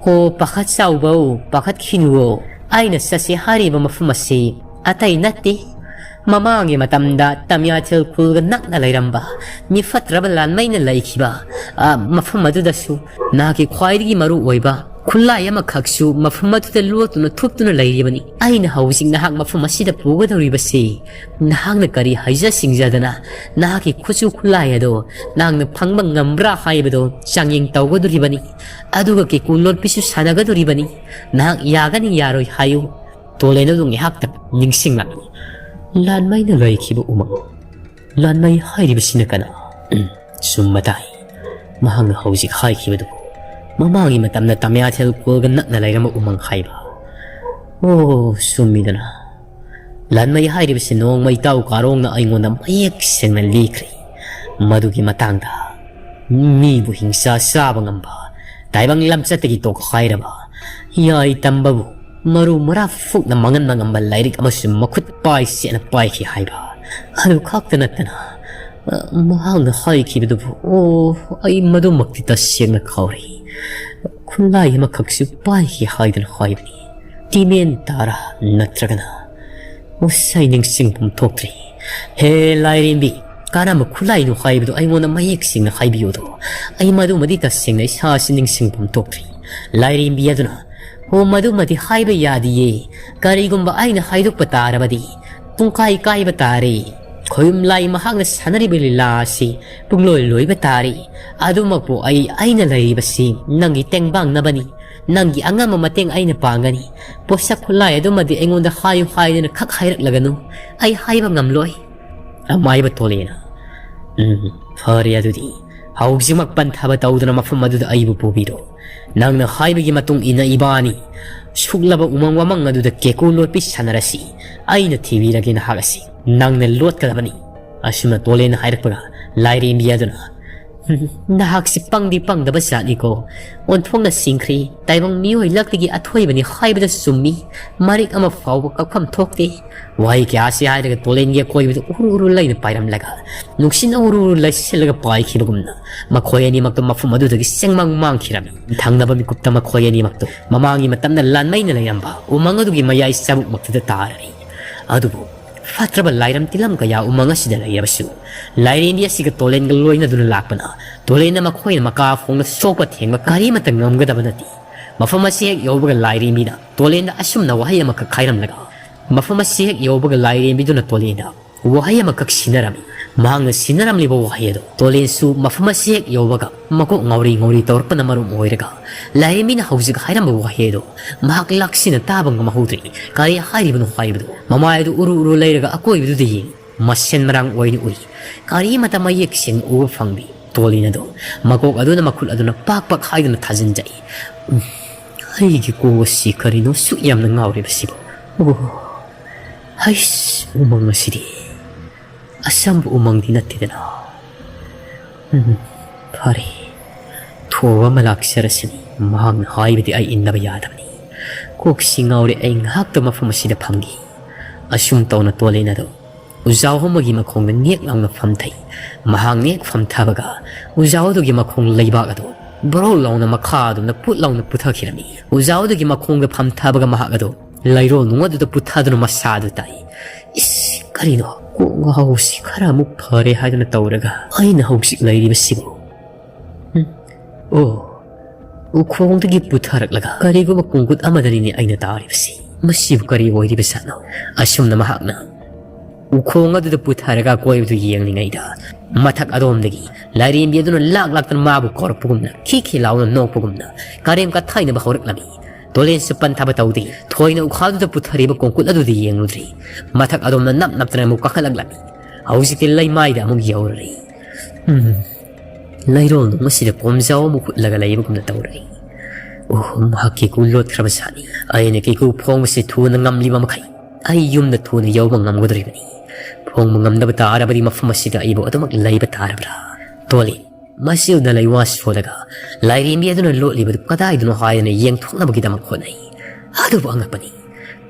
"ꯑꯣ, ꯄꯥꯈꯠ ꯆꯥꯎꯕꯧ, ꯄꯥꯈꯠꯈꯤꯅꯨꯋꯣ꯫ ꯑꯩꯅ ꯆꯠꯁꯤ ꯍꯥꯏꯔꯤꯕ ꯃꯐꯝ ꯑꯁꯤ ꯑꯇꯩ ꯅꯠꯇꯦ꯫ ꯃꯃꯥꯡꯒꯤ ꯃꯇꯝꯗ ꯇꯃꯤꯌꯥꯊꯦꯜ ꯈꯨꯜꯒ ꯅꯛꯅ ꯂꯩꯔꯝꯕ ꯃꯤ ꯐꯠꯇ꯭ꯔꯕ ꯂꯥꯟꯃꯩꯅ ꯂꯩꯈꯤꯕ, ꯑ, ꯃꯐꯝ ꯑꯗꯨꯗꯁꯨ ꯅꯍꯥꯛꯀꯤ ꯈ꯭ꯋꯥꯏꯗꯒꯤ ꯃꯔꯨ ꯑꯣꯏꯕ ꯈꯨꯠꯂꯥꯏ ꯑꯃꯈꯛꯁꯨ ꯃꯐꯝ ꯑꯗꯨꯗ ꯂꯣꯠꯇꯨꯅ ꯊꯨꯞꯇꯨꯅ ꯂꯩꯔꯤꯕꯅꯤ꯫ ꯑꯩꯅ ꯍꯧꯖꯤꯛ ꯅꯍꯥꯛ ꯃꯐꯝ ꯑꯁꯤꯗ ꯄꯨꯒꯗꯧꯔꯤꯕꯁꯤ ꯅꯍꯥꯛꯅ ꯀꯔꯤ ꯍꯩꯖ ꯁꯤꯡꯖꯗꯅ ꯅꯍꯥꯛꯀꯤ ꯈꯨꯠꯁꯨ ꯈꯨꯠꯂꯥꯏ ꯑꯗꯣ ꯅꯍꯥꯛꯅ ꯐꯪꯕ ꯉꯝꯕ꯭ꯔꯥ ꯍꯥꯏꯕꯗꯣ ꯆꯥꯡꯌꯦꯡ ꯇꯧꯒꯗꯧꯔꯤꯕꯅꯤ꯫ ꯑꯗꯨꯒ ꯀꯦꯀꯨ ꯂꯣꯠꯄꯤꯁꯨ ꯁꯥꯟꯅꯒꯗꯧꯔꯤꯕꯅꯤ꯫ ꯅꯍꯥꯛ ꯌꯥꯒꯅꯤ ꯌꯥꯔꯣꯏ ꯍꯥꯏꯌꯨ꯫" ꯇꯣꯂꯦꯟ ꯑꯗꯨ ꯉꯥꯏꯍꯥꯛꯇ ꯅꯤꯡꯁꯤꯡꯂꯛꯂꯤ꯫ ꯂꯥꯟꯃꯩꯅ ꯂꯩꯈꯤꯕ ꯎꯃꯪ꯫ ꯂꯥꯟꯃꯩ ꯍꯥꯏꯔꯤꯕꯁꯤꯅ ꯀꯅꯥ? ꯎꯝ, ꯆꯨꯝꯕ ꯇꯥꯏ꯫ ꯃꯍꯥꯛꯅ ꯍꯧꯖꯤꯛ ꯍꯥꯏꯈꯤꯕꯗꯨ ꯃꯃꯥꯡꯒꯤ ꯃꯇꯝꯗ ꯇꯃꯤꯌꯥꯊꯦꯜ ꯈꯨꯜꯒ ꯅꯛꯅ ꯂꯩꯔꯝꯕ ꯎꯃꯪ ꯍꯥꯏꯕ꯫ ꯑꯣ, ꯆꯨꯝꯃꯤꯗꯅ꯫ ꯂꯥꯟꯃꯩ ꯍꯥꯏꯔꯤꯕꯁꯤ ꯅꯣꯡꯃꯩ ꯇꯥꯎ ꯀꯥꯔꯣꯡꯅ ꯑꯩꯉꯣꯟꯗ ꯃꯌꯦꯛ ꯁꯦꯡꯅ ꯂꯤꯈ꯭ꯔꯦ꯫ ꯃꯗꯨꯒꯤ ꯃꯇꯥꯡꯗ, ꯃꯤꯕꯨ ꯍꯤꯡꯁꯥ ꯆꯥꯕ ꯉꯝꯕ, ꯇꯥꯏꯕꯪ ꯂꯝꯆꯠꯇꯒꯤ ꯇꯣꯈꯥꯏꯔꯕ, ꯌꯥꯏ ꯇꯝꯕꯕꯨ ꯃꯔꯨ ꯃꯔꯥ ꯐꯨꯛꯅ ꯃꯥꯡꯍꯟꯕ ꯉꯝꯕ ꯂꯥꯏꯔꯤꯛ ꯑꯃꯁꯨ ꯃꯈꯨꯠ ꯄꯥꯏ ꯆꯦꯠꯅ ꯄꯥꯏꯈꯤ ꯍꯥꯏꯕ꯫ ꯑꯗꯨ ꯈꯛꯇ ꯅꯠꯇꯅ, ꯑ, ꯃꯍꯥꯛꯅ ꯍꯥꯏꯈꯤꯕꯗꯨꯕꯨ, ꯑꯣ, ꯑꯩ ꯃꯗꯨꯃꯛꯇꯤ ꯇꯁꯦꯡꯅ ꯀꯥꯎꯔꯦ꯫ ꯈꯨꯠꯂꯥꯏ ꯑꯃꯈꯛꯁꯨ ꯄꯥꯏꯈꯤ ꯍꯥꯏꯗꯨꯅ ꯍꯥꯏꯕꯅꯤ꯫ ꯇꯤꯃꯦꯟ ꯇꯥꯔꯥ ꯅꯠꯇ꯭ꯔꯒꯅ, ꯑꯁ, ꯑꯩ ꯅꯤꯡꯁꯤꯡꯐꯝ ꯊꯣꯛꯇ꯭ꯔꯦ꯫ ꯍꯦ ꯂꯥꯏꯔꯦꯝꯕꯤ, ꯀꯔꯝꯕ ꯈꯨꯠꯂꯥꯏꯅꯣ ꯍꯥꯏꯕꯗꯨ ꯑꯩꯉꯣꯟꯗ ꯃꯌꯦꯛ ꯁꯦꯡꯅ ꯍꯥꯏꯕꯤꯌꯨꯗꯣ꯫ ꯑꯩ ꯃꯗꯨꯃꯗꯤ ꯇꯁꯦꯡꯅ ꯏꯁꯥꯁꯤ ꯅꯤꯡꯁꯤꯡꯐꯝ ꯊꯣꯛꯇ꯭ꯔꯦ꯫ ꯂꯥꯏꯔꯦꯝꯕꯤ ꯑꯗꯨꯅ, ꯑꯣ, ꯃꯗꯨꯃꯗꯤ ꯍꯥꯏꯕ ꯌꯥꯗꯤꯌꯦ꯫ ꯀꯔꯤꯒꯨꯝꯕ ꯑꯩꯅ ꯍꯥꯏꯗꯣꯛꯄ ꯇꯥꯔꯕꯗꯤ ꯄꯨꯡꯀꯥꯏ ꯀꯥꯏꯕ ꯇꯥꯔꯦ꯫ ꯈꯣꯌꯨꯝ ꯂꯥꯏ ꯃꯍꯥꯛꯅ ꯁꯥꯟꯅꯔꯤꯕ ꯂꯤꯂꯥ ꯑꯁꯤ ꯄꯨꯡꯂꯣꯏ ꯂꯣꯏꯕ ꯇꯥꯔꯦ꯫ ꯑꯗꯨꯃꯛꯄꯨ ꯑꯩ, ꯑꯩꯅ ꯂꯩꯔꯤꯕꯁꯤ ꯅꯪꯒꯤ ꯇꯦꯡꯕꯥꯡꯅꯕꯅꯤ꯫ ꯅꯪꯒꯤ ꯑꯉꯝꯕ ꯃꯇꯦꯡ ꯑꯩꯅ ꯄꯥꯡꯒꯅꯤ꯫ ꯄꯣꯠꯁꯛ ꯈꯨꯠꯂꯥꯏ ꯑꯗꯨꯃꯗꯤ ꯑꯩꯉꯣꯟꯗ ꯍꯥꯏꯌꯨ ꯍꯥꯏꯗꯨꯅ ꯈꯛ ꯍꯥꯏꯔꯛꯂꯒꯅꯨ꯫ ꯑꯩ ꯍꯥꯏꯕ ꯉꯝꯂꯣꯏ꯫ ꯑꯃꯥꯏꯕ ꯇꯣꯂꯦꯅ, ꯎꯝ, ꯐꯔꯦ ꯑꯗꯨꯗꯤ꯫ ꯍꯧꯖꯤꯛꯃꯛ ꯄꯟꯊꯕ ꯇꯧꯗꯨꯅ ꯃꯐꯝ ꯑꯗꯨꯗ ꯑꯩꯕꯨ ꯄꯨꯕꯤꯔꯣ꯫ ꯅꯪꯅ ꯍꯥꯏꯕꯒꯤ ꯃꯇꯨꯡ ꯏꯟꯅ ꯏꯕꯥꯅꯤ ꯁꯨꯛꯂꯕ ꯎꯃꯪ ꯋꯥꯃꯪ ꯑꯗꯨꯗ ꯀꯦꯀꯨ ꯂꯣꯠꯄꯤ ꯁꯥꯟꯅꯔꯁꯤ꯫ ꯑꯩꯅ ꯊꯤꯕꯤꯔꯒꯦ ꯅꯍꯥꯛ ꯑꯁꯤ꯫ ꯅꯪꯅ ꯂꯣꯠꯀꯗꯕꯅꯤ꯫ ꯑꯁꯨꯝꯅ ꯇꯣꯂꯦꯟꯅ ꯍꯥꯏꯔꯛꯄꯒ ꯂꯥꯏꯔꯦꯝꯕꯤ ꯑꯗꯨꯅ, "ꯅꯍꯥꯛꯁꯤ ꯄꯪꯗꯤ ꯄꯪꯗꯕ ꯖꯥꯠꯅꯤꯀꯣ꯫ ꯑꯣꯟꯊꯣꯛꯅ ꯁꯤꯡꯈ꯭ꯔꯦ꯫ ꯇꯥꯏꯕꯪ ꯃꯤꯑꯣꯏ ꯂꯛꯇꯒꯤ ꯑꯊꯣꯏꯕꯅꯤ ꯍꯥꯏꯕꯗ ꯆꯨꯝꯃꯤ꯫ ꯃꯔꯤꯛ ꯑꯃ ꯐꯥꯎꯕ ꯀꯛꯐꯝ ꯊꯣꯛꯇꯦ꯫" ꯋꯥꯍꯩ ꯀꯌꯥꯁꯤ ꯍꯥꯏꯔꯒ ꯇꯣꯂꯦꯟꯒꯤ ꯑꯀꯣꯏꯕꯗ ꯎꯔꯨ ꯎꯔꯨ ꯂꯩꯅ ꯄꯥꯏꯔꯝꯂꯒ, ꯅꯨꯡꯁꯤꯠꯅ ꯎꯔꯨ ꯎꯔꯨ ꯂꯩꯁꯤꯜꯂꯒ ꯄꯥꯏꯈꯤꯕꯒꯨꯝꯅ, ꯃꯈꯣꯏ ꯑꯅꯤꯃꯛꯇꯣ ꯃꯐꯝ ꯑꯗꯨꯗꯒꯤ ꯆꯦꯡꯃꯥꯡ ꯃꯥꯡꯈꯤꯔꯝꯃꯤ꯫ ꯊꯪꯅꯕ ꯃꯤꯀꯨꯞꯇ ꯃꯈꯣꯏ ꯑꯅꯤꯃꯛꯇꯣ ꯃꯃꯥꯡꯒꯤ ꯃꯇꯝꯗ ꯂꯥꯟꯃꯩꯅ ꯂꯩꯔꯝꯕ ꯎꯃꯪ ꯑꯗꯨꯒꯤ ꯃꯌꯥꯏ ꯆꯥꯕꯨꯛꯃꯛꯇꯨꯗ ꯇꯥꯔꯔꯤ꯫ ꯑꯗꯨꯕꯨ ꯐꯠꯇ꯭ꯔꯕ ꯂꯥꯏꯔꯝ ꯇꯤꯜꯂꯝ ꯀꯌꯥ ꯎꯃꯪ ꯑꯁꯤꯗ ꯂꯩꯔꯕꯁꯨ, ꯂꯥꯏꯔꯦꯝꯕꯤ ꯑꯁꯤꯒ ꯇꯣꯂꯦꯟꯒ ꯂꯣꯏꯅꯗꯨꯅ ꯂꯥꯛꯄꯅ, ꯇꯣꯂꯦꯟꯅ ꯃꯈꯣꯏꯅ ꯃꯀꯥ ꯐꯣꯡꯅ ꯁꯣꯛꯄ ꯊꯦꯡꯕ ꯀꯔꯤꯃꯠꯇ ꯉꯝꯒꯗꯕ ꯅꯠꯇꯦ꯫ ꯃꯐꯝ ꯑꯁꯤ ꯍꯦꯛ ꯌꯧꯕꯒ ꯂꯥꯏꯔꯦꯝꯕꯤꯅ ꯇꯣꯂꯦꯟꯗ ꯑꯁꯨꯝꯅ ꯋꯥꯍꯩ ꯑꯃꯈꯛ ꯍꯥꯏꯔꯝꯂꯒ, ꯃꯐꯝ ꯑꯁꯤ ꯍꯦꯛ ꯌꯧꯕꯒ ꯂꯥꯏꯔꯦꯝꯕꯤꯗꯨꯅ ꯇꯣꯂꯦꯟꯗ ꯋꯥꯍꯩ ꯑꯃꯈꯛ ꯁꯤꯟꯅꯔꯝꯃꯤ꯫ ꯃꯍꯥꯛꯅ ꯁꯤꯟꯅꯔꯝꯂꯤꯕ ꯋꯥꯍꯩ ꯑꯗꯨ ꯇꯣꯂꯦꯟꯁꯨ ꯃꯐꯝ ꯑꯁꯤ ꯍꯦꯛ ꯌꯧꯕꯒ ꯃꯀꯣꯛ ꯉꯥꯎꯔꯤ ꯉꯥꯎꯔꯤ ꯇꯧꯔꯛꯄꯅ ꯃꯔꯝ ꯑꯣꯏꯔꯒ, ꯂꯥꯏꯔꯦꯝꯕꯤꯅ ꯍꯧꯖꯤꯛ ꯍꯥꯏꯔꯝꯕ ꯋꯥꯍꯩ ꯑꯗꯨ ꯃꯍꯥꯛ ꯂꯥꯛꯁꯤꯟꯅ ꯇꯥꯕ ꯉꯝꯍꯧꯗ꯭ꯔꯦ꯫ ꯀꯔꯤ ꯍꯥꯏꯔꯤꯕꯅꯣ ꯍꯥꯏꯕꯗꯨ ꯃꯃꯥꯏ ꯑꯗꯨ ꯎꯔꯨ ꯎꯔꯨ ꯂꯩꯔꯒ ꯑꯀꯣꯏꯕꯗꯨꯗ ꯌꯦꯡꯉꯤ꯫ ꯃꯁꯦꯟ ꯃꯔꯥꯡ ꯑꯣꯏꯅ ꯎꯏ꯫ ꯀꯔꯤꯃꯠꯇ ꯃꯌꯦꯛ ꯁꯦꯡꯅ ꯎꯕ ꯐꯪꯗꯦ꯫ ꯇꯣꯂꯦꯟ ꯑꯗꯨ ꯃꯀꯣꯛ ꯑꯗꯨꯅ ꯃꯈꯨꯠ ꯑꯗꯨꯅ ꯄꯥꯛ ꯄꯥꯛ ꯍꯥꯏꯗꯨꯅ ꯊꯥꯖꯤꯟꯖꯩ꯫ ꯎꯝ, ꯑꯩꯒꯤ ꯀꯣꯛ ꯑꯁꯤ ꯀꯔꯤꯅꯣ ꯁꯨꯛ ꯌꯥꯝꯅ ꯉꯥꯎꯔꯤꯕꯁꯤꯕꯨ? ꯑꯣ, ꯍꯩꯁ, ꯎꯃꯪ ꯑꯁꯤꯗꯤ ꯑꯆꯝꯕ ꯎꯃꯪꯗꯤ ꯅꯠꯇꯦꯗꯅ꯫ ꯎꯝ, ꯐꯔꯦ, ꯊꯣꯕ ꯑꯃ ꯂꯥꯛꯆꯔꯁꯅꯤ꯫ ꯃꯍꯥꯛꯅ ꯍꯥꯏꯕꯗꯤ ꯑꯩ ꯏꯟꯗꯕ ꯌꯥꯗꯕꯅꯤ꯫ ꯀꯣꯛꯁꯤ ꯉꯥꯎꯔꯦ, ꯑꯩ ꯉꯥꯏꯍꯥꯛꯇ ꯃꯐꯝ ꯑꯁꯤꯗ ꯐꯝꯒꯦ꯫ ꯑꯁꯨꯝ ꯇꯧꯅ ꯇꯣꯂꯦꯟ ꯑꯗꯨ ꯎꯖꯥꯎ ꯑꯃꯒꯤ ꯃꯈꯣꯡꯗ ꯅꯦꯛ ꯂꯥꯎꯅ ꯐꯝꯊꯩ꯫ ꯃꯍꯥꯛ ꯅꯦꯛ ꯐꯝꯊꯕꯒ ꯎꯖꯥꯎ ꯑꯗꯨꯒꯤ ꯃꯈꯣꯡ ꯂꯩꯕꯥꯛ ꯑꯗꯨ ꯕ꯭ꯔꯣ ꯂꯥꯎꯅ ꯃꯈꯥ ꯑꯗꯨꯝꯅ ꯄꯨꯠ ꯂꯥꯎꯅ ꯄꯨꯊꯈꯤꯔꯝꯃꯤ꯫ ꯎꯖꯥꯎ ꯑꯗꯨꯒꯤ ꯃꯈꯣꯡꯗ ꯐꯝꯊꯕꯒ ꯃꯍꯥꯛ ꯑꯗꯨ ꯂꯩꯔꯣꯜ ꯅꯨꯡ ꯑꯗꯨꯗ ꯄꯨꯊꯗꯨꯅ ꯃꯁꯥ ꯑꯗꯨ ꯇꯥꯛꯏ꯫ "ꯏꯁ, ꯀꯔꯤꯅꯣ? ꯀꯣꯛ ꯉꯥꯎꯁꯤ ꯈꯔ ꯑꯃꯨꯛ ꯐꯔꯦ ꯍꯥꯏꯗꯨꯅ ꯇꯧꯔꯒ ꯑꯩꯅ ꯍꯧꯖꯤꯛ ꯂꯩꯔꯤꯕꯁꯤꯕꯨ? ꯎꯝ, ꯑꯣ, ꯎꯈꯣꯡꯗꯒꯤ ꯄꯨꯊꯔꯛꯂꯒ ꯀꯔꯤꯒꯨꯝꯕ ꯀꯣꯡꯀꯨꯠ ꯑꯃꯗꯅꯤꯅꯦ ꯑꯩꯅ ꯇꯥꯔꯤꯕꯁꯤ꯫ ꯃꯁꯤꯕꯨ ꯀꯔꯤ ꯑꯣꯏꯔꯤꯕꯖꯥꯠꯅꯣ?" ꯑꯁꯨꯝꯅ ꯃꯍꯥꯛꯅ ꯎꯈꯣꯡ ꯑꯗꯨꯗ ꯄꯨꯊꯔꯒ ꯑꯀꯣꯏꯕꯗꯨ ꯌꯦꯡꯂꯤꯉꯩꯗ, ꯃꯊꯛ ꯑꯗꯣꯝꯗꯒꯤ ꯂꯥꯏꯔꯦꯝꯕꯤ ꯑꯗꯨꯅ ꯂꯥꯛ ꯂꯥꯛꯇꯅ ꯃꯥꯕꯨ ꯀꯧꯔꯛꯄꯒꯨꯝꯅ, ꯈꯤ ꯈꯤ ꯂꯥꯎꯅ ꯅꯣꯛꯄꯒꯨꯝꯅ ꯀꯔꯦꯝ ꯀꯊꯥꯏꯅꯕ ꯍꯧꯔꯛꯂꯝꯃꯤ꯫ ꯇꯣꯂꯦꯟꯁꯨ ꯄꯟꯊꯥꯕ ꯇꯧꯗꯦ꯫ ꯊꯣꯏꯅ ꯎꯈꯥꯗꯨꯗ ꯄꯨꯊꯔꯤꯕ ꯀꯣꯡꯀꯨꯠ ꯑꯗꯨꯗꯤ ꯌꯦꯡꯂꯨꯗ꯭ꯔꯤ꯫ ꯃꯊꯛ ꯑꯗꯣꯝꯅ ꯅꯞ ꯅꯞꯇꯅ ꯑꯃꯨꯛ ꯀꯥꯈꯠꯂꯛꯂꯝꯃꯤ꯫ ꯍꯧꯖꯤꯛꯇꯤ ꯂꯩꯃꯥꯏꯗ ꯑꯃꯨꯛ ꯌꯧꯔꯔꯤ꯫ ꯎꯝ, ꯂꯩꯔꯣꯜ ꯅꯨꯡ ꯑꯁꯤꯗ ꯀꯣꯝꯖꯥꯎ ꯑꯃꯨꯛ ꯍꯨꯠꯂꯒ ꯂꯩꯕꯒꯨꯝꯅ ꯇꯧꯔꯛꯏ꯫ ꯑꯣ, ꯃꯍꯥꯛꯀꯤ ꯀꯨ ꯂꯣꯠꯈ꯭ꯔꯕ ꯁꯥꯠꯅꯤ꯫ ꯑꯩꯅ ꯀꯤꯀꯨ ꯐꯣꯡꯕꯁꯤ ꯊꯨꯅ ꯉꯝꯂꯤꯕ ꯃꯈꯩ ꯑꯩ ꯌꯨꯝꯗ ꯊꯨꯅ ꯌꯧꯕ ꯉꯝꯒꯗꯧꯔꯤꯕꯅꯤ꯫ ꯐꯣꯡꯕ ꯉꯝꯗꯕ ꯇꯥꯔꯕꯗꯤ ꯃꯐꯝ ꯑꯁꯤꯗ ꯑꯩꯕꯨ ꯑꯗꯨꯃꯛ ꯂꯩꯕ ꯇꯥꯔꯕ꯭ꯔꯥ? ꯇꯣꯂꯤ, ꯃꯁꯤꯗ ꯂꯩꯋꯥ ꯁꯣꯜꯂꯒ ꯂꯥꯏꯔꯦꯝꯕꯤ ꯑꯗꯨꯅ ꯂꯣꯠꯂꯤꯕꯗꯨ ꯀꯗꯥꯏꯗꯅꯣ ꯍꯥꯏꯗꯅ ꯌꯦꯡꯊꯣꯛꯅꯕꯒꯤꯗꯃꯛ ꯍꯣꯠꯅꯩ꯫ ꯑꯗꯨꯕꯨ ꯑꯉꯛꯄꯅꯤ,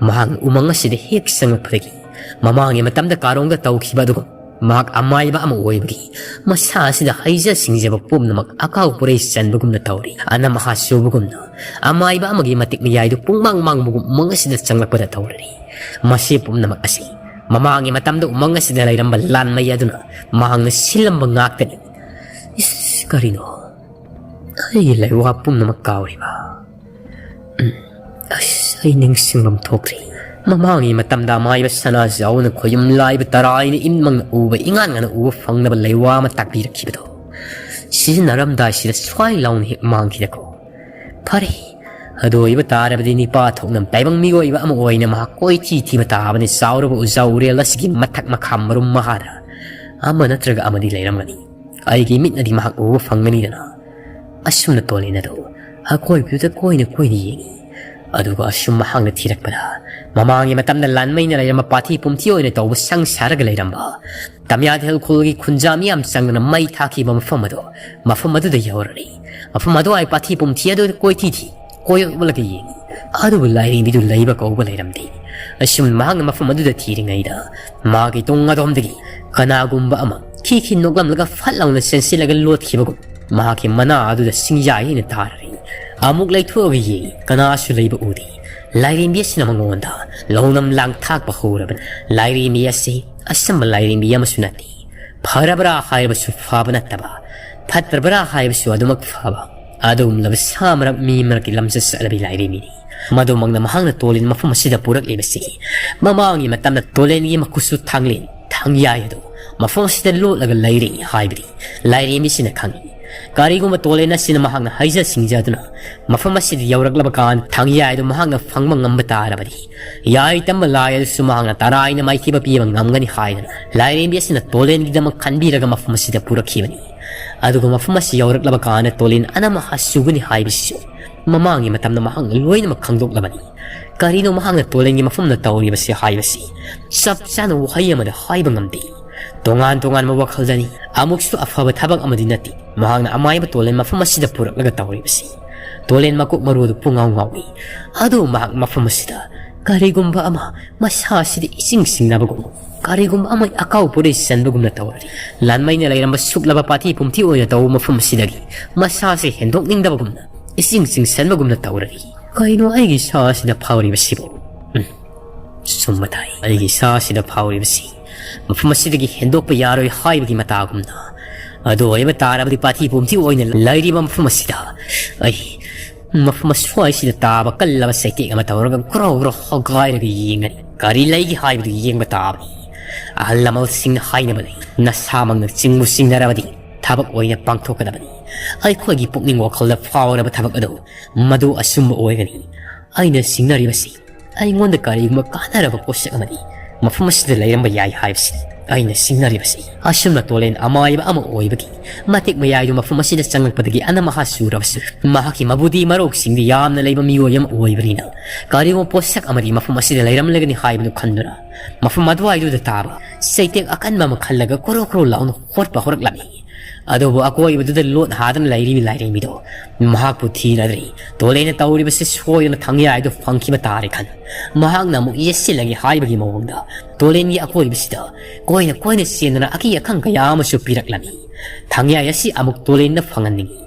ꯃꯍꯥꯛꯅ ꯎꯃꯪ ꯑꯁꯤꯗ ꯍꯦꯛ ꯆꯪꯂꯛꯄꯗꯒꯤ ꯃꯃꯥꯡꯒꯤ ꯃꯇꯝꯗ ꯀꯥꯔꯣꯡꯗ ꯇꯧꯈꯤꯕ ꯑꯗꯨꯒꯨꯝ ꯃꯍꯥꯛ ꯑꯃꯥꯏꯕ ꯑꯃ ꯑꯣꯏꯕꯒꯤ ꯃꯁꯥ ꯑꯁꯤꯗ ꯍꯩꯖ ꯁꯤꯡꯖꯕ ꯄꯨꯝꯅꯃꯛ ꯑꯀꯥꯎ ꯄꯨꯔꯩ ꯆꯟꯕꯒꯨꯝꯅ ꯇꯧꯔꯤ꯫ ꯑꯅꯝ ꯑꯍꯥ ꯆꯨꯕꯒꯨꯝꯅ ꯑꯃꯥꯏꯕ ꯑꯃꯒꯤ ꯃꯇꯤꯛ ꯃꯌꯥꯏꯗꯨ ꯄꯨꯡꯃꯥꯡ ꯃꯥꯡꯕꯒꯨꯝ ꯎꯃꯪ ꯑꯁꯤꯗ ꯆꯪꯂꯛꯄꯗ ꯇꯧꯔꯤ꯫ ꯃꯁꯤ ꯄꯨꯝꯅꯃꯛ ꯑꯁꯤ ꯃꯃꯥꯡꯒꯤ ꯃꯇꯝꯗ ꯎꯃꯪ ꯑꯁꯤꯗ ꯂꯩꯔꯝꯕ ꯂꯥꯟꯃꯩ ꯑꯗꯨꯅ ꯃꯍꯥꯛꯅ ꯁꯤꯜꯂꯝꯕ ꯉꯥꯛꯇꯅꯤ꯫ ꯏꯁ, ꯀꯔꯤꯅꯣ? ꯑꯩꯒꯤ ꯂꯩꯋꯥ ꯄꯨꯝꯅꯃꯛ ꯀꯥꯎꯔꯤꯕ? ꯎꯝ, ꯑꯁ, ꯑꯩ ꯅꯤꯡꯁꯤꯡꯐꯝ ꯊꯣꯛꯇ꯭ꯔꯤ꯫ ꯃꯃꯥꯡꯒꯤ ꯃꯇꯝꯗ ꯑꯃꯥꯏꯕ ꯁꯅꯥꯖꯥꯎꯅ ꯈꯣꯌꯨꯝ ꯂꯥꯏꯕ ꯇꯔꯥꯏꯅ ꯏꯃꯪꯅ ꯎꯕ, ꯏꯉꯥꯟ ꯉꯥꯟꯅ ꯎꯕ ꯐꯪꯅꯕ ꯂꯩꯋꯥ ꯑꯃ ꯇꯥꯛꯄꯤꯔꯛꯈꯤꯕꯗꯣ, ꯁꯤꯖꯤꯟꯅꯔꯝꯗꯥꯏꯁꯤꯗ ꯁ꯭ꯋꯥꯏ ꯂꯥꯎꯅ ꯍꯦꯛ ꯃꯥꯡꯈꯤꯗꯀꯣ꯫ ꯐꯔꯦ, ꯑꯗꯨ ꯑꯣꯏꯕ ꯇꯥꯔꯕꯗꯤ ꯅꯤꯄꯥ ꯊꯣꯛꯅ ꯇꯥꯏꯕꯪ ꯃꯤꯑꯣꯏꯕ ꯑꯃ ꯑꯣꯏꯅ ꯃꯍꯥꯛ ꯀꯣꯏꯊꯤ ꯊꯤꯕ ꯇꯥꯕꯅꯤ꯫ ꯆꯥꯎꯔꯕ ꯎꯖꯥ ꯎꯔꯦꯜ ꯑꯁꯤꯒꯤ ꯃꯊꯛ ꯃꯈꯥ ꯃꯔꯨꯝ ꯃꯍꯥꯗ ꯑꯃ ꯅꯠꯇ꯭ꯔꯒ ꯑꯃꯗꯤ ꯂꯩꯔꯝꯒꯅꯤ꯫ ꯑꯩꯒꯤ ꯃꯤꯠꯅꯗꯤ ꯃꯍꯥꯛ ꯎꯕ ꯐꯪꯒꯅꯤꯗꯅ꯫ ꯑꯁꯨꯝꯅ ꯇꯣꯂꯦꯟ ꯑꯗꯨ ꯑꯀꯣꯏꯕꯗꯨꯗ ꯀꯣꯏꯅ ꯀꯣꯏꯅ ꯌꯦꯡꯉꯤ꯫ ꯑꯗꯨꯒ ꯑꯁꯨꯝ ꯃꯍꯥꯛꯅ ꯊꯤꯔꯛꯄꯗ, ꯃꯃꯥꯡꯒꯤ ꯃꯇꯝꯗ ꯂꯥꯟꯃꯩꯅ ꯂꯩꯔꯝꯕ ꯄꯥꯊꯤ ꯄꯨꯝꯊꯤ ꯑꯣꯏꯅ ꯇꯧꯕ ꯁꯪ ꯁꯥꯔꯒ ꯂꯩꯔꯝꯕ ꯇꯃꯤꯌꯥꯊꯦꯜ ꯈꯨꯜꯒꯤ ꯈꯨꯟꯖꯥ ꯃꯤꯌꯥꯝ ꯆꯪꯗꯨꯅ ꯃꯩ ꯊꯥꯈꯤꯕ ꯃꯐꯝ ꯑꯗꯣ, ꯃꯐꯝ ꯑꯗꯨꯗ ꯌꯧꯔꯔꯤ꯫ ꯃꯐꯝ ꯑꯗꯨꯋꯥꯏ ꯄꯥꯊꯤ ꯄꯨꯝꯊꯤ ꯑꯗꯨꯗ ꯀꯣꯏꯊꯤ ꯊꯤ, ꯀꯣꯏ ꯑꯣꯠꯂꯒ ꯌꯦꯡꯉꯤ꯫ ꯑꯗꯨꯕꯨ ꯂꯥꯏꯔꯦꯝꯕꯤꯗꯨ ꯂꯩꯕ ꯀꯧꯕ ꯂꯩꯔꯝꯗꯦ꯫ ꯑꯁꯨꯝꯅ ꯃꯍꯥꯛꯅ ꯃꯐꯝ ꯑꯗꯨꯗ ꯊꯤꯔꯤꯉꯩꯗ ꯃꯍꯥꯛꯀꯤ ꯇꯨꯡ ꯑꯗꯣꯝꯗꯒꯤ ꯀꯅꯥꯒꯨꯝꯕ ꯑꯃ ꯈꯤ ꯈꯤ ꯅꯣꯛꯂꯝꯂꯒ ꯐꯠ ꯂꯥꯎꯅ ꯆꯦꯟꯁꯤꯜꯂꯒ ꯂꯣꯠꯈꯤꯕꯒꯨꯝ ꯃꯍꯥꯛꯀꯤ ꯃꯅꯥ ꯑꯗꯨꯗ ꯁꯤꯡꯌꯥꯏ ꯍꯥꯏꯅ ꯇꯥꯔꯔꯤ꯫ ꯑꯃꯨꯛ ꯂꯩꯊꯣꯛꯑꯒ ꯌꯦꯡꯉꯤ, ꯀꯅꯥꯁꯨ ꯂꯩꯕ ꯎꯗꯦ꯫ ꯂꯥꯏꯔꯦꯝꯕꯤ ꯑꯁꯤꯅ ꯃꯉꯣꯟꯗ ꯂꯧꯅꯝ ꯂꯥꯡꯊꯥꯛꯄ ꯍꯧꯔꯕꯅꯤ꯫ ꯂꯥꯏꯔꯦꯝꯕꯤ ꯑꯁꯤ ꯑꯆꯝꯕ ꯂꯥꯏꯔꯦꯝꯕꯤ ꯑꯃꯁꯨ ꯅꯠꯇꯦ꯫ ꯐꯔꯕ꯭ꯔꯥ ꯍꯥꯏꯔꯕꯁꯨ ꯐꯕ ꯅꯠꯇꯕ, ꯐꯠꯇ꯭ꯔꯕ꯭ꯔꯥ ꯍꯥꯏꯔꯕꯁꯨ ꯑꯗꯨꯃꯛ ꯐꯕ, ꯑꯗꯨꯒꯨꯝꯂꯕ ꯁꯥ ꯃꯔꯛ ꯃꯤ ꯃꯔꯛꯀꯤ ꯂꯝꯆꯠ ꯆꯠꯅꯕꯤ ꯂꯥꯏꯔꯦꯝꯕꯤꯅꯤ꯫ ꯃꯗꯨꯃꯛꯅ ꯃꯍꯥꯛꯅ ꯇꯣꯂꯦꯟ ꯃꯐꯝ ꯑꯁꯤꯗ ꯄꯨꯔꯛꯂꯤꯕꯁꯤ ꯃꯃꯥꯡꯒꯤ ꯃꯇꯝꯗ ꯇꯣꯂꯦꯟꯒꯤ ꯃꯈꯨꯠꯁꯨ ꯊꯥꯡꯂꯦꯟ ꯊꯥꯡꯌꯥꯏ ꯑꯗꯨ ꯃꯐꯝ ꯑꯁꯤꯗ ꯂꯣꯠꯂꯒ ꯂꯩꯔꯤ ꯍꯥꯏꯕꯗꯤ ꯂꯥꯏꯔꯦꯝꯕꯤꯁꯤꯅ ꯈꯪꯏ꯫ ꯀꯔꯤꯒꯨꯝꯕ ꯇꯣꯂꯦꯟ ꯑꯁꯤꯅ ꯃꯍꯥꯛꯅ ꯍꯩꯖ ꯁꯤꯡꯖꯗꯨꯅ ꯃꯐꯝ ꯑꯁꯤꯗ ꯌꯧꯔꯛꯂꯕ ꯀꯥꯟꯗ ꯊꯥꯡꯌꯥꯏ ꯑꯗꯨ ꯃꯍꯥꯛꯅ ꯐꯪꯕ ꯉꯝꯕ ꯇꯥꯔꯕꯗꯤ, ꯌꯥꯏ ꯇꯝꯕ ꯂꯥꯏ ꯑꯗꯨꯁꯨ ꯃꯍꯥꯛꯅ ꯇꯔꯥꯏꯅ ꯃꯥꯏꯊꯤꯕ ꯄꯤꯕ ꯉꯝꯒꯅꯤ ꯍꯥꯏꯗꯅ ꯂꯥꯏꯔꯦꯝꯕꯤ ꯑꯁꯤꯅ ꯇꯣꯂꯦꯟꯒꯤꯗꯃꯛ ꯈꯟꯕꯤꯔꯒ ꯃꯐꯝ ꯑꯁꯤꯗ ꯄꯨꯔꯛꯈꯤꯕꯅꯤ꯫ ꯑꯗꯨꯒ ꯃꯐꯝ ꯑꯁꯤ ꯌꯧꯔꯛꯂꯕ ꯀꯥꯟꯗ ꯇꯣꯂꯦꯟ ꯑꯅꯝ ꯑꯍꯥ ꯆꯨꯒꯅꯤ ꯍꯥꯏꯕꯁꯤꯁꯨ ꯃꯃꯥꯡꯒꯤ ꯃꯇꯝꯗ ꯃꯍꯥꯛꯅ ꯂꯣꯏꯅꯃꯛ ꯈꯪꯗꯣꯛꯂꯕꯅꯤ꯫ ꯀꯔꯤꯅꯣ ꯃꯍꯥꯛꯅ ꯇꯣꯂꯦꯟꯒꯤ ꯃꯐꯝꯗ ꯇꯧꯔꯤꯕꯁꯤ ꯍꯥꯏꯕꯁꯤ ꯆꯞ ꯆꯥꯅ ꯋꯥꯍꯩ ꯑꯃꯗ ꯍꯥꯏꯕ ꯉꯝꯗꯦ꯫ ꯇꯣꯉꯥꯟ ꯇꯣꯉꯥꯟꯕ ꯋꯥꯈꯜꯗꯅꯤ꯫ ꯑꯃꯨꯛꯁꯨ ꯑꯐꯕ ꯊꯕꯛ ꯑꯃꯗꯤ ꯅꯠꯇꯦ꯫ ꯃꯍꯥꯛꯅ ꯑꯃꯥꯏꯕ ꯇꯣꯂꯦꯟ ꯃꯐꯝ ꯑꯁꯤꯗ ꯄꯨꯔꯛꯂꯒ ꯇꯧꯔꯤꯕꯁꯤ꯫ ꯇꯣꯂꯦꯟ ꯃꯀꯣꯛ ꯃꯔꯨ ꯑꯗꯨ ꯄꯨꯡꯉꯥꯎ ꯉꯥꯎꯏ꯫ ꯑꯗꯨ ꯃꯍꯥꯛ ꯃꯐꯝ ꯑꯁꯤꯗ ꯀꯔꯤꯒꯨꯝꯕ ꯑꯃ ꯃꯁꯥ ꯑꯁꯤꯗ ꯏꯁꯤꯡ ꯆꯤꯡꯅꯕꯒꯨꯝ, ꯀꯔꯤꯒꯨꯝꯕ ꯑꯃ ꯑꯀꯥꯎ ꯄꯣꯔꯩ ꯆꯟꯕꯒꯨꯝꯅ ꯇꯧꯔꯤ꯫ ꯂꯥꯟꯃꯩꯅ ꯂꯩꯔꯝꯕ ꯁꯨꯛꯂꯕ ꯄꯥꯊꯤ ꯄꯨꯝꯊꯤ ꯑꯣꯏꯅ ꯇꯧꯕ ꯃꯐꯝ ꯑꯁꯤꯗꯒꯤ ꯃꯁꯥꯁꯦ ꯍꯦꯟꯗꯣꯛꯅꯤꯡꯗꯕꯒꯨꯝꯅ ꯏꯁꯤꯡ ꯆꯤꯡꯁꯟꯕꯒꯨꯝꯅ ꯇꯧꯔꯤ꯫ ꯀꯩꯅꯣ ꯑꯩꯒꯤ ꯏꯁꯥ ꯑꯁꯤꯗ ꯐꯥꯎꯔꯤꯕꯁꯤꯕꯨ? ꯎꯝ, ꯆꯨꯝꯕ ꯇꯥꯏ꯫ ꯑꯩꯒꯤ ꯏꯁꯥ ꯑꯁꯤꯗ ꯐꯥꯎꯔꯤꯕꯁꯤ ꯃꯐꯝ ꯑꯁꯤꯗꯒꯤ ꯍꯦꯟꯗꯣꯛꯄ ꯌꯥꯔꯣꯏ ꯍꯥꯏꯕꯒꯤ ꯃꯇꯥꯒꯨꯝꯅ꯫ ꯑꯗꯨ ꯑꯣꯏꯕ ꯇꯥꯔꯕꯗꯤ ꯄꯥꯊꯤ ꯄꯨꯝꯊꯤ ꯑꯣꯏꯅ ꯂꯩꯔꯤꯕ ꯃꯐꯝ ꯑꯁꯤꯗ ꯑꯩ ꯃꯐꯝ ꯑꯁ꯭ꯋꯥꯏꯁꯤꯗ ꯇꯥꯕ ꯀꯜꯂꯕ ꯆꯩꯇꯦꯛ ꯑꯃ ꯇꯧꯔꯒ ꯒ꯭ꯔꯣ ꯒ꯭ꯔꯣ ꯍꯣꯒꯥꯏꯔꯒ ꯌꯦꯡꯒꯅꯤ꯫ ꯀꯔꯤ ꯂꯩꯒꯦ ꯍꯥꯏꯕꯗꯨ ꯌꯦꯡꯕ ꯇꯥꯕꯅꯤ꯫ ꯑꯍꯜ ꯂꯃꯟꯁꯤꯡꯅ ꯍꯥꯏꯅꯕ ꯂꯩ, ꯅꯁꯥꯃꯛꯅ ꯆꯤꯡꯕꯨ ꯆꯤꯡꯅꯔꯕꯗꯤ ꯊꯕꯛ ꯑꯣꯏꯅ ꯄꯥꯡꯊꯣꯛꯀꯗꯕꯅꯤ꯫ ꯑꯩꯈꯣꯏꯒꯤ ꯄꯨꯛꯅꯤꯡ ꯋꯥꯈꯜꯗ ꯐꯥꯎꯔꯕ ꯊꯕꯛ ꯑꯗꯨ ꯃꯗꯨ ꯑꯆꯨꯝꯕ ꯑꯣꯏꯒꯅꯤ꯫ ꯑꯩꯅ ꯆꯤꯡꯅꯔꯤꯕꯁꯤ ꯑꯩꯉꯣꯟꯗ ꯀꯔꯤꯒꯨꯝꯕ ꯀꯥꯟꯅꯔꯕ ꯄꯣꯠꯁꯛ ꯑꯃꯗꯤ ꯃꯐꯝ ꯑꯁꯤꯗ ꯂꯩꯔꯝꯕ ꯌꯥꯏ ꯍꯥꯏꯕꯁꯤ ꯑꯩꯅ ꯆꯤꯡꯅꯔꯤꯕꯁꯤ꯫ ꯑꯁꯨꯝꯅ ꯇꯣꯂꯦꯟ ꯑꯃꯥꯏꯕ ꯑꯃ ꯑꯣꯏꯕꯒꯤ ꯃꯇꯤꯛ ꯃꯌꯥꯏꯗꯨ ꯃꯐꯝ ꯑꯁꯤꯗ ꯆꯪꯂꯛꯄꯗꯒꯤ ꯑꯅꯝ ꯑꯍꯥ ꯆꯨꯔꯕꯁꯨ, ꯃꯍꯥꯛꯀꯤ ꯃꯕꯨꯗꯤ ꯃꯔꯣꯛꯁꯤꯡꯗꯤ ꯌꯥꯝꯅ ꯂꯩꯕ ꯃꯤꯑꯣꯏ ꯑꯃ ꯑꯣꯏꯕꯅꯤꯅ ꯀꯔꯤꯒꯨꯝꯕ ꯄꯣꯠꯁꯛ ꯑꯃꯗꯤ ꯃꯐꯝ ꯑꯁꯤꯗ ꯂꯩꯔꯝꯂꯒꯅꯤ ꯍꯥꯏꯕꯗꯨ ꯈꯟꯗꯨꯅ ꯃꯐꯝ ꯑꯗꯨꯋꯥꯏꯗꯨꯗ ꯇꯥꯕ ꯆꯩꯇꯦꯛ ꯑꯀꯟꯕ ꯑꯃ ꯈꯜꯂꯒ ꯀꯣꯔꯣ ꯀꯣꯔꯣ ꯂꯥꯎꯅ ꯍꯣꯠꯄ ꯍꯧꯔꯛꯂꯝꯃꯤ꯫ ꯑꯗꯨꯕꯨ ꯑꯀꯣꯏꯕꯗꯨꯗ ꯂꯣꯠ ꯍꯥꯗꯅ ꯂꯩꯔꯤꯕ ꯂꯥꯏꯔꯦꯝꯕꯤꯗꯣ ꯃꯍꯥꯛꯄꯨ ꯊꯤꯅꯗ꯭ꯔꯤ꯫ ꯇꯣꯂꯦꯟꯅ ꯇꯧꯔꯤꯕꯁꯤ ꯁꯣꯏꯗꯅ ꯊꯪꯌꯥꯏꯗꯨ ꯐꯪꯈꯤꯕ ꯇꯥꯔꯦ ꯈꯟ, ꯃꯍꯥꯛꯅ ꯑꯃꯨꯛ ꯌꯦꯠꯁꯤꯜꯂꯒꯦ ꯍꯥꯏꯕꯒꯤ ꯃꯑꯣꯡꯗ ꯇꯣꯂꯦꯟꯒꯤ ꯑꯀꯣꯏꯕꯁꯤꯗ ꯀꯣꯏꯅ ꯀꯣꯏꯅ ꯆꯦꯟꯗꯨꯅ ꯑꯀꯤ ꯑꯈꯪ ꯀꯌꯥ ꯑꯃꯁꯨ ꯄꯤꯔꯛꯂꯝꯃꯤ꯫ ꯊꯪꯌꯥꯏ ꯑꯁꯤ ꯑꯃꯨꯛ ꯇꯣꯂꯦꯟꯅ ꯐꯪꯍꯟꯅꯤꯡꯏ,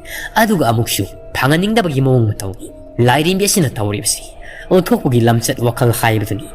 ꯑꯗꯨꯒ ꯑꯃꯨꯛꯁꯨ ꯐꯪꯍꯟꯅꯤꯡꯗꯕꯒꯤ ꯃꯑꯣꯡ ꯃꯇꯧꯅꯤ ꯂꯥꯏꯔꯦꯝꯕꯤ ꯑꯁꯤꯅ ꯇꯧꯔꯤꯕꯁꯤ꯫ ꯑꯣꯟꯊꯣꯛꯄꯒꯤ ꯂꯝꯆꯠ ꯋꯥꯈꯜ ꯍꯥꯏꯕꯗꯨꯅꯤ